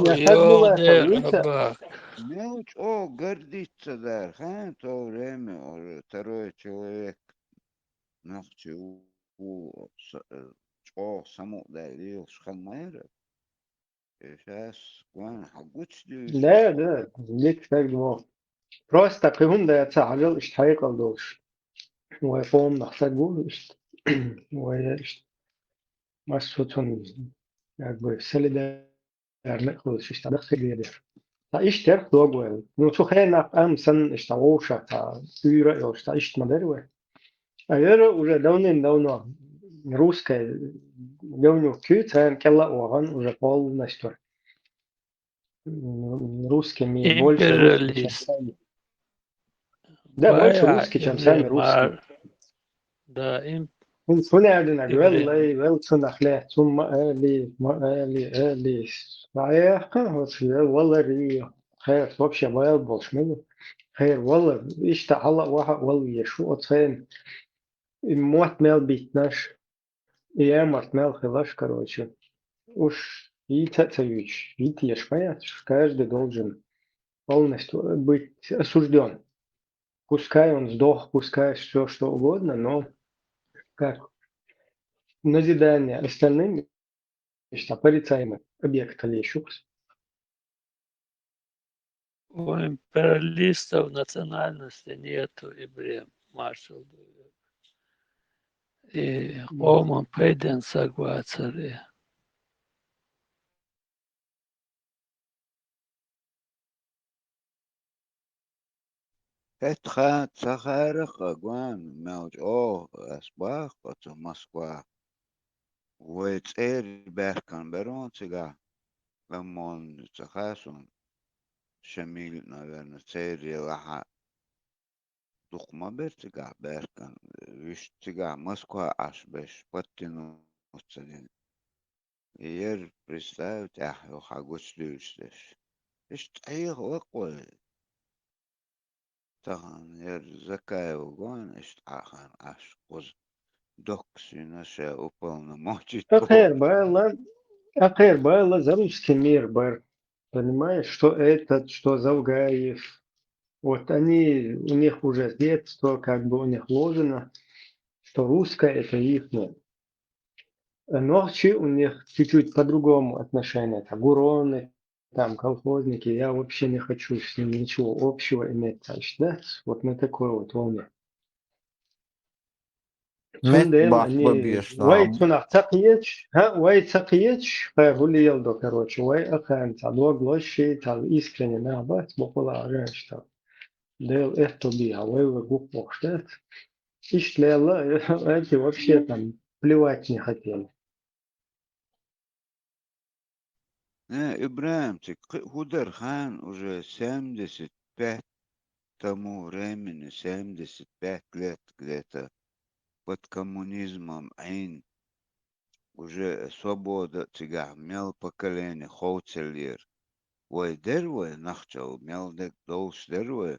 Йо, йо, дер, абак. Мел чӀогӀа гордиться дар, ха, то время уже второй человек нах чу у, у, с-, э, чӀогӀа самукъадаьлла лелаш хинна ма яра. Э, щас гон хьагучдуьйш. Да, да, дика стаг мо. Просто кхы хӀума дац хьажал иштта хьекъал долуш. Вай къоманах стаг ву иштта. Вай иштта. Массо а цунна, как бы, солидарный хилла иштта даххилера. Ткъа иштта яра дог вай. Ну, цу хенахь амма санна иштта вовшах, цхьа уьйра а йолуш, ткъа иштта ма дара вай. А яра уже давным-давно русская говнюк ю, царна кӀелла а вахана уже полностью. М, русский мир, больше русский, чем империалист. Сами. Да, больше русский, чем сами русские. Да, им-, ХӀун, хӀун аьлла, импер-, веллай, вел цунах ле, цунна ма али, ма али, али. Ма яхха, оцу вел валари. Хер, вообще вел болуш мила. Хер, вала, иштта хьала а ваха а вала веш ву оцу хенахь. И мотт мел биттинарш, и ямарт мел хиларш, короче. Уж йийца а ца юьйцуш, йитеш ма яц, уж каждый должен полностью быть осуждён. Пускай он сдох, пускай всё что угодно, но как назидание остальным, иштта порицаемый объект лещукс. У империалистов национальности нету, Ибрем, маршал. И къоман пайден саг вацар и. ХӀетта ца хаьара-кх, гон, мел чӀогӀа ас боху оцу Москва. Вай цӀера баьхкина бара цигахь, амма ца хаьа суна, Шамиль, наверное, церан елахь а. Дукха ма бара цигахь баьхкина, вуьшта цигахь Москва Ӏаш берш, подтянуться дина. И яра, представь, тӀехь юха гучудуьйлуш дерш. Иштта Ӏеха ваккха вай. Тахана яра Закаев гон, иштта Ӏахан Ӏаш кхуза доккха сина ша уполномочить. Ахер байла, ахер байла за русский мир бар. Понимаешь, что этот, что Завгаев. Вот они, у них уже с детства, как бы у них вложено, что русское — это ихнее. А нохчи, у них чуть-чуть по-другому отношение. Это гуроны, там, колхозники. Я вообще не хочу с ними ничего общего иметь, значит, да? Вот на такой вот волне. Цундела они, вай цунах ца кхеташ, хӀа, вай ца кхеташ, хӀа, хӀули ял до, короче, вай ахаан ца дог лоший, ца искренне нах бац, боккъала а гӀаьраш ца. Дела эхто бийха, вай вай гух бохуш дац. Иштта лелла, эти вообще там плевать не хотели. Э, Ибрахим, цига кхин а хӀун дара хан уже семьдесят пять тому времени, семьдесят пять лет где-то под коммунизмом Ӏийна. Уже свобода цигахь мел поколение ховцаллера. Вай дера вай, нахчал мел дерг долуш дера вай.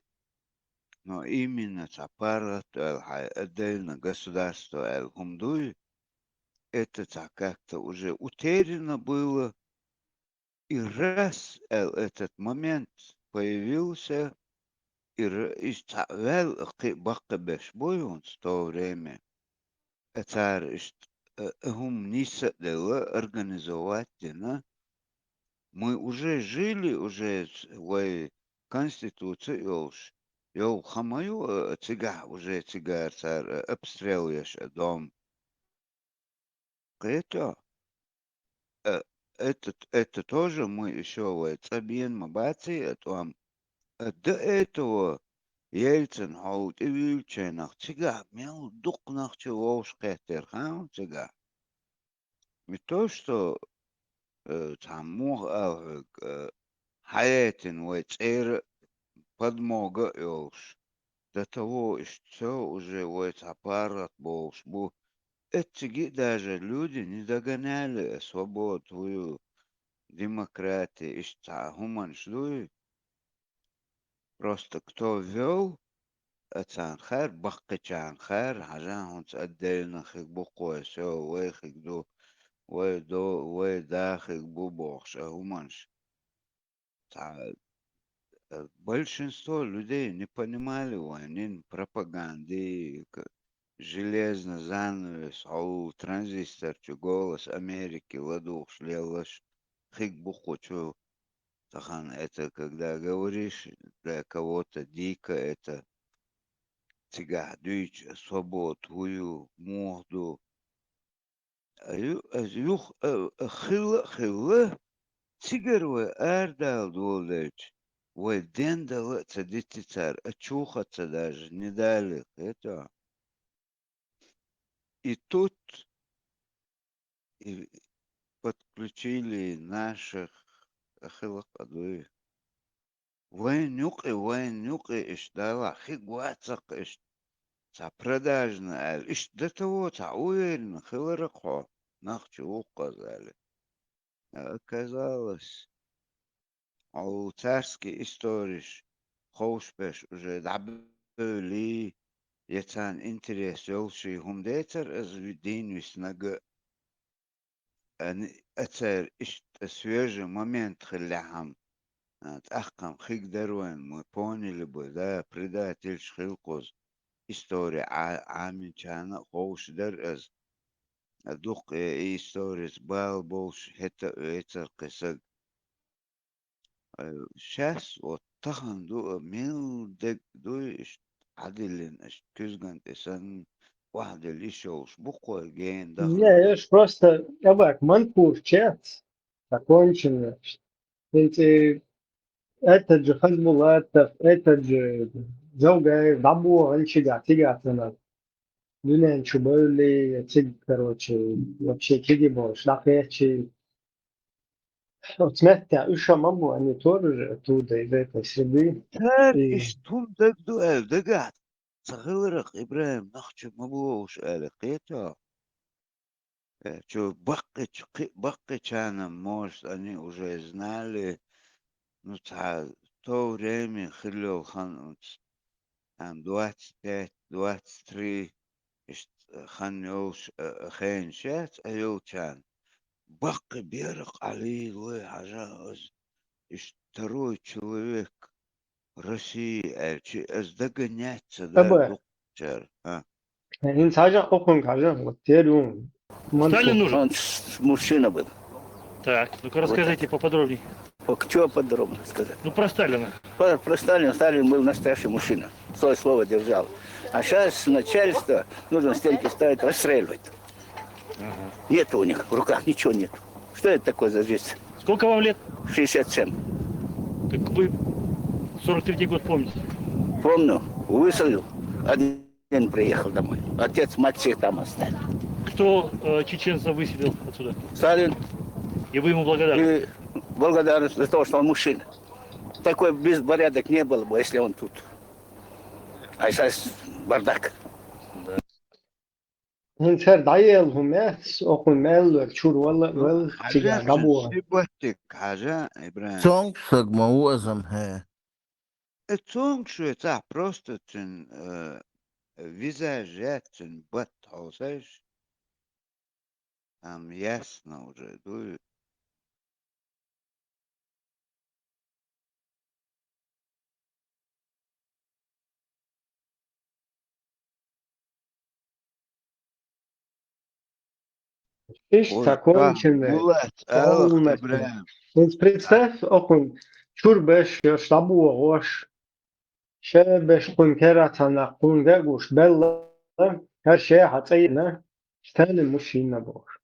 Но именно цхьа паргӀат аьлла, хьайн отдельно государство аьлла хӀума дуй, это цхьа как-то уже утеряно было. И раз, аьлла, этот момент появился, и ра-, иза цхьаъ ваьлла, кхин а баккхийберш бу юнца в то время. Э, цара иштта, э, э, хӀума нийса а делла, организовать а дина. Мы уже жили, уже с-, вай конституция а йолуш, йолу хан ма ю, э, цигахь уже цигара цара, э, обстрел еш, э, дом. Кхетий? Э, это, это тоже мы ещё вай цӀа бена ма баций, э, тӀом. Э, до этого Ельцин хьол тӀевуьйлучу хенахь цигахь мел дукха нах чу вовшахкхеттера хан цигахь. Не то что, э, цхьа муха ала хьоьга, э, хьаэцна вай цӀера а, подмога а йолуш. До того, иштта всё, уже вай цхьа паргӀат болуш бу. Эццига а даже люди не догоняли, э, свобода хӀу ю, демократия, иштта цхьа хӀуманаш дуй. Просто кто ввёл, а царна хаьара, баккхийчарна хаьара, хьажа, хӀунца отдельно хиг бу кхо, всё, вай хиг ду, вай до-, вай дахиг бу бохуш а хӀуманаш. Цхьа, э, большинство людей не понимали вайн пропаганды, к-, железный занавес, хьо транзистор чу, «Голос Америки» ладугӀуш леллаш, хиг бу кху чу. Тахан это, когда говоришь для кого-то дико, это цигахь дуьйцу, свобода хӀу ю, муха ду. А ю-, а юх-, а, а хилла а хилла, цигара вай арадала доладелча, вай дендала а ца дити цара, а чухаца даже не дали, хета. И тут и подключили наших, а хила къа дуй. Вайн юкъе, вайн юкъе иштта далахь, хиг вацахь иштта. Цхьа продажна аьлла, иштта до того цхьа уверенно хиларах хьо, нах чу вукхаза аьлла. А оказалось, хьо царский историш ховшбеш уже дӀабевлий, я царна интерес йолуш хӀума децара аса ви-, дийна виснарг а. Ани-, а цара иштта свежий момент хиллехь-м, а, тӀаккха-м хиг дара вайн, мы поняли бы, да, предательш хилла кхуза. Истори Ӏа-, Ӏаминчарна а ховшадара аса. А дуккха и историца бала болуш хӀета а вецара кхин саг. Э, щас вот тахана ду, а, мел дерг дуй, иштта Ӏадиллина, иштта куьзган тӀе санна, охьадилла йиш йолуш бу кхо гена даха. Не, я ж просто, я бак, манкур чец, закончено. ХӀинца и этот же Хасбулатов, этот же Завгаев, дӀабоханчигахь, цигахь санна. Дуьнен чу бевлли, я цига, короче, вообще кегий болуш, дӀакхеччий. Оцу меттехь уьш а ма бу, они тоже же оттуда, из этой среды. Цара и иштта хӀума дагадо аьлла дагахь ца хиларах, ИбрахӀим, нах чу ма бохуш аьлла кхета. Э, чу баккхича, кхин а баккхичарна, может, они уже знали, ну, цхьа то время хилла йолу хан оцу, там, двадцать пять, двадцать три, иштта хан йолуш, а, а, хенаш яц, а йолчарна. Баккхий берах Ӏалий лой хьажа аса, иштта второй человек России аьлча, аса дагана яц ца дара дукхачара, а? ХӀинца хьажа, хӀокхуьнга хьажа, вот тера ю. Сталин нужен? Он с-, мужчина был. Так, ну-ка расскажите поподробнее. Ок, чего подробно сказать? Ну, про Сталина. Про, про Сталина. Сталин был настоящий мужчина. Свое слово держал. А щас начальство нужно стенки ставить, расстреливать. Ага. Нет у них в руках, ничего нет. Что это такое за жизнь? Сколько вам лет? Шестьдесят семь. Как вы сорок третий год помните? Помню. Высадил. Один приехал домой. Отец, мать всех там оставил. Кто, э, чеченцев выселил отсюда? Сталин. И вы ему благодарны? И благодарность за то, что он мужчина. Такой беспорядок не было бы, если он тут. А сейчас бардак. Да. ХӀинца хӀара дӀаелла хӀума яц, окхунна мел лора чуьра вала, вала, хьажа, цигахь дӀабоха. Ши баттиг хьажа, ИбрахӀим. Цомгуш саг ма ву азам хӀе. Э, цомгуш ву цхьа, просто цуьнан, э, визаж яц цуьнан, бат хьо сайш. Там ясно уже, дуй. Иштта конченый, полностью. Представь, окхунна чуьра беш йолуш, дӀабохош, шен беш кхунна кераца нах кхунга а гуш белла, хӀара шен хьан цӀе йина, Сталин мужчина бохуш.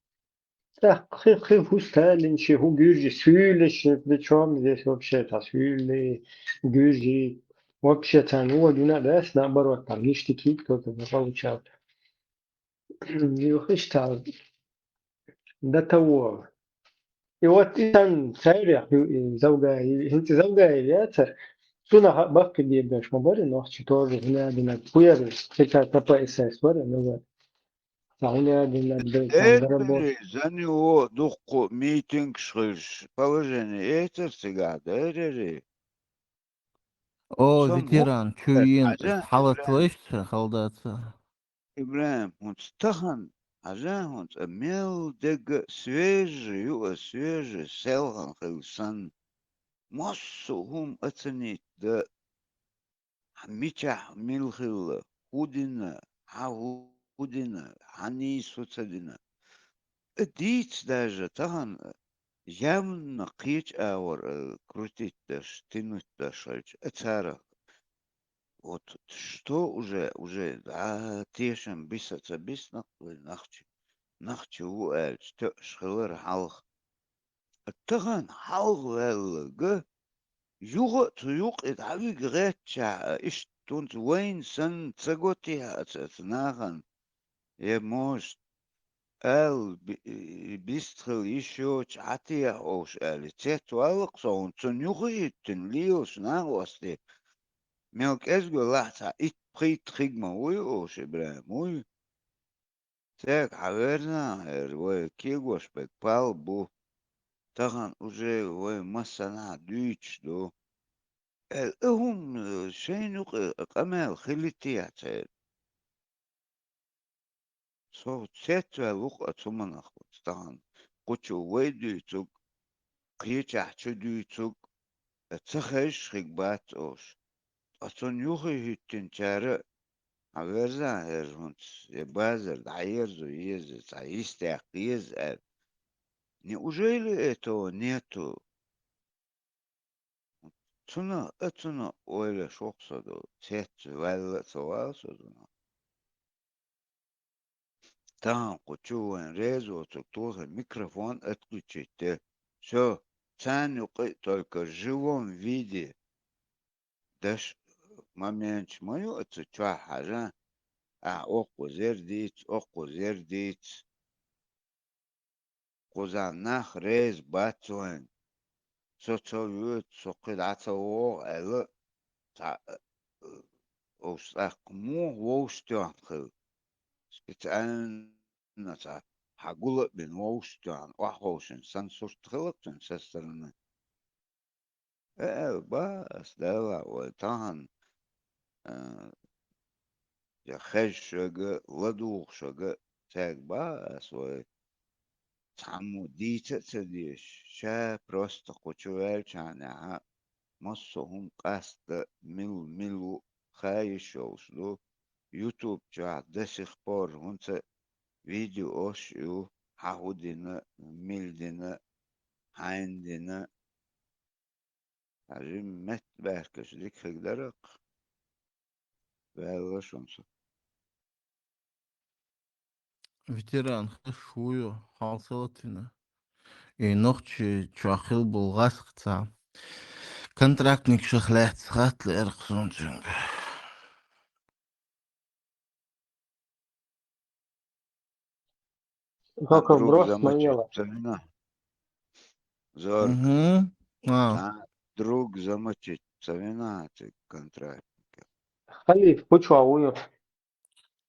ТӀаккха хи, хи, хӀу Сталин ши, хӀу гуьржи, суьйлиш, при чём здесь вообще-то суьйли, гуьржи? Вообще царна вон дуьйна а дац, наоборот, там ништяки кто-то получал. Юха иштта до того. И вот и сан цаьрах ю и Завгаев, хӀинца Завгаев яцара, цунах а баккхийбеш ма бара нохчий тоже, хӀунда аьлла, кхуьерга кхин цхьа К П С С вара, ну вот. Цхьа хӀунда аьлла, бен, там, дарабо. Эри, за него дуккха митингаш хилча, положение эцар цигахь, да, эри? О, ветеран, чу йина, хьалат вайшца, халдаца. ИбрахӀим, хӀунца тахана Хьажа хӀунца, мел дега свежий ю а, свежий селхан хилла санна. Массо а хӀума оценить дан, хьан мичахь мила хилла, хӀун дина, хьан хӀун дина, хьан нийса хӀун ца дина. Э, дийца даже тахана явно кхечу агӀор, э, крутить деш, тянуть деш хилча, э, царах. Вот что уже, уже, а, тешам биса ца биснакх вай нахчи, нахчи ву аьлча, тоьаш хилар хьалха. Тахана хьалха ваьлларг, юха а цу юкъе дӀавига гӀеттачахь а, иштта хӀунца вайна санна ца го техьа аса, аса нахана, я, может, ала би-, бистхила йиш йоцуш Ӏа техьа оуш аьлла, цецваьлла-кх со хӀунца цунна юха а хӀиттина лелаш нах а васте. Мел кӀезга велахь а цхьа итт-пхийтта хиг ма вуй оуш, ИбрахӀим, вуй? Цаьрга хьан верзан а хьера, вай кегош берг пал бу. Тахана уже вай массанхьа дуьйцуш ду. Э, э, хӀума, э, шайна юкъе къамел хилийтехьа церан. Со цецваьлла ву-кх оцу хӀуманах, оцу тахана кху чу вай дуьйцург, кхечахь чу дуьйцург, э, ца хезаш хиг бац оуш. Ткъа цунна юххе хӀиттинчара а хьан верзан а хьера хӀунца, я базар дӀаерзо еза, цхьа йист яккха еза аьлла. Неужели этого нету? Цунах а, цунах а ойла шох со ду, цецваьлла а ца вала со цунах. Тахана кху чу вайн реза воцург тохара микрофон отключить де. Всё, царна юкъе только в живом виде. Даш моменташ ма ю оцу чохь хьажа, ахь оккхуза ер дийца, оккхуза ер дийца. Кхузахь нах реза бац вайна. Со ца воьду, со кхин дӀа ца вогӀу аьлла, цхьа, э, уьш цӀаккха муха вовшахтоьхна хилла? Специально цхьа хьан гул а бина вовшахтоьхна, охьаховшина санна сурт хилла-кх цуьнан со стороны. Э, э, ба ас, Дала, вай тахана, а, я хезаш верг а, ладугӀуш верг а, цаьрга ба ас вай цхьаммо дийца а ца дезаш, ша просто кху чу ваьллачхьанехьа, массо а хӀума къаста, мила, мила ву, ха йиш йолуш ду. YouTube чохь до сих пор хӀунца видеош а ю, хьан хӀун дина, мила дина, хьайна дина. Хьажа, метта баьхкаш дика хиг дара-кх. Ваьлла шуна со. Ветеран хеш вуй, хьалсалатина. И нохчи чохь хила болу гӀаскхица. Контрактникшах лаьцна хатта лаьара-кх суна цуьнга. Только вброс ма яла. Ца вина. Зорг. Мгм. А. Цхьа друг замочить ца вина цигахь контрактника. Халиф, кху чохь вуй?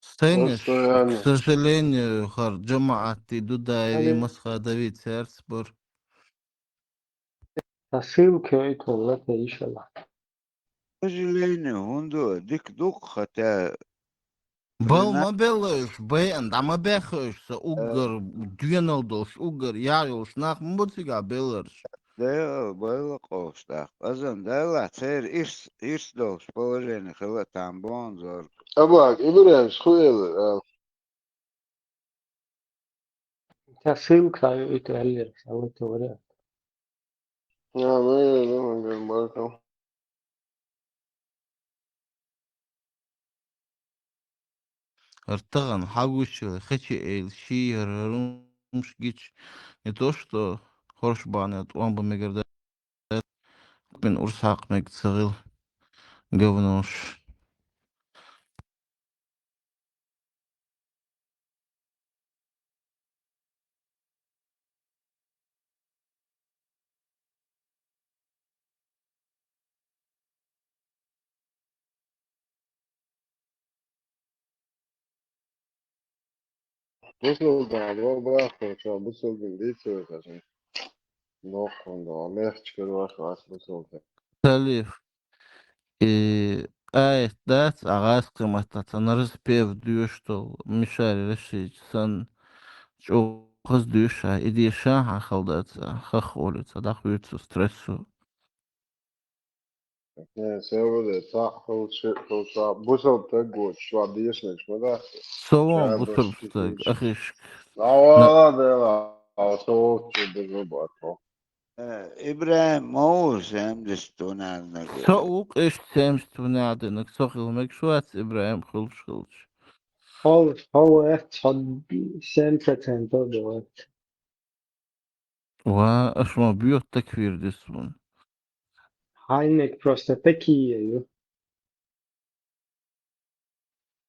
Стенеш, к сожалению, хӀара жамаӀатти ду даири, масха дави церц бар. Та ссылка итт валла, та ишала. К сожалению, хӀунда дика ду-кх, хотя бал ма белларш, байан дӀа ма баьххаш, сан уггар доьналла долуш, уггар яхь йолуш нах ма бу цигахь белларш. Дела, байла къовш тӀаккха. Азан Далла, церан ирс, ирс долуш положение хила там бонзор. Абак, ИбрахӀимс хӀун элира, а? Ца ссылка ю итт аьллера, сан вай товаря. А, ну, ну, ну, баркал. ХӀара тахана хьагучу хечи эйла ший хӀара хӀумаш гича, не то что хӀорш бахьана тӀом бан мегар дац, кхин урс хьакха мега ца хила, говнош. Бусулба дин вай баххочо бусулба дин дийцур ду хаза. Нохчо ваха вац бусулба дин. Халиф, и аят дац, а гӀазкхи маттахь цхьана распев доьшуш долу Мишари Рашидович санна, чӀогӀа хаза дуьйш, и деша хьан хала дац, хах олица, дӀахуьйцу стрессу. Э, се вале, цхьаъ хилча, шиъ хилча, бусалба стаг воцуш, ва дешнаш ма дац. Со вон бусалба стаг, ахишка. Ла вала дела, а со вовчу деза бато. Э, ИбрахӀим ма ву семьдесят ву наьннаг? Со ву къишта семьдесят ву наьннаг, со хила мегаш вац ИбрахӀим хуьлуш хилча. Хьо, хьо вац, хьо семь процентов вац. Ва, аша ма боьха такфир дисса вон. Хьайниг просто такие ю.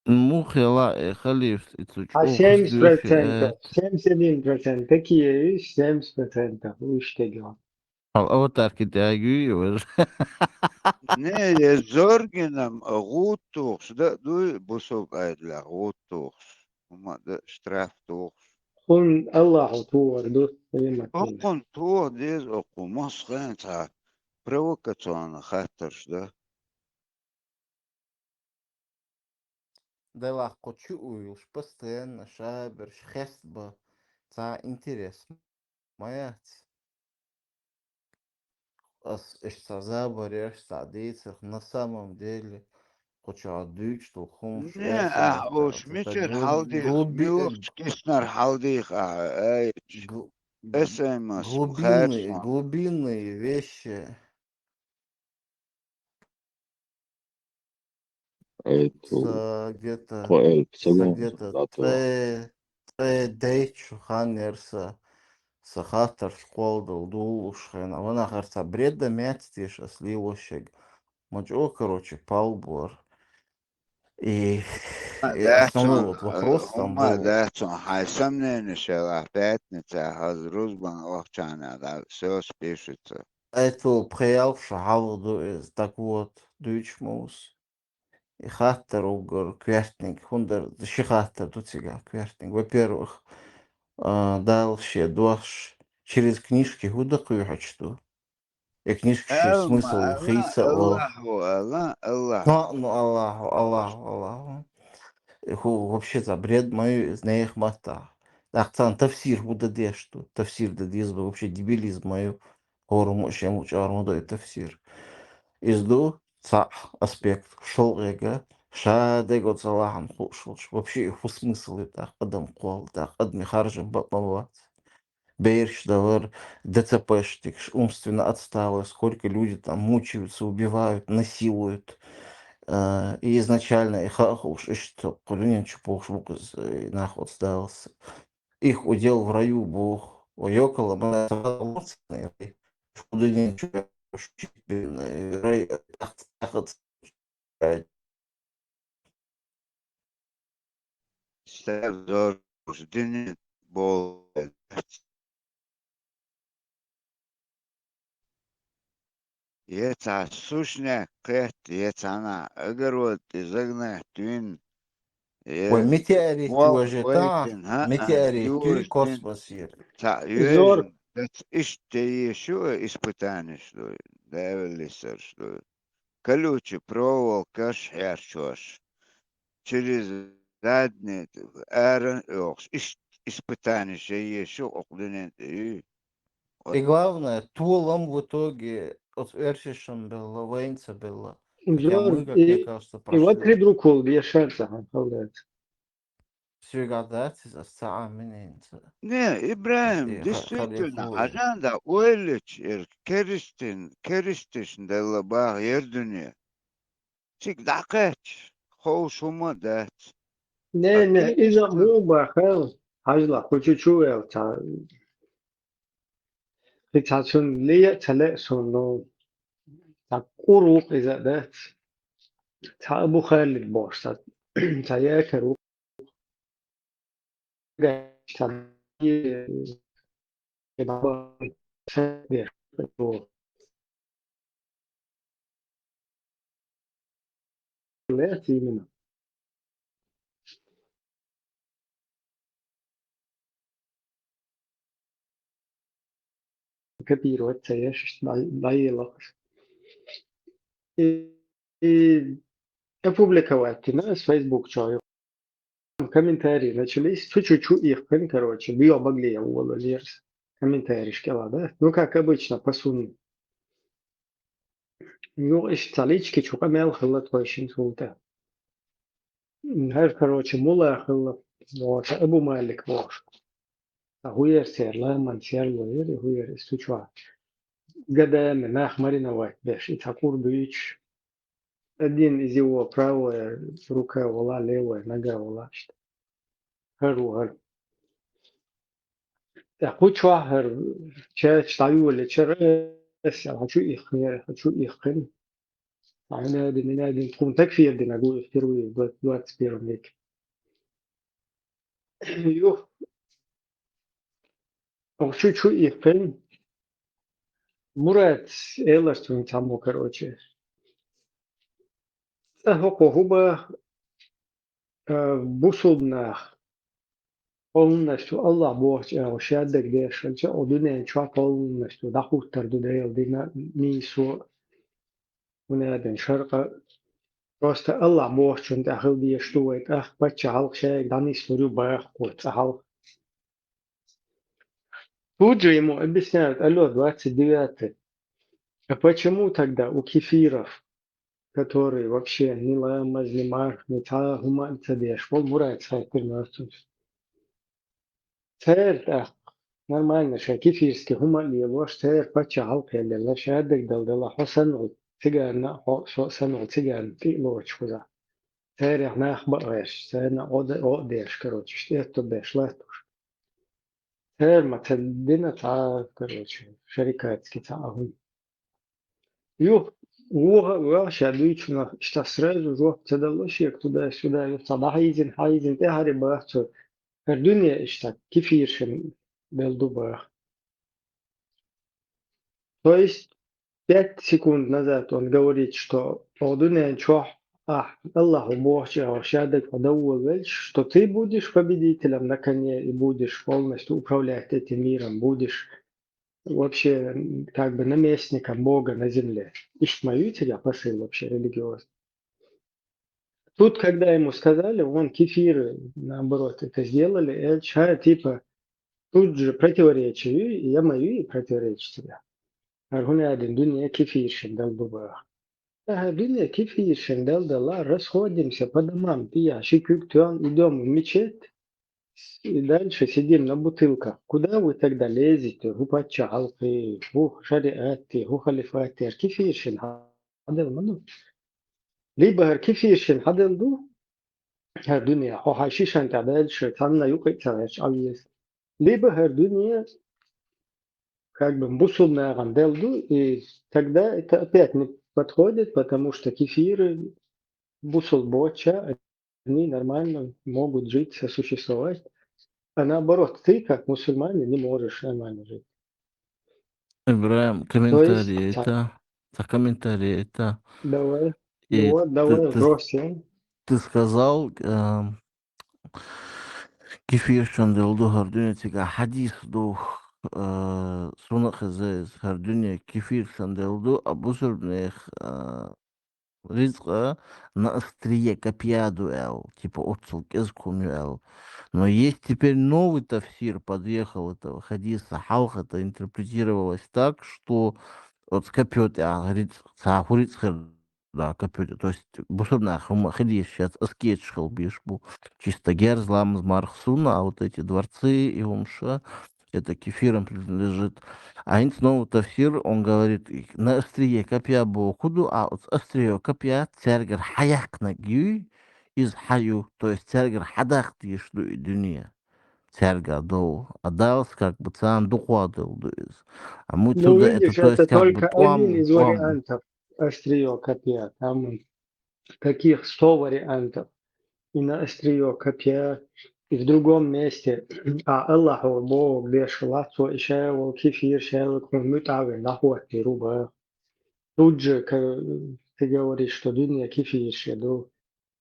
Муха яла, э, халиф, и цу чӀогӀа семьдесят процентов, э, семьдесят один процент такие ю, семьдесят процентов уьш тегал. Хьал аватарки дагуй вар. Не, я зоргинам гӀуттухуш, да, дуй, бусалба айдла гӀуттухуш. ХӀума да, штраф тухуш. Хун Аллаху тугӀар ду, нимат. Хун тугӀа деза окху, масхен цхьа провокационный хаттарш да. Делахь кху чу уйла, постоянно шаберш хестба, цхьа интерес ма яц. Ас иштта цхьа забареш, цхьа дийцарх, на самом деле, кху чохь дуьйцуш долу хӀумаш. Не, ахь уш мичара хьалдийх, глуби-, муьлхачу киснара хьалдийх ахь, ай, гл-, СМС, глубинные, харцо. Глубинные вещи. Ай, ту, са где-то, кхо элп са цагон где-то зато. Ткъе, ткъе дейтта шу хан яра са, са хаттарш кхолладала дуллуш хенахь. Ванах хӀара цхьа бредда метташ теша ас лелош шег. Ма чӀогӀа, короче, пал бора. И, и основной вот вопрос там был. Ма дац, хьайн сомненеш елахь, пятница хаза рузбан охчана, да, всё спишется. Ай, ту пхи-ялх шу хьалха ду иза. Так вот, дуьйцуш ма ву со. И хаттар уггар коьртниг, хӀунда аьлча ши хаттар ду цигахь коьртниг. Во-первых, а, Дала шен дош через книжки хӀунда кхоьхьуш ду? И книжкаш шен смысл хийца а ло. Аллахьу, Аллахь, Аллахь. Ну, Аллахьу, Аллахьу, Аллахьу. ХӀу вообще цхьа бред ма ю иза нехан маттахь. ТӀаккха царна тафсир хӀун дан дезаш ду? Тафсир дан деза ду, вообще дебилизм ма ю. ХӀора муъ шен муъ чӀагӀар ма до и тафсир. Иза ду цхьаъ аспект, шолгӀа, ша дего ца лахьана хууш волчу. Вообще и хӀун смысл ю тӀаккха адам кхолла, тӀаккха адамийн харжам бакъ ма бац. Бераш далар, ДЦПшникаш, умственно отсталые, сколько люди там мучаются, убивают, насилуют. Э, и изначально и хаа хууш, иштта кху дуьнен чу бохуш бу-кх иза, э, нах оцу Даллас. Их удел в раю боху. Ва йоккхала ма дац, шу дуьнен чу, шу чу, э, рай, ах, ах, ах, Стаг зорбуш динин болу. Я цхьа сушняк кхетта, я цхьана огород тӀе загнать вина, я... Вай метеорит вал йожа тӀе, хӀаъ, метеорит юй космосера. Цхьаъ йоьжна дац, иштта тӀе еша ю, испытанеш ду, Даьла лисарш ду. Колючий проволокаш хьерчош, через задние, ара оьхуш, иш-, испытанеш ян езаш ю кху дуьнен тӀе, юй. И главное, толам в итоге оцу оьрсашна белла, вайна ца белла. Хотя мы, как мне кажется, прошли. И вот три друг вол бешар цахьан халдац. Соьга дац иза, ас ца Ӏаминийна ца. Не, ИбрахӀим, действительно, хьажан да ойлачу, эр керистин-, керисташна делла баха яра дуьне. Цига дӀакхаьчча, ховш хӀума а дац. Не, не, иза муха баха, хьажла, кху чу чу вел ца. Кхин цхьа цунна ле а ца леа суна, ну, цхьа кӀур ву-кх иза а дац. Цхьа Абу Халид бохуш, цхьа, цхьа якар ву. Лаьцна именно. Копировать ца еш, дай-, дайла. И, и опубликовать дина ас Facebook чохь. комментарии начались. Цу чу чу ихкан, короче, био багле я увололерс. Комментариш кела, да? Ну, как обычно, по сунне. Ну, иш цалички чу къамел хилла тхойшин султа. Хар, короче, мула хилла. Вот, Абу Малик вош. А хуер сер, ламан сер лоер, хуер сучва. Гадаем, нах мариновать беш, и такур дуич. Один из его правая рука вала, левая нога вала, что. Хар у хар. Я хучва хар, ча, чтаю ли, ча, эс, я хочу их, я хочу их, хин. Ана дин, ана дин, кун такфир дин, агу, впервые в двадцать первом веке. Юх. Охчу чу ихпен. Мурат эластун тамо, короче. Эхо кохуба, э, бусулнах. Полностью Аллах бохч, э, шаддаг дешалча, о дунен чуа полностью дахуттар ду дел дина мису. Унаден шарка. Просто Аллах бохчун тахил деш ту вайт, ах, пача халк шайг данис лурю бах кот, а халк. Тут же ему объясняют, алло, двадцать девятый. А почему тогда у кефиров, которые вообще ни ламаз, ни марх, ни та гуман цадеш, пол мурат сайтыр настус. Церт, а, нормально, ша кефирский гуман лелош, церт пача халк лелош, адек дал дала, хосан ол, цигана, хо, со, сан ол, цигана, ти лоч хуза. Церт, нах баэш, церт, на, о, де, о, деш, короче, что это беш, латуш. Церт, ма, церт, дина та, короче, шарикатский та, агун. Юх, уха, уха, шадуйчуна, что сразу жоп, цедалошек туда-сюда, юх, цада хайзин, хайзин, те хари бахцу. Хар дунья ишта кефиршин белду бах. То есть пять секунд назад он говорит, что о дунья чох, а, Аллаху бохча, о шадак подавваль, что ты будешь победителем на коне и будешь полностью управлять этим миром, будешь вообще, м, как бы наместником Бога на земле. Ишмаю тебя посыл вообще религиозный. Тут, когда ему сказали, он кефиры, наоборот, это сделали, э, ча, типа, тут же противоречию, и я мою и противоречу тебя. Аргуна один дунья кефиршин дал дуба. Ага, дунья кефиршин дал дала, расходимся по домам, пия, шикюк, идем в мечеть, и дальше сидим на бутылках. Куда вы тогда лезете? Ху патча халкы, ху шариатты, ху халифатты, кефиршин хадал ману. Либо хар кефиршин хадал ду, хар дунья, хо хашишан та дальше, танна юкы цареш авиес. Либо хар дунья, как бы, бусулнаган дал ду, и тогда это опять не подходит, потому что кефиры бусул боча, они нормально могут жить, сосуществовать. А наоборот, ты, как мусульманин, не можешь нормально жить. Ибраим, комментарий это, та комментарий это. Давай. И Ну вот, давай, ты, ты, бросим. Ты сказал, э, кефир шанделду хардуне тига хадис ду, э, суна хазез хардуне кефир шанделду, а бусурбнех, э, ризкъа на острие копья ду эл, типа, оццул кез кумю эл. Но есть теперь новый тафсир, подъехал этого хадиса, халха это интерпретировалось так, что от копьё, а, ризкъ, цаху ризкъ хер, да, копьё, то есть бусурнах хума хидиш сейчас аскетш хал биш бу. Чисто герз, ламаз, марх, суна, а вот эти дворцы и умша, это кефирам принадлежит. А инц новый тафсир, он говорит, и на острие копья бу куду, а вот острие копья цергер хаяк на гюй из хаю, то есть цергер хадак диш ду и дунья. Церга дол, а далс как бы цан духуа дол ду из. А мы Ну, отсюда видишь, это, то есть, это как бы только один из вариантов острие копья. Там таких сто вариантов. И на острие копья, и в другом месте. А Аллах, о, Бог, бешла, то и шайл, кефир, шайл, кун мутавин, нахуат, руба. Тут же, ка-, ты говоришь, что дунья кефир, шеду.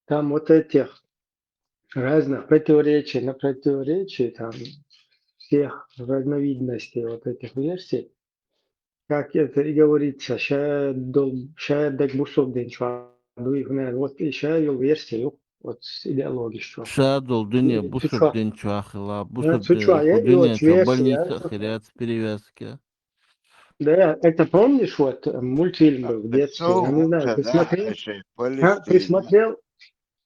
Там вот этих разных противоречий на противоречий, там всех разновидностей вот этих версий, как это и говорится, ша дол-, ша даг бусул ден чуа дуй хунен. Вот и ша йол версия юк. Вот с идеологией что. Ша долу дуьне Цу бусалба чохь. дин чохь хилла, А, бусалба цу дин, чохь я, кху дуьне йоцу версия, больница я. а хир яц, перевязка. Да, это помнишь, вот э, мультфильм был в детстве, я не знаю, ты смотрел? А, ты смотрел?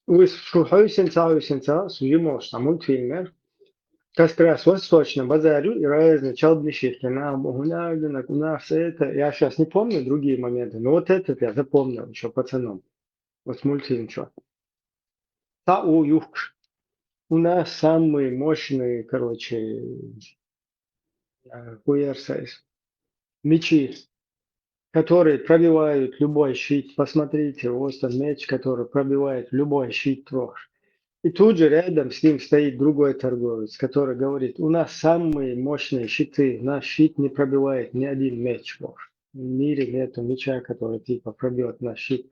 Вы шу хьуьйсин ца, хьуьйсин ца, су жимолш там мультфильм, э? Как раз восточно базарю и разные чалбниши, у нас это, я сейчас не помню другие моменты, но вот этот я запомнил еще пацаном. Вот мультфильм что. Та у юхкш. У нас самые мощные, короче, э, хуерсайс. Мечи, которые пробивают любой щит. Посмотрите, вот он меч, который пробивает любой щит ваш. И тут же рядом с ним стоит другой торговец, который говорит: «У нас самые мощные щиты, наш щит не пробивает ни один меч ваш. В мире нету меча, который типа пробьет наш щит».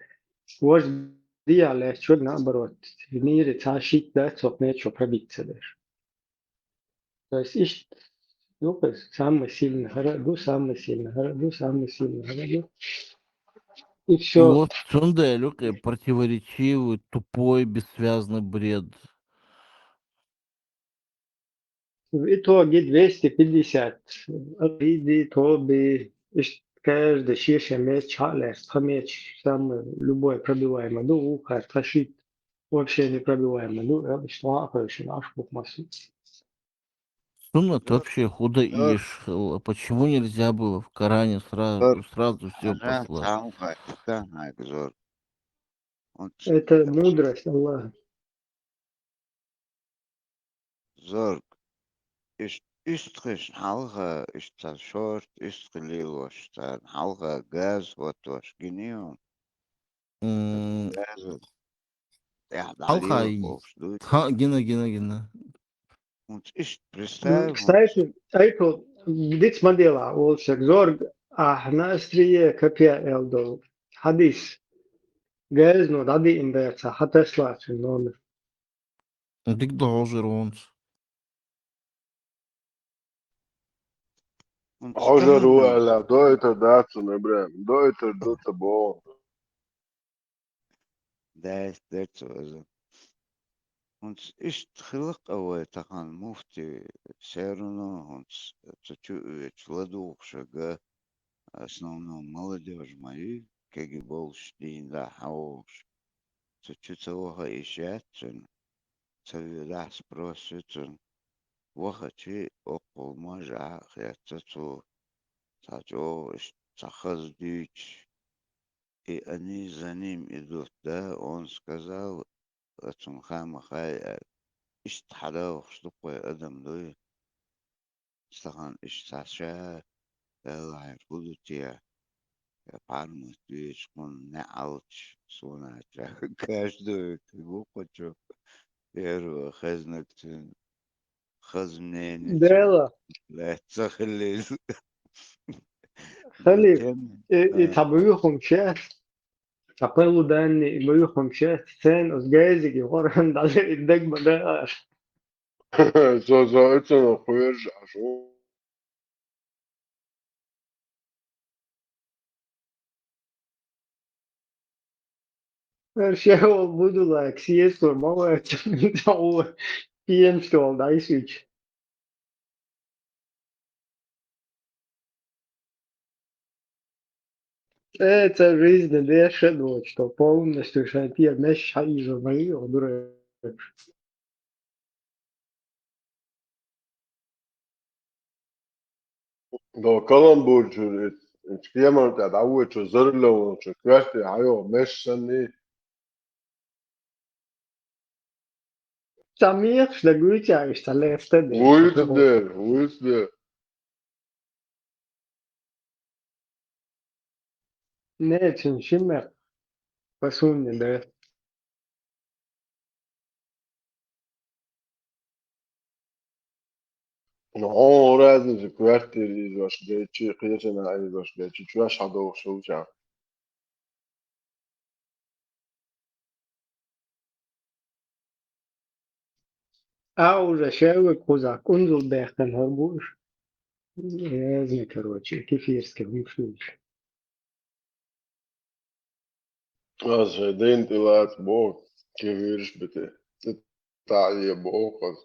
Вот я легче, наоборот, в мире цхьа щит дац, цо мечо пробиться даже. То есть ищ, ну, то есть самый сильный городу, самый сильный городу, самый сильный городу. И все. Вот цундела юкъе противоречивый, тупой, бессвязный бред. В итоге двести пятьдесят. Акъиди, тоби, иш-, каждый шеша меч, хьалаьцна, тха меч, самый любой пробиваемый, ну, ухар, тха щит вообще непробиваемый, ну, я бы что, а, короче, наш букмасу. Суннат вообще худа иш хилла. Почему нельзя было в Коране сразу, сразу все послать? Это мудрость Аллаха. Зорг, иш-, иштта хиш хьалха, иштта шорт, иштта хилийла ваша, царна хьалха газ хӀоттош гиний хьуна? М, Газа. ТӀехь хьалха дӀалийла и-, бохуш дуй? Ха, гина, гина, гина. ХӀунца иштта представь, кстати, айко, диц ма дела, волчак, Зорг, ахьа на острие копья эл долу. Хьадис. Газно дӀадиъна дацахь, хьан тасла цуьнан номер. Дика ду хьожур вунца. Хьожур ву аьлла, дойтар дац цунна, Ибрахим, дойтар ду ца боху. Даьс дерца ваза. ХӀунца иштта хилла-кх вай тахана муфти, все равно хӀунца цу чу оьцуш ладугӀуш га, основном молодёжь ма ю, кегий болуш дийна дӀа хьан вогӀуш. Цу чу ца ваха йиш яц цуьнан. Ца воьдахь спрос ю цуьнан. Вахачи, оккхул мажа а хетта цо. Цхьа чӀогӀа иштта цхьа хаза дуьйцуш. И они за ним идут, да, он сказал, оцунна хаа ма хаьа аьлла. Иштта хьадалхаш ду-кх вай адам дуй. Стахан иштта цхьа ша, Далла хьехар хӀун ду те? Я пхьармат везаш кхунна неӀалча, суна а ча каш ду, вукхачу первый хезнарг цуьнан хаза мнение Дела. Лаьцна ца хилийла. Халиф, Тема. И, и А. Цхьа буьйхам шех, цхьа палу данни и буьйхам шех, сцена оцу гайзиге хӀоран дӀале и даг ма дааш. Со, со, это ну, хуер же, а шо? Шева буду лайк, съездур, молодец. Пьем, что ли, да, ищите. Э, это жизнь, да, что полностью шайтия, меш, шайжа, мои, дурак. До каламбур чуьра, кеман тӀе дӀавоьдучу Зарулевна чу коьрте хьайо меш санний. Ца мехаш дан гуьйцу аьлла, ца лаьцна де. Вуьйцу дер, вуьйцу дер. Не, цуьнан ши мекх. Пасунни де. Ну, хьо разница квартира изош гечи, кхечана изош гечи, чош хьадохуш вуча. А уже шевлик кхуза кунзул бехкан хӀор бу уж. Язни, короче, кефирский хӀумаш ду уж. Аса шайн дин тӀелаца боху. Кхы вирш бити. Ци таӀе боху хаза.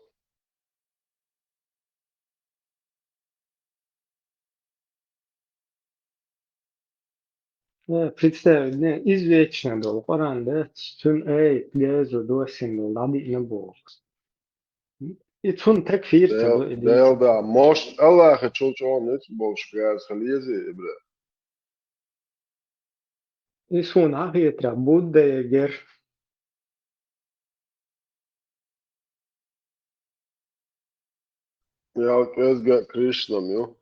Э, представь, не, извечна долу, Къуръан дац, цуьнан аят гезо доссина долу, дӀадиъна боху. И цунна такфир ца Дел-, до, и Дела да, мошт Аллахьчул чӀогӀа ницкъ болуш газа хила еза, ибра. И суна хетарехь, Будда я гер. Ял кӀезга Кришнам ю.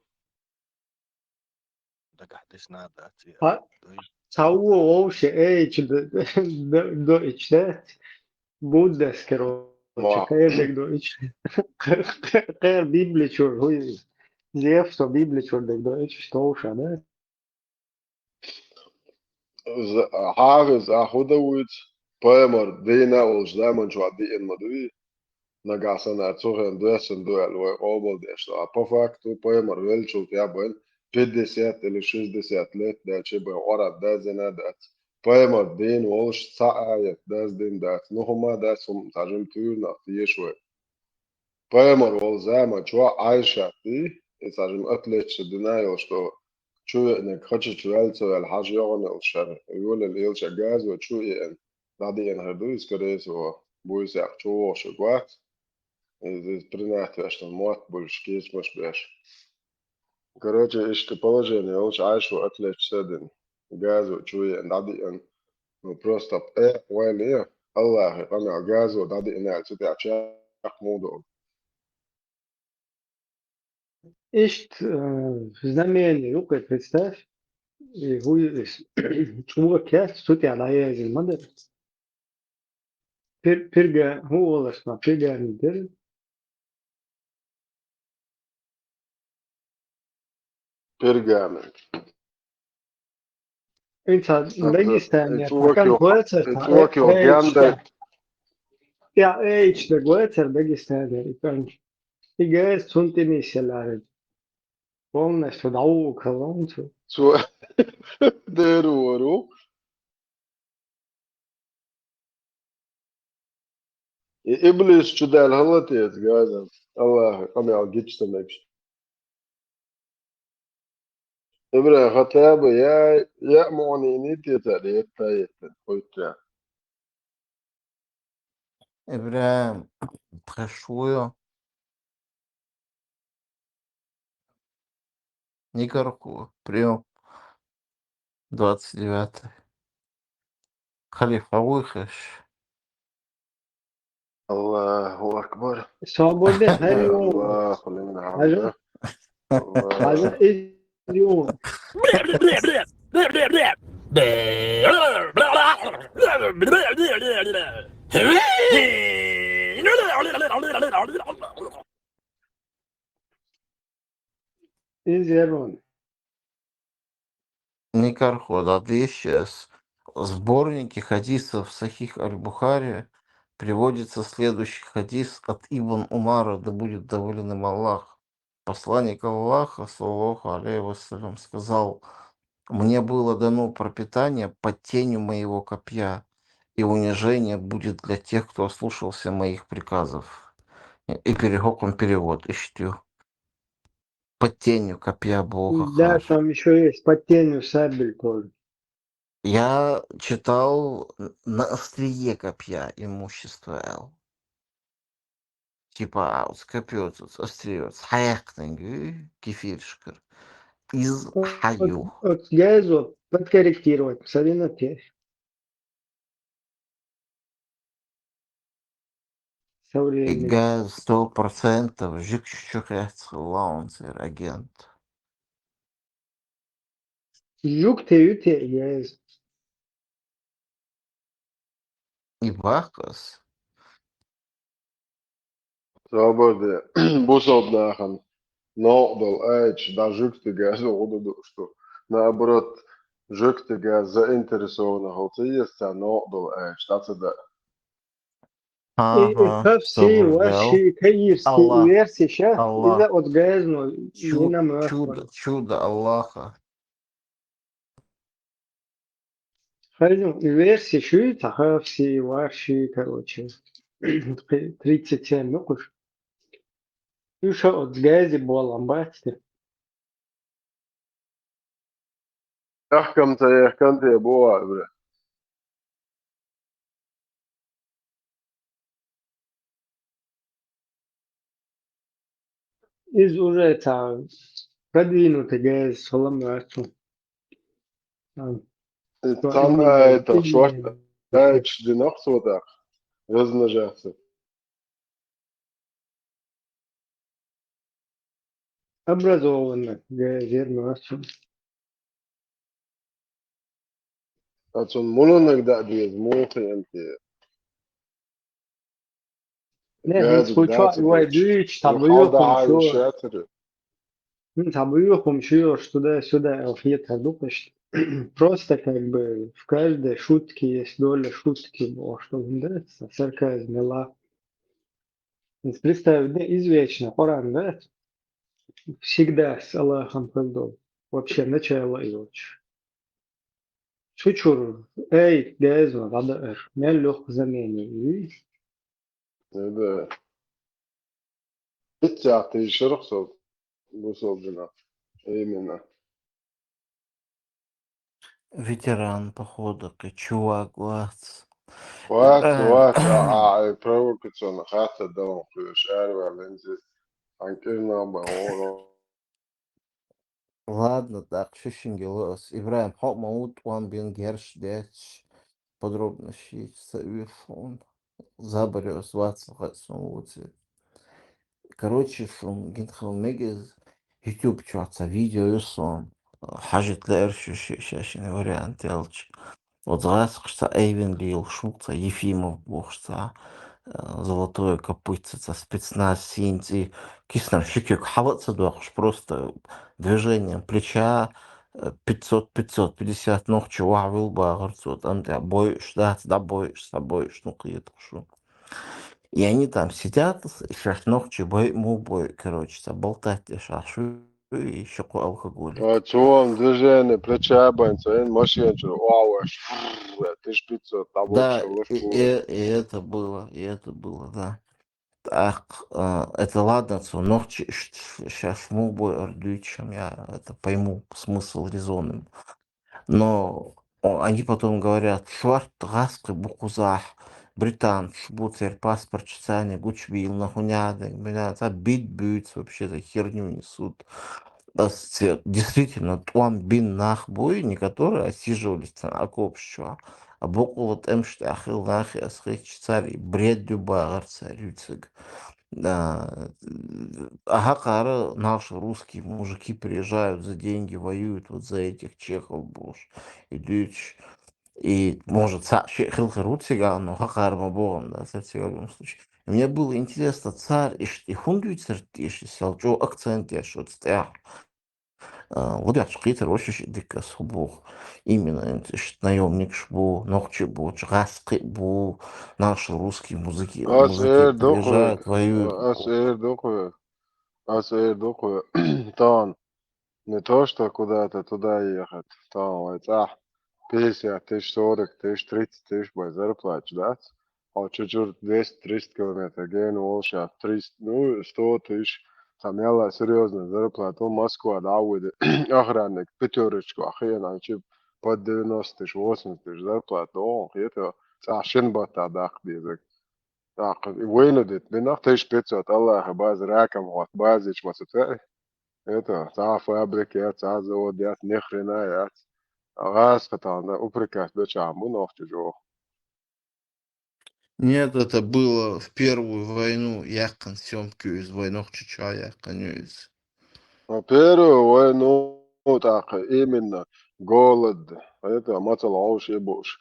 Дагахь дисна дац, я. Ха, дуй. Цхьа вон вовше эйча д-, д-, д-, доича дац. Буддас, короче, Ва. Кхердиг доича. Кхер Библичур, хӀуй. Зевсо Библичур диг доича, товша, да? З-, хьагӀ иза ахь хӀун дан вуьйцу? Пайхамар дийна а волчу заман чохь диъна ма дуй? Нагахь санна цу хенахь доьссина ду аьлла, вай къобалдеш ду. А по факту пайхамар веллачул тӀаьхьа бен пятьдесят или шестьдесят лет даьлча бен Къуръан даздина а дац. Пайхамар дийна волуш цхьа аят даздина дац. Ну хӀума дац, хӀума цхьа жима туьйранах теша вай. Пайхамар волу заман чохь Ӏайшат дий, и цхьа жима атлетча дина йолуш долу, чу веаниг хача чу ваьлла ца ваьлла хьажа йогӀана йолуш хӀара, йолалла йолча газо чу а еана, дӀадеана хӀара ду иза, скорее всего, буьйсехь чу вогӀуш вац, иза, иза принять веш долу мотт буьллуш, кечамаш беш. Короче, иштта положение йолчу Ӏайшо атлетча ца дина, газо чу веана, дӀадеана. Ну, просто пӀе вайл е, Аллахьан къамел газо дӀадеана аьлла, цу тӀехь чекх муха долу. Иштта, э, знамение ю кхин, представь, и хӀу ю иза? ЧӀогӀа кест цу тӀехь дӀаязйина ма дара. Пер-, перга-, хӀун олуш ма, пергамент дара? Пергамент. Инца Дагестане, и цо кан кио-, гоцар и та, цо кио э, генда. Я, эйча да гоцар Дагестане, и кан. И газ цунна тӀе нисъеллариг. Полностью дӀавугу халонцу. Цо деру вару. И иблис чу даьлла хӀалла те иза газа? Аллахьан къамел гича ца мегаш. Ибрахим, хотя бы я, я муъни ини те ца де, та еттан, хойтта. Ибрахим, тхаьш вуй? Никархо, приём. Двадцать девятый. Халифа вуй хеш? Аллаху акбар. Соборде хьарио. Аллаху лимна Хьажа? Хьажа, изио. Изерон. Никархо, да, дишес. В сборнике хадисов Сахих аль-Бухари приводится следующий хадис от Ибн Умара, да будет доволен им Аллах. Посланник Аллаха, саллаллаху алейхи ва саллям, сказал: «Мне было дано пропитание под тенью моего копья, и унижение будет для тех, кто ослушался моих приказов». И перехоком перевод ищу. Под тенью копья Бога. Да, хорошо. Там ещё есть под тенью сабель тоже. Я читал н-, на острие копья имущество Эл. Типа, а, вот копьё тут, острие, вот, хьаяккхинг, э, кефиршкар. Из От, хаю. От гайзо подкорректировать, посмотри на те. Со временем. Ига сто процентов жик чу хец лаунсер агент. Жук те ю те гайз. И бахас. Собарде, бусалба нахана новкъа долу аяташ дӀа жуьгтигаза гӀо ду ду, что, наоборот, жуьгтигаза заинтересованный хила ца еза царна новкъа долу аяташ дӀа ца даа. Ага, И хавси, собар ваши, дел. Каирский Аллах, версия ша, Аллах. Иза от гайзно, Чу-, нина мёртва. Чудо, чудо Аллаха. Хазин версия шуй, таха все ваши, короче, тридцать семь нукуш. Уж оцу газе болан бац те. Яхкам ца яхкан те бу а, бре. Иза уже ца продвинутый газ, салам алейкум. А, там, а, это, шорт, да, это ж динах сота. Размножаться. Образованный, га-, верно, а чё? А цун мунанаг да деза, муха энти. Не, ну, Газик случайно, даци вай, дочь. Дыч, там Ну, халда уехал, аю всё. Шатыры. Ну, там уехал, всё, туда-сюда, алфавит, а, ну, почти. Просто как бы в каждой шутке есть доля шутки, вот, что, да, с-, сарказм, ла. Представь, да, извечно, Коран, да? Всегда с Аллахом, как бы, вообще начало и вот. Шучур, эй, гезма, гада эр, мел лёх замени, и Ну да. Итцяхта и шарах со, бу со бина. Именно. Ветеран похода, кхы чувак вац. Вац, Э, вац, а, а, а, провокационно хатта далан хуйш, арва лензи. Анкерна ба, о, Ладно, так, шишинге лоас. Ибрахим, хьо ма ву тӀом бен герш деш, подробно шийца уьйраш хьуна. Забаре ас вацал хай сон вуци. Короче, шун гинхал мегиз YouTube чуца видео ю сон. Хьажит лаэр шу ши-, шашин вариант ялч. Вот гӀаскхаш ца Эйвен лел шух ца Ефимов бохуш ца, э, золотое копытце ца спецназ синци киснар шикек хьала ца дохуш, просто движением плеча, э, пятьсот, пятьсот пятьдесят нохчи вахьвил багӀар цо, тӀам тӀехь бойуш дац, дӀабойуш, ца бойуш, ну, кхетахуш ву. И они там сидят, шаш нохчи бой, му бой, короче, ца болтать деш ахьа шу, и ши кху алкоголик. А, цо движение плеча бан, цо эн машина чу, уа, уа, шрррр, тысяча пятьсот, там Да, вообще и, лошадь. и, и это было, и это было, да. Так, а, это ладно, цо нохчи ш-, ш-, щас му бой ардуьйчам, я это пойму, смысл, резон им. Но, о, они потом говорят, шорт гӀаскхи бу кхузахь, британцаш бу, церан паспорташ царна гучубийлла, хӀунда, мина, ца бид буьйцу, вообще за херню несут. Ас ца-, действительно, тӀом бин нах буй, не которые отсиживались царна окопаш чохь, а боккъала тӀемаш тӀехь хилла нахе ас хеташ цара и бред ю багӀар цара юьцаг. Да, а хӀокхара наши русские мужики приезжают за деньги, воюют вот за этих чехов, бохуш, и дуьйцуш. И, может, цхьаъ шиъ хила хир ву цигахь, но хӀокхара ма боху-м, да, со цига в любом случае. И мне было интересно, цара иштта и хӀунда дуьйцура те, иштта сел чӀогӀа акцент еш оцу тӀехь. А, вот яхча кхетар вообще шиъ дика ас хӀун боху. Именно иштта наемникаш бу, нохчи бу, гӀаскхи бу, наши русские мужики, Ас мужики эр ду кху, приезжают, воюют. Ас эр ду кху, ас эр ду кху, тан, не то, что куда-то туда ехать, тан вай цӀахь пятьдесят тысяч, сорок тысяч, тридцать тысяч бай зарплаташ дац. Хьо чу-чура двести-триста километр гена волуш а, триста, ну, сто тысяч, там, яла серьёзная зарплата, Москва дӀа а вуьду, охранник, пятёрочка, а хиъна, чу под девяносто тысяч, восемьдесят тысяч зарплата догӀу, хета, цӀа шина баттахь даккха дезаг. ТӀаккха вайна дит, бинах тысяча пятьсот, Аллаха база, раком хӀотта, база ича ма ца таьи. Это, цхьа фабрика яц, цхьа завод яц, ни хрена яц. ГӀаскхи тахана упрекать бечахьа бу нохчи чӀогӀа. Нет, это было в первую войну, яьккхина съёмка ю иза, вай нохчи чохь яьккхина ю иза. А первую войну, ну, тӀаккха именно голод, это, мацалла хьовш и бууш,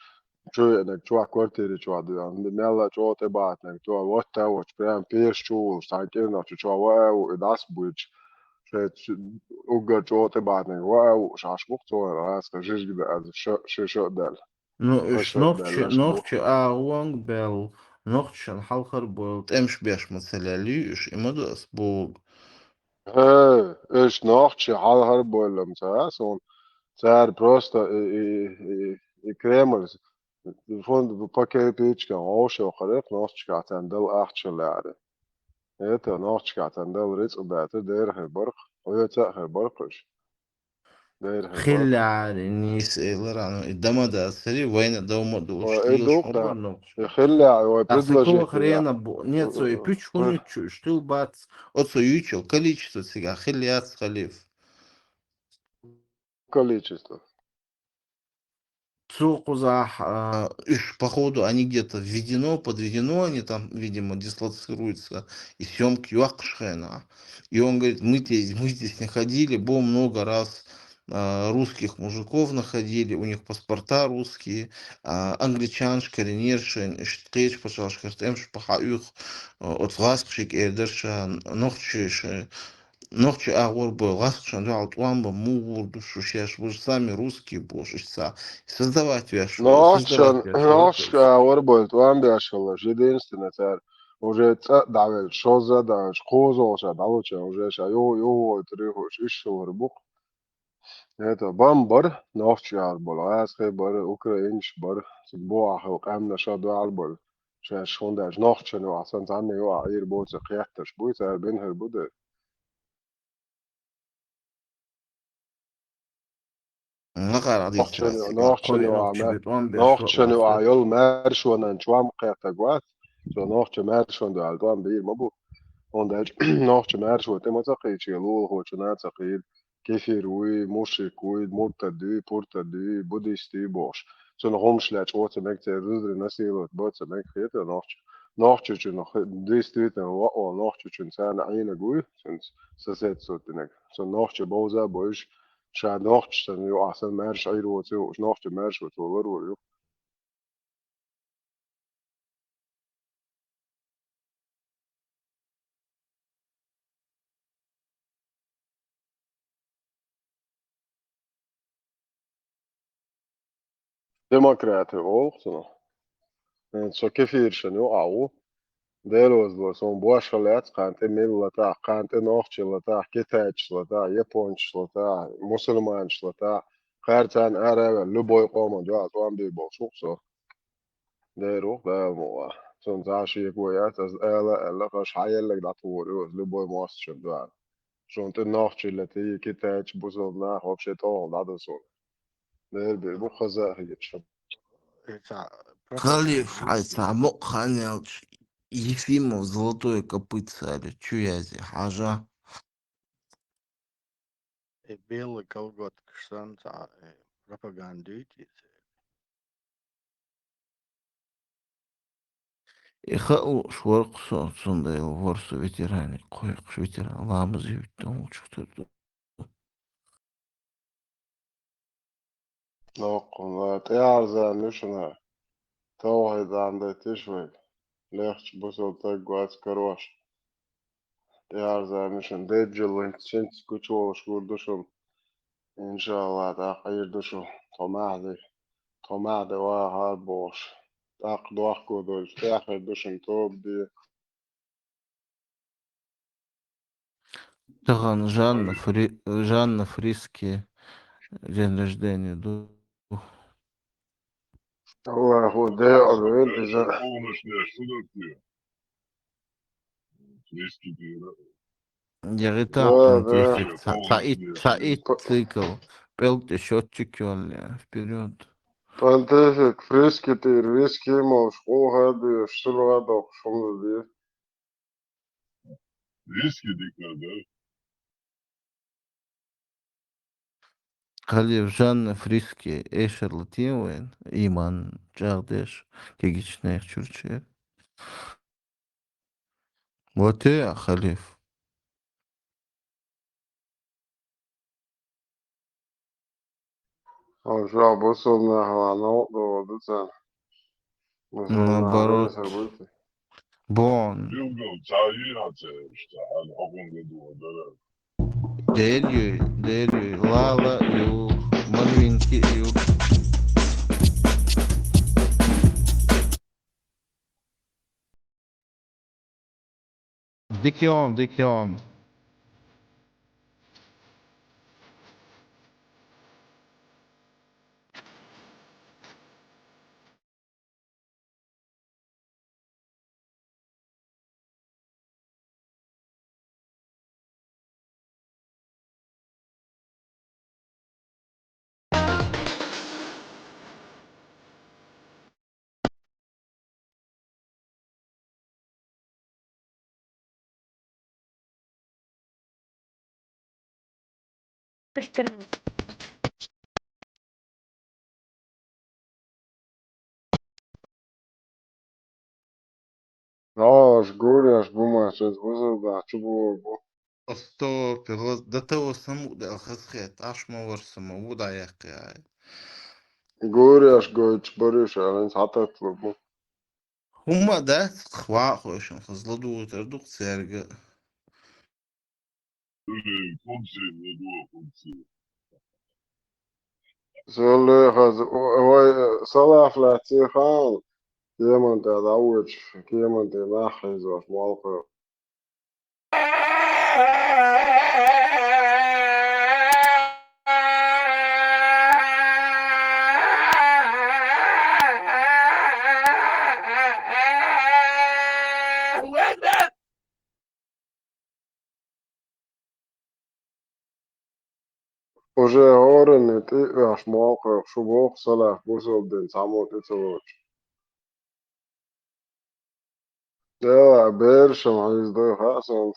чу веанарг чохь квартири чохь дуьйна, мелла чӀогӀа тӀебахьанарг чохь, ватта а воцуш, прям пеш чу а волуш, цхьана кӀирнах чу чохь ваа а ву, и дӀасабуьйцуш, шайца уггар чӀогӀа тӀебахьанарг ваа а вууш, Ӏаш бу-кх цо вара гӀаскхи жижиг даьлла, шо-, ши шо а даьлла. Ну, уьш нохчи, нохчи агӀонга баьлла, нохчашна хьалхара бойла, тӀемаш беш ма ца леллий уьш, и ма ду ас боху. Э, уьш нохчи хьалхара бойла ма ца а суна. Цара просто и, и, и, и Кремль фонд по кирпичкам вовшахкхьара, нохчашкахь царна дала ахча лаьара. Это нохчашкахь царна дала рицкъ баьтар, дера хир барх, хьоьца а хир барх уж. Дера хир барх. Хиллаьри нийса элара, ну, и дама да сари, вайна давма ду, ой, и дух да. И хиллаьри, ой, а предложение сакула хрена бу-, нет, со и пуч хунучу, штыл бац. Оцо ючил количество цига хиллац, Халиф. Количество. Цу кхузахь, а, уж, походу, они где-то введено, подведено, они там, видимо, дислоцируются, и съёмки юаккхаш хенахь. И он говорит: «Мы здесь, мы здесь находили, было много раз, а, русских мужиков находили, у них паспорта русские, а, англичанаш, коренершен, ишт кхеча пачхьалкхашкара тӀемаш пахьа уьх, а, оцу гӀазкхашка эр дара ша, нохчаша». Нохчий агӀор бу, гӀазкхашна дуьхьал тӀом бан мугӀур ду шу шаьш, вы же сами русские бу шу иштта. Создавать веш ву, нохчашна, создавать веш ву, нохчашка агӀор бу тӀом беш хилла, единственное цара. Уже цӀа а дӀавелча, шозза а дӀавелча, кхозлагӀча дӀалуча, уже ша юху, юху трихуш, иш хилар бу-кх. Это бан бара, нохчий агӀор болу, гӀазкхий бара, украинаш бара, цига бохьа хилла къаьмнаш а дуьхьал бара. Шаьш хӀунда аьлча нохчашна юкъахь санна цхьанна юкъахь Ӏийр боцу кхетташ буй, цара бина хир бу дера. Нохчашна, нохчашна юкъахь ма-, нохчашна юкъахь йолу маьршонан чом кхеттаг вац, цо нохча маьршонан дуьхьал тӀом бийр ма бу. ХӀунда аьлча нохча маьршо тӀе ма ца кхийчий, лулахочунна а ца кхийра, кефир вуй, мушрик вуй, муртад вуй, пуртад вуй, буддист вуй бохуш. Цунах хӀумаш лечкъо ца мега, церан зударий насиловать бо ца мега, хетара нохча. Нохчочун хи-, действительно, вао, нохчочун царна Ӏийнарг вуй, цуьнца соседство динарг. Цунна нохча бовза а бовзуш, ша нохча санна юкъахь санна маьрша Ӏийр воцу, уьш нохча маьрша воцу ларвар ю. Демократи олу цунах. Э, со кефиршан юкъахь ву. Делозло, суна бошха лаьцна кхана тӀе милла латахь, кхана тӀе нохчий латахь, китайчаш латахь, япончаш латахь, мусульманаш латахь, кхара царна ара а ваьлла, любой къоман дуьхьал тӀом бийр болуш ву-кх со. Дера ву-кх Дала мукъ лахь. Цунна цхьа а шеко яц, аса ала а аьлла, аша хьан елларг дӀатухур ю аса любой мостагӀчун дуьхьал. Шуна тӀе нохчий латий, китайча, бусалба нах вообще тӀехула дӀаду суна. Дера бийр бу хаза а хеташ. Халиф, хьайца мукъа хан яьлча, Ефимов золотое копытце аьлла чу язъе хьажа. И белый колготкаш санна цхьа, э, пропаганда дуьйцу иза. И хаа лууш вара-кх со, цундела вара со ветераниг кхойкхуш, ветеран ламазе хӀуьтту, вучух тера ду. Доккхун, ва, тӀеарзан ю шуна. Тавхьид дӀа ма дайтийша вайга. Лехча бусалба стаг вац карош. ТӀеарзан ю шуна. Дебжаллинца, шинца гучуволуш гур ду шуна. Иншалла, тӀаккха Ӏийр ду шу. Тхо махьа де, тхо махьа де вахар бохуш. ТӀаккха дохко дойтуш, тӀаьхьар ду шуна тоба де. Тахана Жанна Фри-, Жанна Фриски день рождения ду. Аллаху декъал вел иза. Я гӀита, да, да. Понтифик, ца, ца ит, ца ит цикл. ПӀелг тӀе счётчик йолле. Вперёд. Понтифик, Фриски тӀера виски молуш, къоха а доьшуш, сулгӀа а доккхуш хӀума ду. Фриски дика ду. Халиф, Жанна Фриски эшарла тен вайн, иман чӀагӀдеш, кегийчу нехан чуьра чер. Вот и, Халиф. Хьо ша бусалба нахана новкъа догӀур ду царна. Бусалба нах, наоборот, весар буй те? Бон. Билгал, ца йина ца, иштта, хьан хӀокхун гуд ван дара. Дер юй, дер юй, лала ю, манвинки ю. Дикион, дикион. Аш гуреш бу ма шез бузулба чу бу бу. Астопе, гъаз, дата ва саму да хас хет, аш ма вар сама, ву да яхъяй. Гуреш гойч бариш ален сатат бу. Хума да хва хошун хазла ду тер дук серга. Сёле хаз, ой, салаф лаци хан. Кеман да давуч, кеман да нахиз ваш малка. Уже орни тӀи ваш малка шубок салаф бусул дин самут ицалуч. Дела бершам хьиз дай хасан.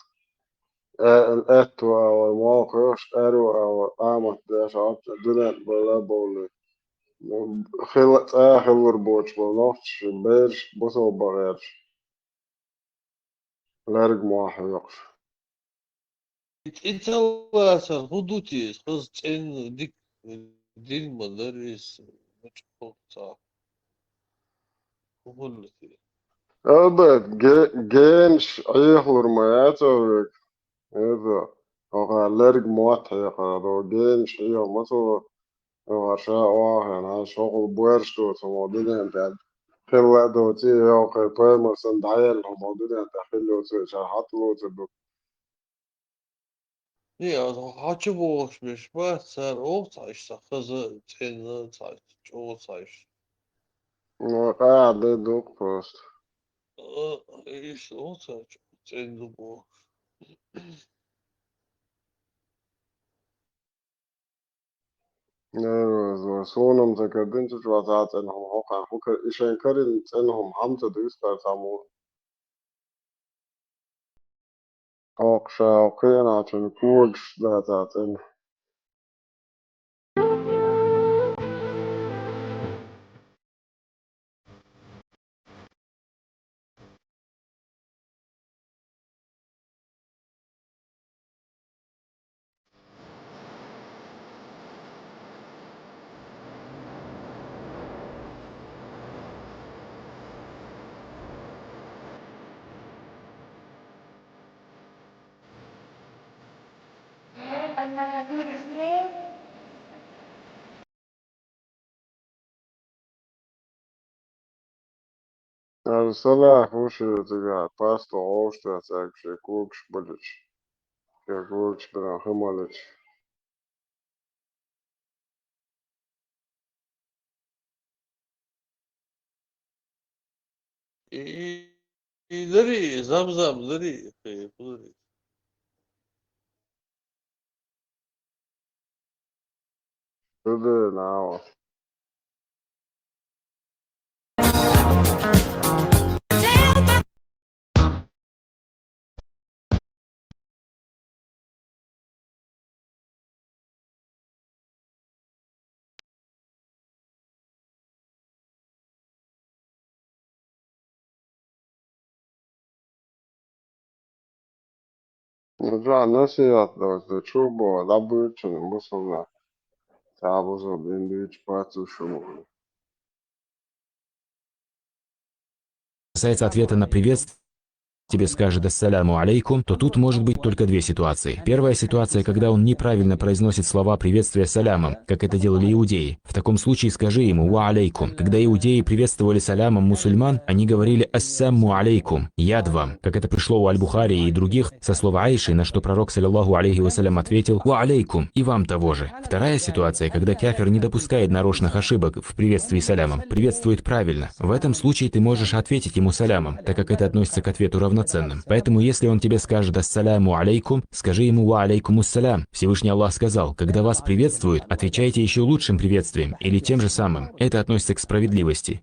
Э, этту ава, мокош, эру ава, амат деш, ат, дунет бала боли. Хила, цӀа хилур боч бал нохч, берш, бусал багерш. Лерг муахьиокш. ИцӀаласан худутис, хаз цӀен дик дин мадарис, мачхоца. Хубуллати. Албат, ге-, генш Ӏехлур ма яцавик. Это, оха лерг мот хьехадо, генш Ӏех ма цо, оха ша оахен, ха шогъул буэрш доца мо дунен тӀад. Хилла доци, оха паймарсан даял мо дунен тӀад хиллоци, ша хьатлоци ду. Не, а хача бохш беш ба, цар оцаш са хаза цена цаш, чо цаш. Ну, а, да, дук просто. А, иш оца цен ду бохш. Не, сонам закадын чуч ватацен хо, хо, хо, ишен карин цен хо, хамца дыскар саму. Окша, океаначин кугш дататин. Ар сала хуши тига пасто ошта цакши кукш булич. Я кукш биран хымалич. И, и, и лари, зам-зам лари, хи, лари. Шуды нава. Ну, жа насият да чубо, да бычын, мусулман. Та бузу, бин бич, пацу шуму. Касается ответа на приветствие, тебе скажет «Ассаляму алейкум», то тут может быть только две ситуации. Первая ситуация, когда он неправильно произносит слова приветствия салямом, как это делали иудеи. В таком случае скажи ему «Ва алейкум». Когда иудеи приветствовали салямом мусульман, они говорили «Ассамму алейкум», «Яд вам», как это пришло у Аль-Бухари и других, со слов Аиши, на что пророк, саллаллаху алейхи ва саллям, ответил «Ва алейкум», «И вам того же». Вторая ситуация, когда кяфир не допускает нарочных ошибок в приветствии салямом, приветствует правильно. В этом случае ты можешь ответить ему салямом, так как это относится к ответу равноценным. Поэтому, если он тебе скажет «Ассаляму алейкум», скажи ему «Ва алейкумус салям». Всевышний Аллах сказал: «Когда вас приветствуют, отвечайте еще лучшим приветствием или тем же самым». Это относится к справедливости.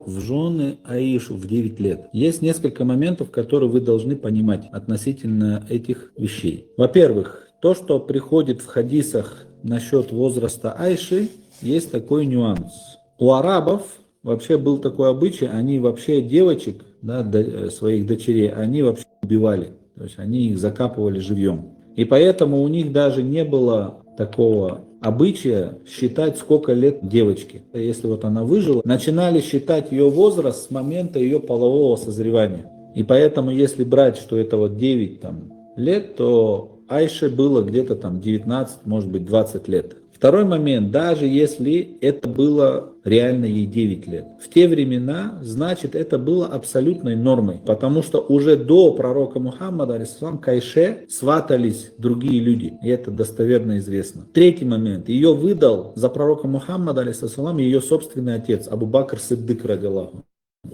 в жены Аишу в девять лет. Есть несколько моментов, которые вы должны понимать относительно этих вещей. Во-первых, то, что приходит в хадисах насчет возраста Айши, есть такой нюанс. У арабов вообще был такой обычай, они вообще девочек, да, до- э, своих дочерей, они вообще убивали. То есть они их закапывали живьем. И поэтому у них даже не было такого обычая считать, сколько лет девочке. Если вот она выжила, начинали считать ее возраст с момента ее полового созревания. И поэтому, если брать, что это вот девять там, лет, то Айше было где-то там девятнадцать, может быть, двадцать лет. Второй момент, даже если это было реально ей девять лет. В те времена, значит, это было абсолютной нормой, потому что уже до пророка Мухаммада, алейхиссалам, к Айше сватались другие люди, и это достоверно известно. Третий момент, ее выдал за пророка Мухаммада, алейхиссалам, ее собственный отец, Абу Бакр Сиддик, радиаллаху.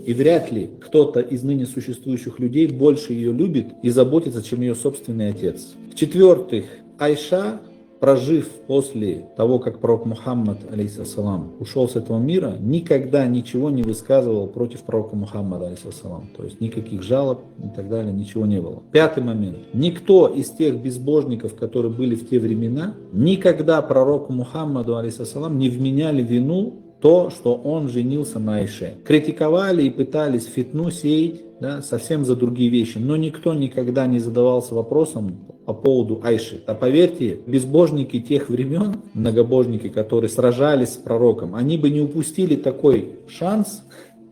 И вряд ли кто-то из ныне существующих людей больше ее любит и заботится, чем ее собственный отец. В-четвертых, Айша, прожив после того, как пророк Мухаммад, алейхиссалам, ушел с этого мира, никогда ничего не высказывал против пророка Мухаммада, алейхиссалам. То есть никаких жалоб и так далее, ничего не было. Пятый момент. Никто из тех безбожников, которые были в те времена, никогда пророку Мухаммаду, алейхиссалам, не вменяли вину то, что он женился на Айше. Критиковали и пытались фитну сеять, да, совсем за другие вещи. Но никто никогда не задавался вопросом по поводу Айши. А поверьте, безбожники тех времен, многобожники, которые сражались с пророком, они бы не упустили такой шанс,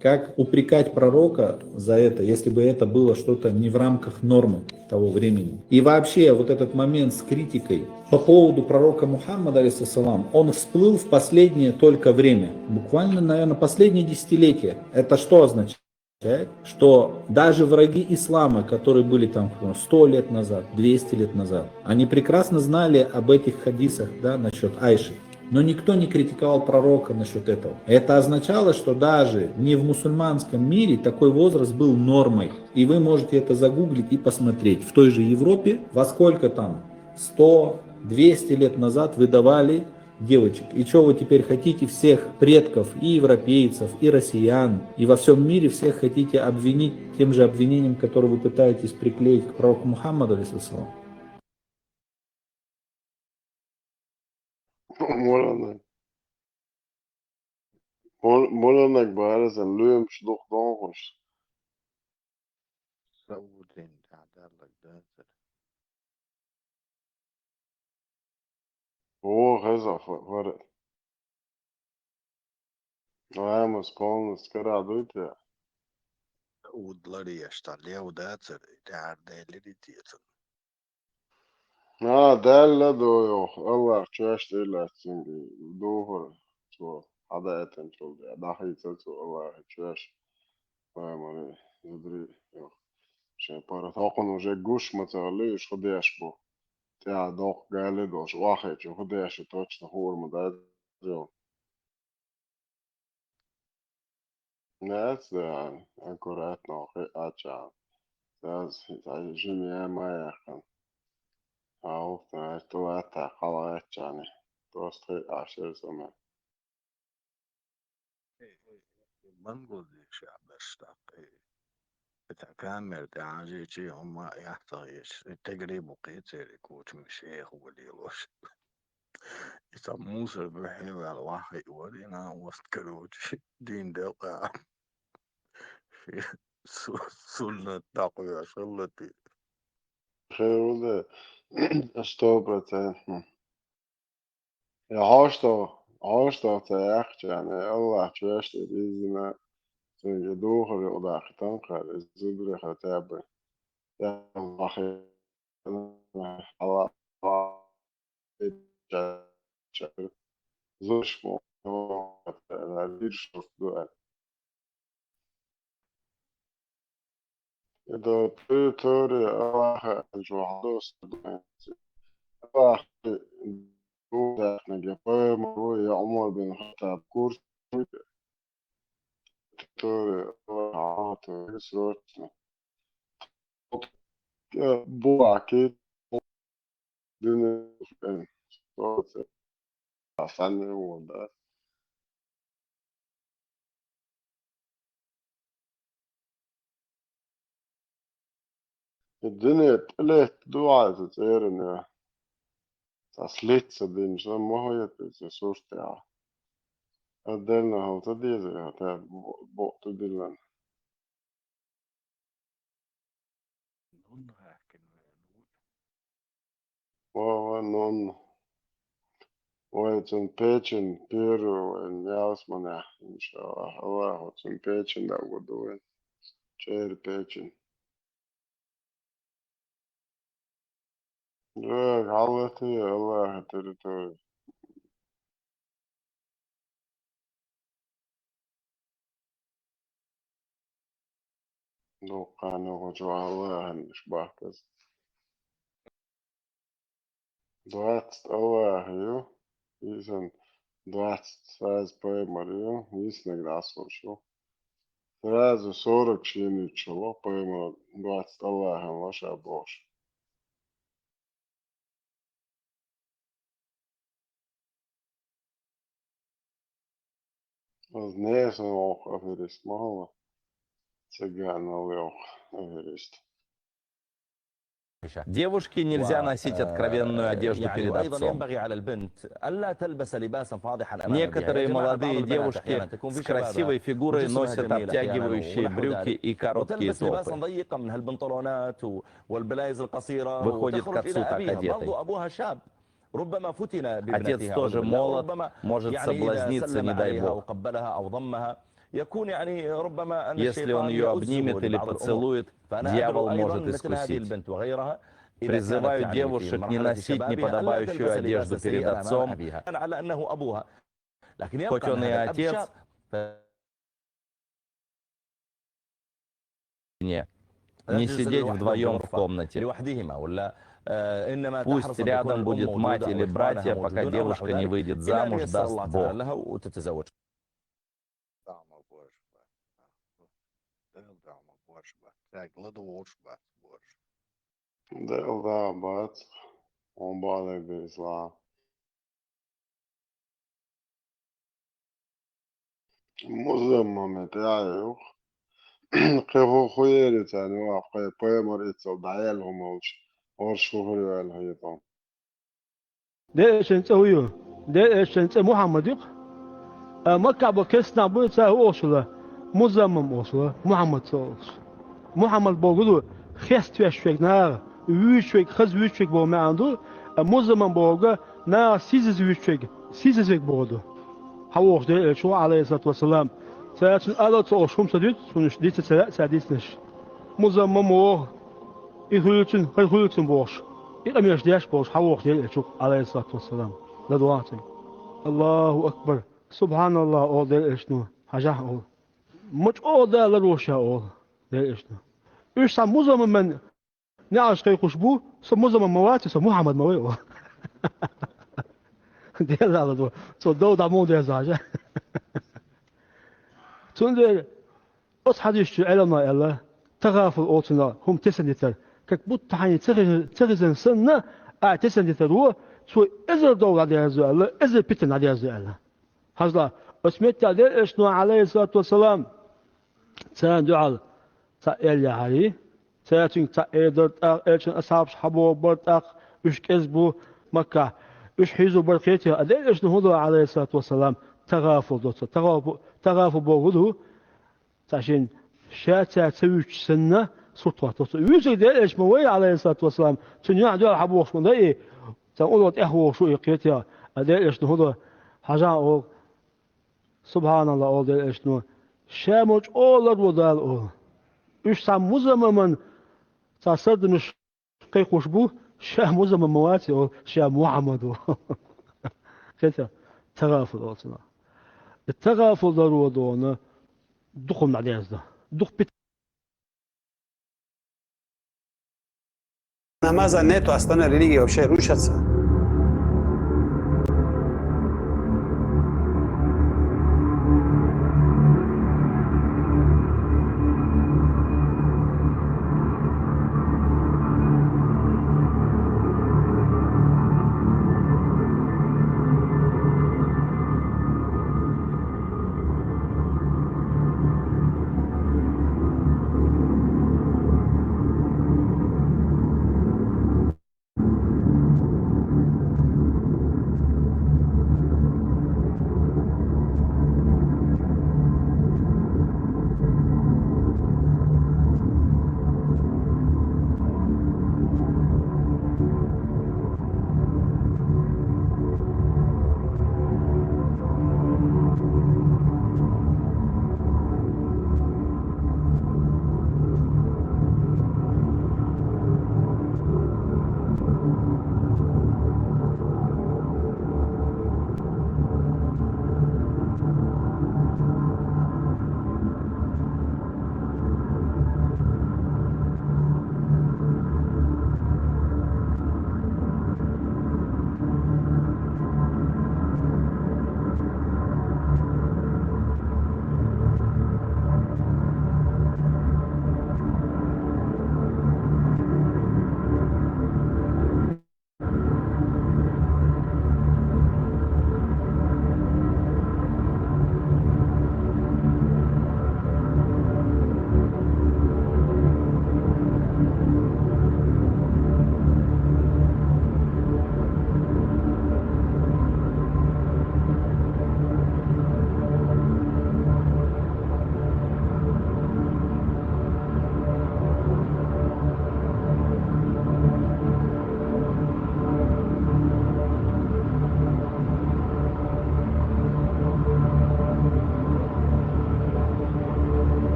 как упрекать пророка за это, если бы это было что-то не в рамках нормы того времени. И вообще вот этот момент с критикой по поводу пророка Мухаммада, алейхиссалам, он всплыл в последнее только время, буквально, наверное, последние десятилетия. Это что означает? Что даже враги ислама, которые были там сто лет назад, двести лет назад, они прекрасно знали об этих хадисах, да, насчет Айши. Но никто не критиковал пророка насчет этого. Это означало, что даже не в мусульманском мире такой возраст был нормой. И вы можете это загуглить и посмотреть. В той же Европе, во сколько там сто, двести лет назад выдавали девочек. И что вы теперь хотите всех предков, и европейцев, и россиян, и во всем мире всех хотите обвинить тем же обвинением, которое вы пытаетесь приклеить к пророку Мухаммаду, алейхиссалам? Муранак. Муранак барасан луьмаш дух донхуш. Саудин тӀадаллаг дацар. О, хеза фара. Ламаз полностью кара дуйта. Удлари яшта лев дацар, тӀаьхьар Делири тецан. А, Далла дойох, Аллах чоьш тӀеллац цуьнга духар, цо хьадаьтанчул тӀе, дахийца цо Аллах чоьш. Ламари, зудри, йох. Шен пара токхун уже гуш ма ца хилли, уж хӀу деш бу. ТӀаьхьа доккха гали долуш, охьа хӀечу хӀу деш ю точно хуур ма дац йо. Нец, да, аккуратно, хи ача. Саз, саз жимия ма яххан. А ухтан аш тулата хала ачани. Тост хи ашир сама. Мангал дийша беш тӀаккха. Ита камера тӀе хьанжийчи хӀумма яхтагӀ еш. Тегри бу кхийцери кучу мишех валилош. Ита мусор бухьевал вахи варина васт, короче, дин делкъа. Су-, суннат такъуя, саллати. Хевле, сто процентно. Я хьошто, хьошто ца яхча, яни, Аллах чоьш тӀе дизина, цуьнга духар юкъадаккха танкхар, иза зудри хатаба. Я вахи, Аллах, зуш мо, дирш ду. Ида ту тори Аллаха жо хьадос дуьнци. Аллах духарехнага пайхамар ву я Умар бин Хаттаб курс. Тори Аллаха срочно. Буаки дуьнен санна ву, да. И дуьне тӀелетта ду Ӏа иза цӀеран я. Цхьа слица динча ма хӀоьттуьйту иза сурт тӀехь. Отдельно хӀалта деза, хӀета бо-, бокъ ду диллина. Ва, ва, нун. Вай цун печень первый вайн ялсманехь, иншаллахь. Аллахо цун печень даггу ду вайн. ЧӀеран печень. Жаг, хьаллатий Аллахьа территори. Дуккха а нохчо Аллахьан уьш бахказ. Двадцать Аллахьа ю, изан двадцать сразу пайхамар ю, виснаг дӀасалуш ю. Сразу сорок шена ю чуло, пайхамар двадцать Аллахьан лаша бохуш. Аз несан вокху аферист ма хала, цигана вокху аферист. Девушке нельзя носить откровенную одежду перед отцом. Некоторые молодые девушки с красивой фигурой носят обтягивающие брюки и короткие топы. Выходит к отцу, так одетый. Отец тоже молод, может соблазниться, не дай Бог. Если он ее обнимет или поцелует, дьявол может искусить. Призываю девушек не носить неподобающую одежду перед отцом, хоть он и отец. Не, не сидеть вдвоем в комнате. Пусть рядом будет мать или братья, пока девушка не выйдет замуж, даст Бог. Дела дагӀа бац. Хьун бакъдерг дерза. Музаммаме тӀаьхьа юха. Кхин хӀу, хӀу ери царна юха, кхин пайхамар иццал дӀаяьлла хӀума волчу, хӀорш хӀу хир ваьлла хетал. Ден эшан цӀе хӀу ю? Ден эшан цӀе Мухьаммад ю-кх. А Маккахь бо кестнахь буй, цара хӀу олуш хилла? Музаммам олуш хилла, Мухьаммад ца олуш. Мухьаммад бохург ду, хеставеш верг наха, вуьйцуш верг, хаза вуьйцуш верг боху маьӀна ду, а музаммам бохург наха сийсаза вуьйцуш верг, сийсаза верг бохург ду. Хьан вохуш дерриг элча ву, Ӏалайхиссалату вассалам. Цара цуьнан ала ца олуш хӀума ца дуьйцу, цунаш дица ца лаьа цара дийцинарш. Музаммам воху, и хуьлуьйтуш, хӀара хуьлуьйтуш бохуш, и къамелаш деш болуш, хьан вохуш дерриг элча ву, Ӏалайхиссалату вассалам. ЛадогӀахьа цуьнга. Аллаху акбар! Субханаллах, олу дерриг элчано. Хьажахьа олу. Ма чӀогӀа Дала ларвеш ша олу, дерриг элчано. Уьш цхьа музаммаман неӀарш кхайкхуш бу, со музаммам ма вац, со Мухьаммад ма вай олу. Дела ларво, цо дов дӀа муха деза хьажа. Цундела оцу хьадисчу Ӏеламнаха аьлла, тагӀафул олу цунах хӀума тесна дитар. Как будто хьайна ца хи-, ца хезна санна, ахь тесна дитар ву, цо эзар дов дӀадерзо аьлла, эзар питана дӀадерзо аьлла. Хьажал, оцу меттехь дерриг элчано, Ӏалайхиссалату вассалам, царна дуьхьал цхьаъ эр яхьарий, цара цуьнга цхьаъ эр дара тӀаккха, элчан асхьабаш хьабогӀу бара тӀаккха, уьш кӀезиг бу Маккахь, уьш хьийзо бара кхетий, а дерриг элчано хӀун до, Ӏалайхиссалату вассалам, тагӀафул до цо. ТагӀафу-, тагӀафу бохург хӀун ду? Цхьа шен ша цара ца вуьйцуш санна, сурт хӀоттаво цо. Вуьйцург дерриг элча ма вай, Ӏалайхиссалату вассалам, цуьнан юьхь дуьхьал хьабохуш ма дай и, цхьана улло тӀехвогӀуш ву и кхетий, а дерриг элчано хӀун до, хьажахьа олу. Субханалла, олу дерриг элчано, ша ма чӀогӀа ларво Дала олу. Уьш цхьа музаммаман цхьа сардамаш кхайкхуш бу, ша музаммам ма вац олу, ша Мухьаммад ву. Кхетий, тагӀафул олу цунах. И тагӀафул ларво дона дукха хӀума дӀадерзадо. Дукха пит- Намаза нету, остальная религия вообще рушится.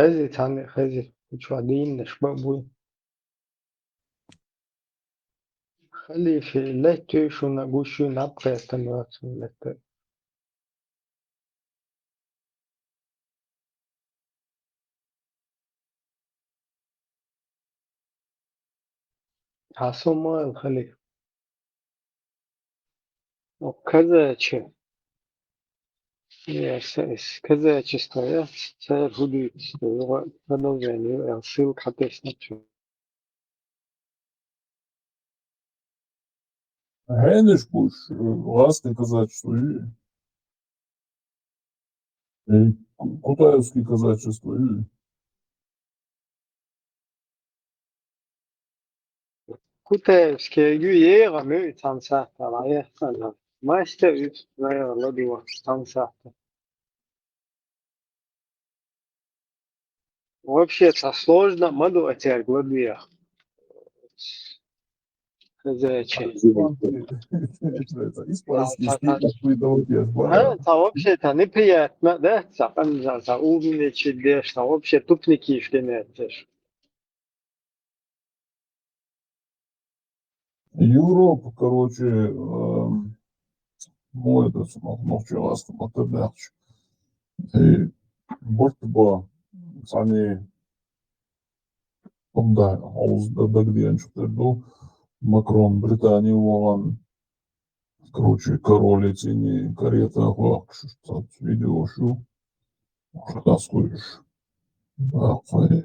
Хези, цхьанне хези, чу дийннаш ба буй. Халифе, леттуй шуна, гуш ю, наб кхетам йоацун летта. Хьасумал хали. О, казачи. Е, с-, с-, казачество, я? Цар худуй, продолжение, я, ссылка хатес на чё. Генеш буш, э, гӀазкхи казачество ю? Э, ку-, кутаевский казачество ю? Кутаевский ю, егӀа мю цансахтала, егӀа. Мастер ю, наверное, ладува цансахта. Вообще-то сложно, маду отяг ладуя. Казачи. Испанский стиль, такой, да, вот я знаю. А, та вообще-то неприятно, да? Та, та, та умничать, да, та вообще тупники, что не это ж. Европа, короче, эм, ну, это, сама нохчи ласка, мотор бяхч. И борт ба, сани, да, ауз да дагдиан чутер ду, Макрон Британия воган, короче, король цини карета хуак, что видео шу, что таскуешь. Да, хай.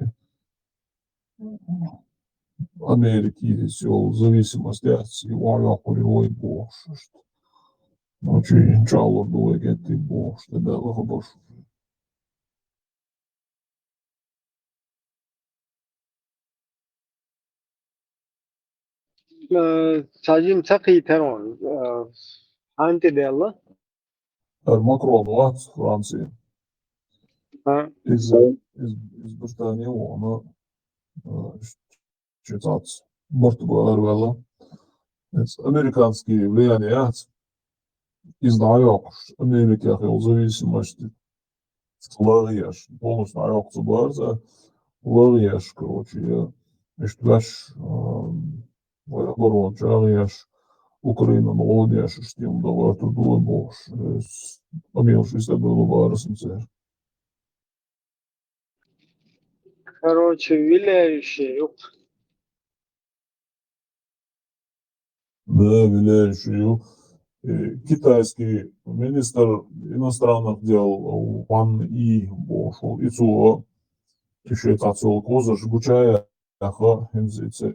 Америки сел зависимость яц, и валя кури вой бохш. Ну, чи чалур дуй гетти бохш, да, да, хабаш. Э, сажим сахи терон, э, анти делла. Эр Макрон вац Франция. А. Из, из, из Британии вона, э, ш-, читац. Борт бар вела. Из американский влияние яц. Из дӀайоккхуш, Америках йол зависимость лагъеш, полностью дӀайоккхуца барза, лагъеш, короче, я, иштта веш, а, вай оборона чагӀеш, Украина гӀодеш, иштта ма далар ту дуй бохш, э, с-, амелш иштта дуй барас ма цер. Короче, виляющий юкъ. Да, виляющий юкъ. Э, китайский министр иностранных дел Ван И бошел. И цо иши тацол козаш гучая, яха, хинзи це.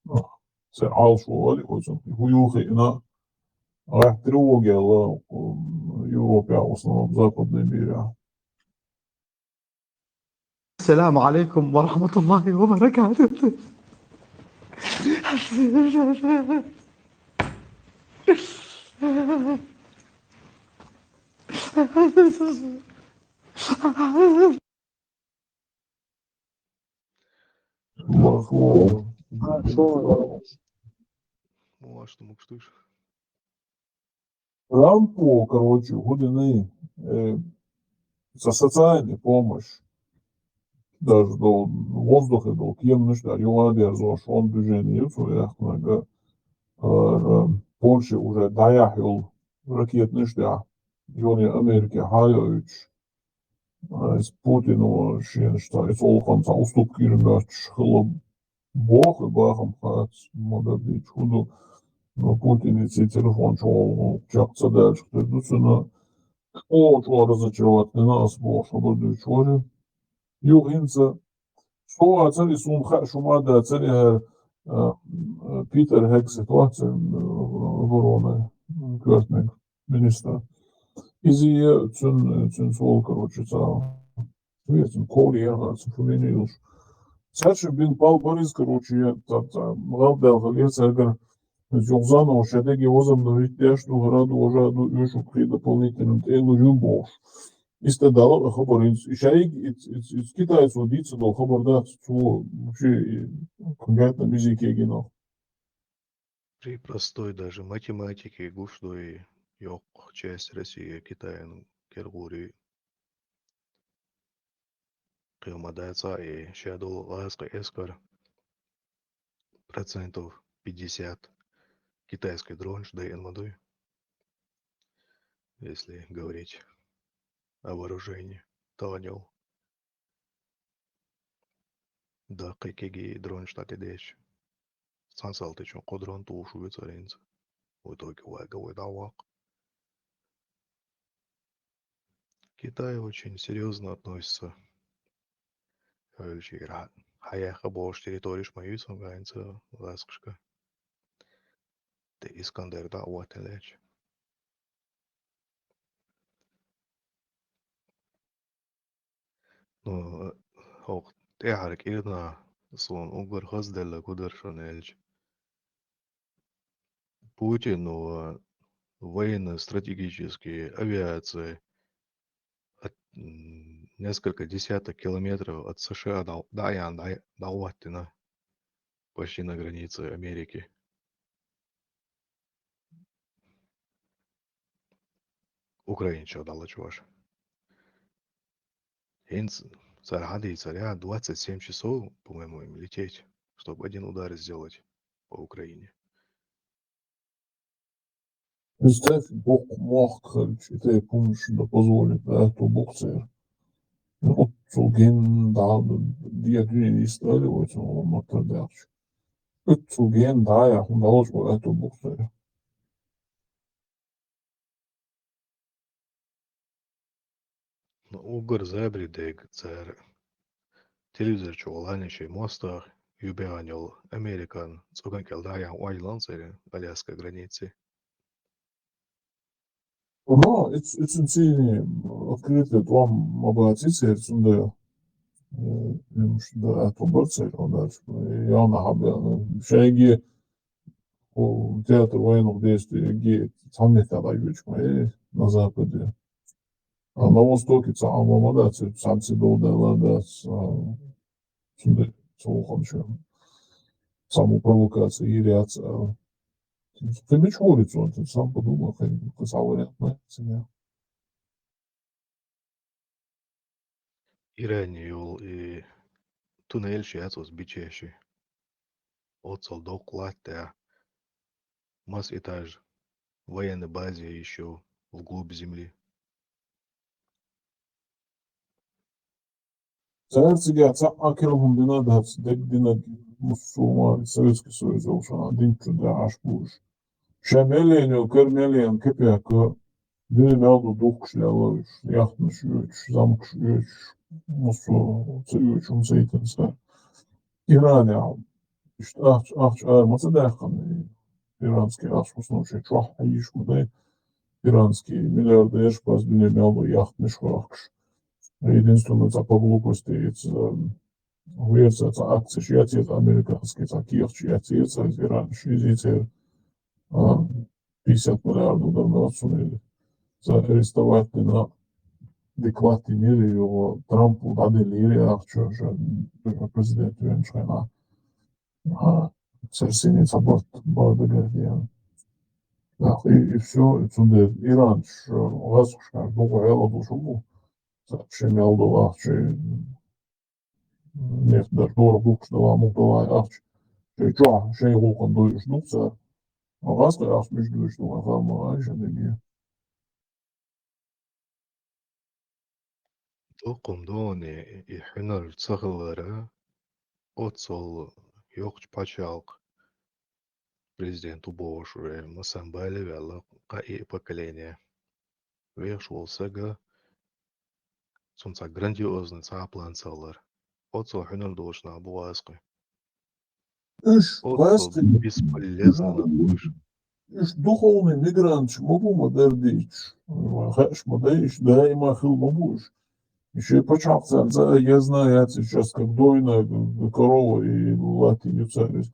Ну, це алш вали, хоть он. Хуюхи ина. А тревоги ла, м, Европе, в основном в западном мире. السلام عليكم ورحمة الله وبركاته. Махо. Махо. Муаш, ты мог, что ж? Рампо, короче, гудины, э, со-, социальная помощь. Даже до воздуха, до кем, ну что, юладер, зош, он движение, цо яхнага, э, Польша уже даяхил ракетный штя, юни Америки хайоич, э, с Путину шен штя, и солхан са уступки рмёч хлоп. Боху, бахам хац, ма дадича хӀу ду, но Путин и ци телефон чӀоагӀа чакх ца даьлча хӀу ду цунна, о, чӀоагӀа разочаровать хинна ас боху, хабар дуьйцуш вара. Юха хӀинца, со а цари, сона хаа шу ма дац, цари хӀара, а, а, Питер Хегсет вац, а, обороны, м, коьртаниг министр. Иза е цун, цун сол, короче, ца вецан, Коли яхар, цун фамилия йолуш. Цаьршин бина пал бар иза, короче, е ца, ца, гӀалдалхале цаьргара, из юхзанов шадеги возамна витдеш ду, хӀара ду, важа ду, уьш укхий дополнительно тӀе луьйна бохуш. Иста дала а хабар, из, и шайга, из, из, из китайцо дийца долу хабар дац, цо вообще, и, конкретно мизике гина. При простой даже математике гуш ду и йоккха часть России Китайна кергури. кхин ма дац а, и шадолу лаьцна эскар процентов пятьдесят китайский дронаш дайина ма дуй, если говорить о вооружении, то о нём. Да, кхин кегий дронаш дӀатӀедеша. Цхьана салтичун кхо дрон тухуш ву цара хӀинца. В итоге вайга вай дӀаваккха. Китай очень серьёзно относится. Хьоьлучигара хьа-, хьаяьхна болуш территориш ма юьйцу хӀинца лаьцкъашка. Тхе Искандер дӀа а ваттина лаьтташ. Ну, хӀокху тӀаьхьара кӀирнахь суна уггар хазделла гударшна аьлча. Путин, ну, военно-стратегические авиации от, м, несколько десяток километров от С Ш А дӀа-, дӀаяьхна, дӀа-, дӀахӀоттийна, почти на границе Америки. Украинчу дӀалачу ваша. ХӀинца цара хьадийцарехь, двадцать семь часов, по-моему, им лететь, чтобы один удар сделать по Украине. Представь, боккха мохк хилча, и тайпа хӀуманаш дан позволить даьтто бу-кх церан. Ну, оццул генна дӀа-, я дуьне йистале вай цунах маттар даьлча. Оццул генна дӀаяхьа хӀума дӀалуш ву аьтто бу-кх церан. Ну, уггар забаре дерг цара телевизор чу валахь шайн мостагӀа юбаьхна йолу Американ цӀоган кӀел дӀаяхьа ойла церан Аляска границе. Но, эц-, эцун цӀийне открытый тӀом ма баций церан, цундела, э, уьш дан аьтто бара церан, хӀунда аьлча, э, ялна хьабеана. Шайге, о, театр военных действий, ге, цхьана меттехь дӀайоьдуш ма, э, на Западе. А на Востоке цхьа а ма дац, цхьаьнцций дов даьлла дац, а, цундела ца вахана шу. Цхьаммо провокаци йийр яц, а. Кхин мича гӀур ю цунна, сам подумай, кхин, кхин цхьа вариант ма ю цигахь. Иране йолу и туннель шу яц оцу бичеши. Оццул доккха латта тӀехь, масса этаж военной базе йиш ю вглубь земли. Цара цигахь цхьа а керла хӀума дина дац, дерг динарг муссо а Советский Союз йолчу хенахь динчу дӀа Ӏаш бу уьш. Ша мел йолу, кара мел йолу кепека дуьне мел ду духкуш лелла уьш, яхтанаш оьцуш, замкаш оьцуш, муссо а ца оьцуш хӀума ца йитина цара. Иранехь иштта ахча, ахча ара ма ца даьккхина, иранский ахча муссо а шайн чохь хьийзаш ма дай, иранский миллиардерш бац дуьне мел ду яхтанаш а хохкуш. Единственное, цхьа по глупости, иза, м, верца цхьа акцеш яц иза, американский цхьа кехаташ яц иза, Иран ши иза церан, а, пятьдесят миллиардов долларов цунна иза арестовать дина, дика латтийнера, юха Трампа дӀаделлера ахча, ша президент веанчу хенахь. А, церан синий цхьа барт бара дагардеана. Так, и, и всё, и цундела иранцаш, э, гӀазкхашкара дукха хьалха долуш хӀума бу. Цхьа шен мел долу ахча, нефть дар дора духкуш дала, муха дала ахча. Шайн чохь, шайн гӀуллакхана дойуш ду цара. ГӀазкхийн ахча мича дуьйш ду, вайн хаа ма вай шадерриге. Дуккха ма ду и, и хьуьнар ца хилар, оццул йоккхачу пачхьалкхан президент ву бохуш, уже масанбале а ваьлла кхаа поколение. Вехаш волу сага, цунна цхьа грандиозный цхьа а план ца хилар. Оццул хьуьнар долуш нах бу гӀазкхий. Уьш оццул гӀазкхий бесполезно нах бу уьш. Уьш духовный мигранташ ма бу, ма дара дийцча. Хаьаш ма дай, уьш даима хила ма бу уьш. И шен пачхьалкх царна за а езна а яц, уьш ас как дойная корова и латтийна ю цара иза.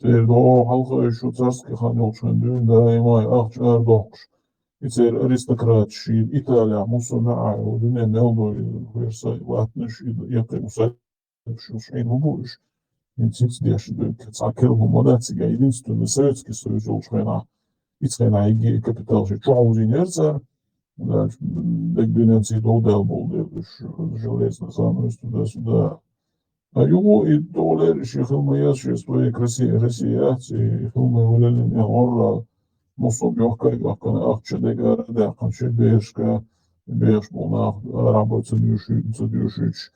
Церан догӀу хьалха шу царский хан йолчу хенахь дуьйна даима ахча арадоккхуш. И церан аристократаш, и Италехь муссо а маьӀӀехь йолу дуьне мел ду, и Версай латтанаш, и яккхий усадьбаш йолуш Ӏийна ма бу уьш. ХӀинца хӀинца деш ду, цхьа керла хӀума ма дац цигахь, единственный Советский Союз йолчу хенахь, и цхьа хенахь йиге капитал шайн чохь вузийнера цара. Дальше, дегдиненций долдал болдер, железный занавес туда-сюда. А юго и доллар, ши хилма яц, ши стоит Россия, Россия, ци хилма валялин я орра, мусо бёхкай, бёхкана ахча дегара, да, ханча бешка, беш болна, арабо цадюши, цадюшич,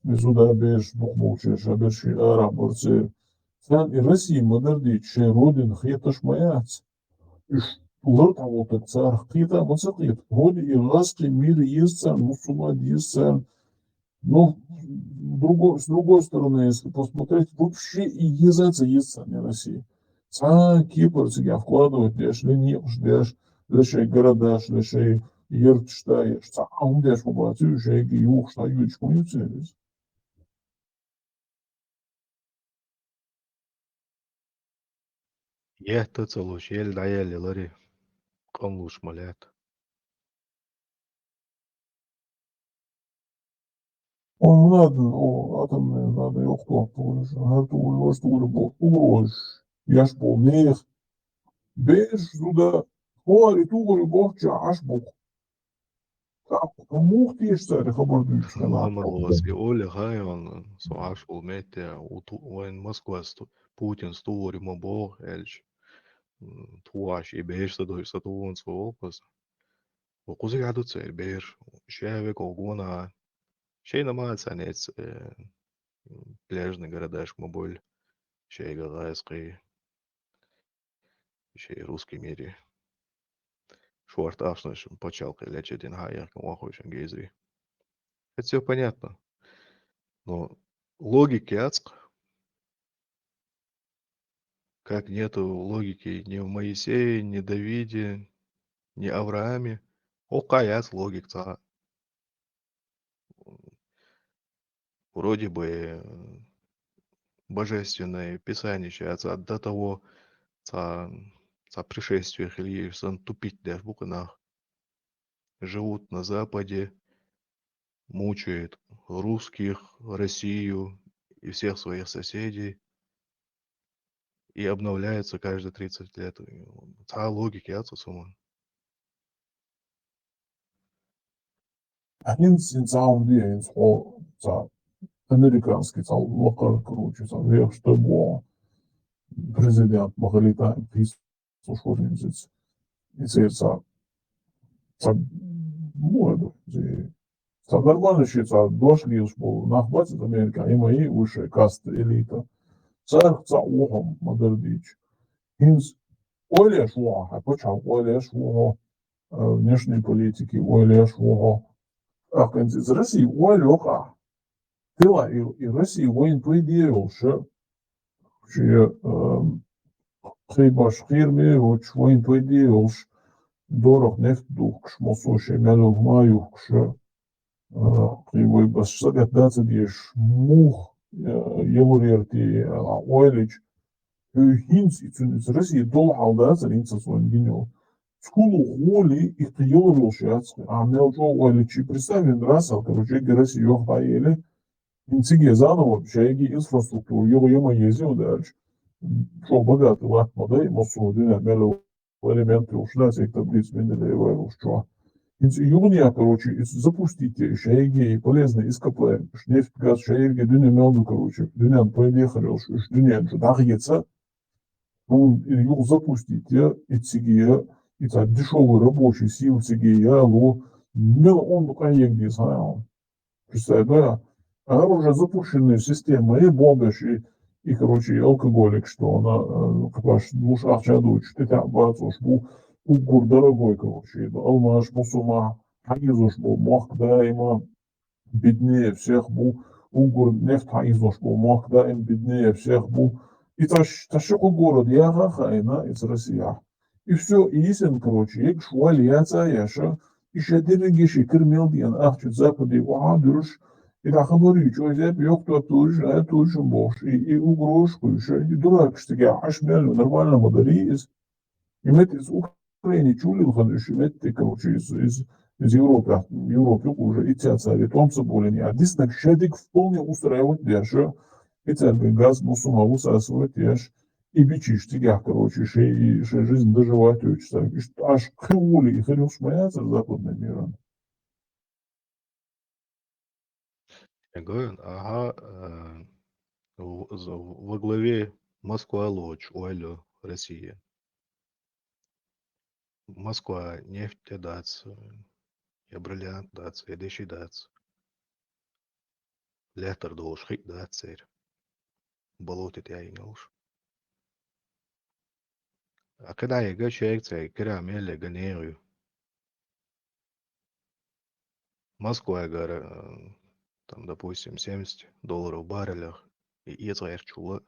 мизуда беш, бухмулче, шабеши араборце. Сан и Россия мадар ди, че родин хеташ маяц. Иш лар тавотак цар хита, маца хит. Ходи и ласки мир езцан, мусума езцан. Но с другой, с другой стороны, если посмотреть, вообще и езаца езцан не Россия. Ца Кипр цига вкладывать деш, ли не уж деш, лишай городаш, лишай ерт штаеш. Ца а ум деш побацию, шайги юх шта юч муюцерис. Етта ца луш, ел дӀаеллалари, къам луш ма лаьтта. О, надо, о, атомная надо, ёхтуах пулиш, гьар тулиш, тулиш бо, тулиш, яш бо, нех. Беш зуда, хори тулиш бо, ча аш бо. Так, мух теш цари хабар дуйш хана. Ламарловский Оля Хайон, со ашул метте, уту, вайн Москва сту, Путин стури ма бог, эльч. М, туаш и беш са дой са туун со волпас. О, кузик аду цер беш, шеве когона. Шей намаца нец, э, пляжный городаш ма боль, шей гагайский. Ещё и русский мире. Шуарт ашнаш пачалкы лечедин хаяк вахуйшан гейзри. Это все понятно. Но логики ацк, как нету логики ни в Моисее, ни Давиде, ни Аврааме, о каяц логик ца. Вроде бы, э, Божественное Писание щас до того, ца, ца пришествие Ильи сан тупить даже буквально. Живут на Западе, мучают русских, Россию и всех своих соседей. И обновляются каждые тридцать лет. И ца логики ацу суман. Хинц, хинц аун ди, хинц хо, ца, американский, ца, лакар, короче, ца, вех, что бо, президент Махалита, пис, слушал, хинц, и ца, ца, ну, это, зи, ца, нормально, что, ца, дош лилш бо, нахбац из Америка, и мои выше, каст, элита. Цар, ца, ухом, модердич. Хинц, оля шуа, а почал, оля шуа, э, внешней политики, оля шуа. А хинц из России, оля ха. Тела и, и России воин по идее волше. Чи, э, хейбаш хирми, воч воин по идее волш. Дорох нефть духш, мосо ше мяло ма юхше. Э, кривой бас сагат дацад еш мух, э, евурерти, э, ойлич. Ху хинц и цун из России дол халдацад, хинц ацун гинё. Скулу хули и тиёлуш яц, а мел чо ойличи. Представим, раз, а, короче, Россия ёх поели. Инциге заново, шайги инфраструктуру, йо, йома ези удалч. Чо богатый лат модай, мосу дина мело элементы ушла, цей таблиц Менделеева ушчо. Инц югния, короче, из запустите шайги полезные ископаемые, нефть, газ, шайги дюня мелду, короче, дюня поехали, уж дюня, что дагьеца. Ну, и юг запустите, и циге, и та дешёвый рабочий сил циге, я, лу, мел он дукан егдис, а. Представь, да? А уже запущенная система, и бомбишь, и, и, короче, и алкоголик, что она, э, капаш, луш ахча дуч, ты там бацуш бу, угур дорогой, короче, алмаш, мусума, хагизуш бу, мохк, да, има, беднее всех бу, угур нефть хагизуш бу, мохк, да, им беднее всех бу. И таш, ташику город, я ха, хайна, из Россия. И всё, и есен, короче, ек шваль яца яша, и ша дерегеши кирмел диан ахчу западе, ва дурш, и да хабар ючо, зеп ёк то туж, а туж бош, и, и угрош куша, и дурак штыга, аш мел, нормально модари из. И мет из Украины чулил хан, и мет, короче, из, из, из Европы, Европы уже и тя цари, том соболин, а диснак шадик вполне устраивать яша, и царь газ мусума высасывать яш, и бичиш цигахь, короче, шей, шей жизнь доживать йойтуш цаьрга. Иштта аш кхин волий, и хир юхш ма яцар западный миран. Эго, аха, э, в-, з-, во главе Москва лоч, ойла Россия. Москва нефть дац, я бриллиант дац, я деши дац. Лаьттара долуш хи дац церан. Болоте тӀе йина йолуш. А кхидӀа яга шайга цайга кира мел яга нехан ю. Москвагара, э, там, допустим, семьдесят долларов баррелях и эца гӀертачул а.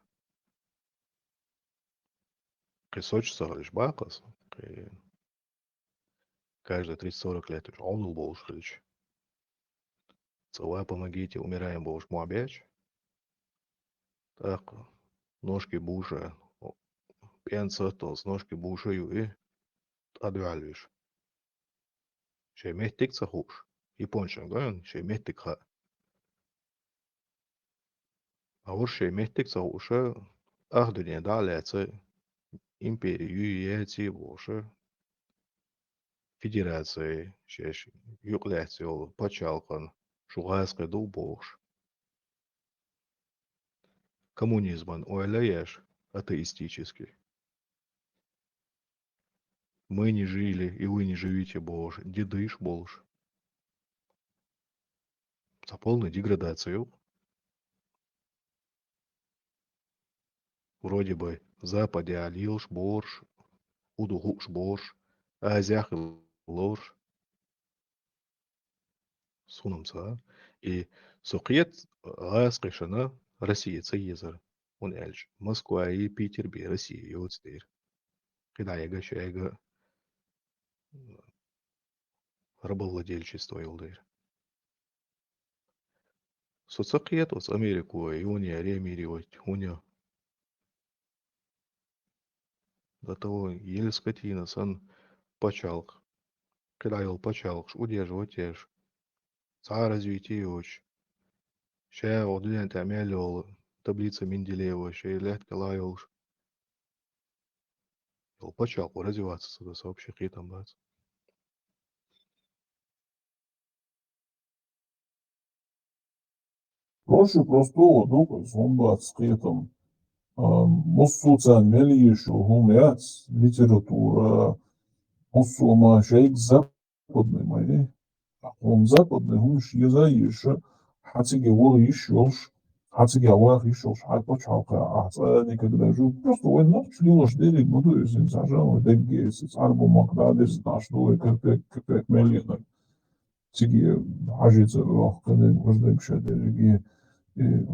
Кхин Сочи ца хилча бакъ аса, кхин каждые тридцать-сорок лет уж Ӏовдал болуш хилча. Цава помогите, умираем бохуш мохь беча. ТӀаккха ножки буша, пен сатталц ножки буша ю и тӀадоьллуш. Шайн меттиг ца хууш, япончун ган, шайн меттиг хаьа. А уж шайн меттиг ца хууша, ах дуьне дӀа а лаьца, импери юй яций а бохуша, федераций шаьш юкъа лаьцна йолу пачхьалкхан шу гӀазкхи ду бохуш. Коммунизман ойла еш атеистический. Мы не жили, и вы не живите бохуш, дедыш болуш. Цхьа полная деградация ю. Вроде бы Западе а лелаш борш, уду хууш борш, Азиях лорш. Сунам ца. И со кхета гӀазкхишна Россия ца езар. ХӀунда аьлча Москва и Питер бен Россия йоцу дера. КхидӀа яга шайга рабовладельчество йолу дера. Со ца кхета оцу Америко, юне ремири вайт, хӀунда. До того ели скотина санна пачхьалкх. КхидӀа йолу пачхьалкхаш удеш, ватеш. Цхьа а развитие йоцуш. Ша оха дуьнен тӀехь мел йолу таблица Менделеева шайн лаьтта кӀела йолуш. Йолу пачхьалкхо развиваться ца до, со вообще кхетам бац. Проще простого ду-кх иза, хӀун бац кхетам. А, массо а царна мел езаш йолу хӀума яц, литература, массо а ма шайга западный ма ю. Хьуна западный хӀумаш еза а езаш, хьан цига вала йиш йолуш, хьан цига ваха йиш йолуш, хьан пачхьалкх ахь цкъа а никогда жу. Просто вайн нохчаша лелош дерриг ма ду иза, хӀинца хьажа вай дегге, иза цхьа бумага дӀа дерзина Ӏаш ду вай капек, капек мел йинарг. Цига хьажийца оха кхидерг, важа дерг ша дерриге. И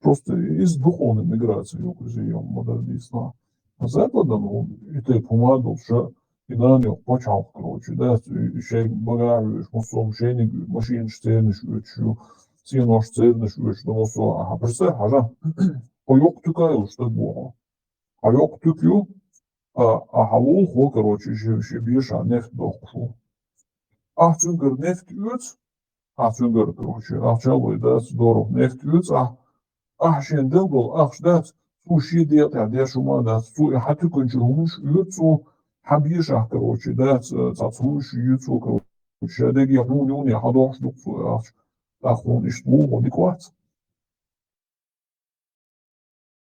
просто иза духовная миграция ю-кх иза, йо, ма-дарра дийцина. А западом, и тайпа хӀума а долуш, и нана йоккха пачхьалкх, короче, да, и шайн багахь а вуьйш, массо а шайниг машинаш цернаш оьцуш ю, цӀенош цернаш оьцуш ду массо а. Ахьа представь, хьажа, хьо йоккха туька йолуш стаг ву хьо. Хьан йоккха туька ю, а, а хьан вулхо, короче, ши, ши бешахь нефть доккхуш ву. Ахь цуьнгара нефть оьцу, ахь цуьнгара, короче, ахь чалой дац, дорах нефть оьцу ахь, ахь шен делгал ахча дац, цо шен декъехь деш хӀума а дац, цо и хьан туьканчуьра хӀумаш оьцу цо, хьан бешахь, короче, дац, цхьацца хӀумаш ю цо, короче, ша дегге хьуна юне хьан дохуш ду-кх цо и ахча. ТӀаккха хьуна иштта вуо дика вац.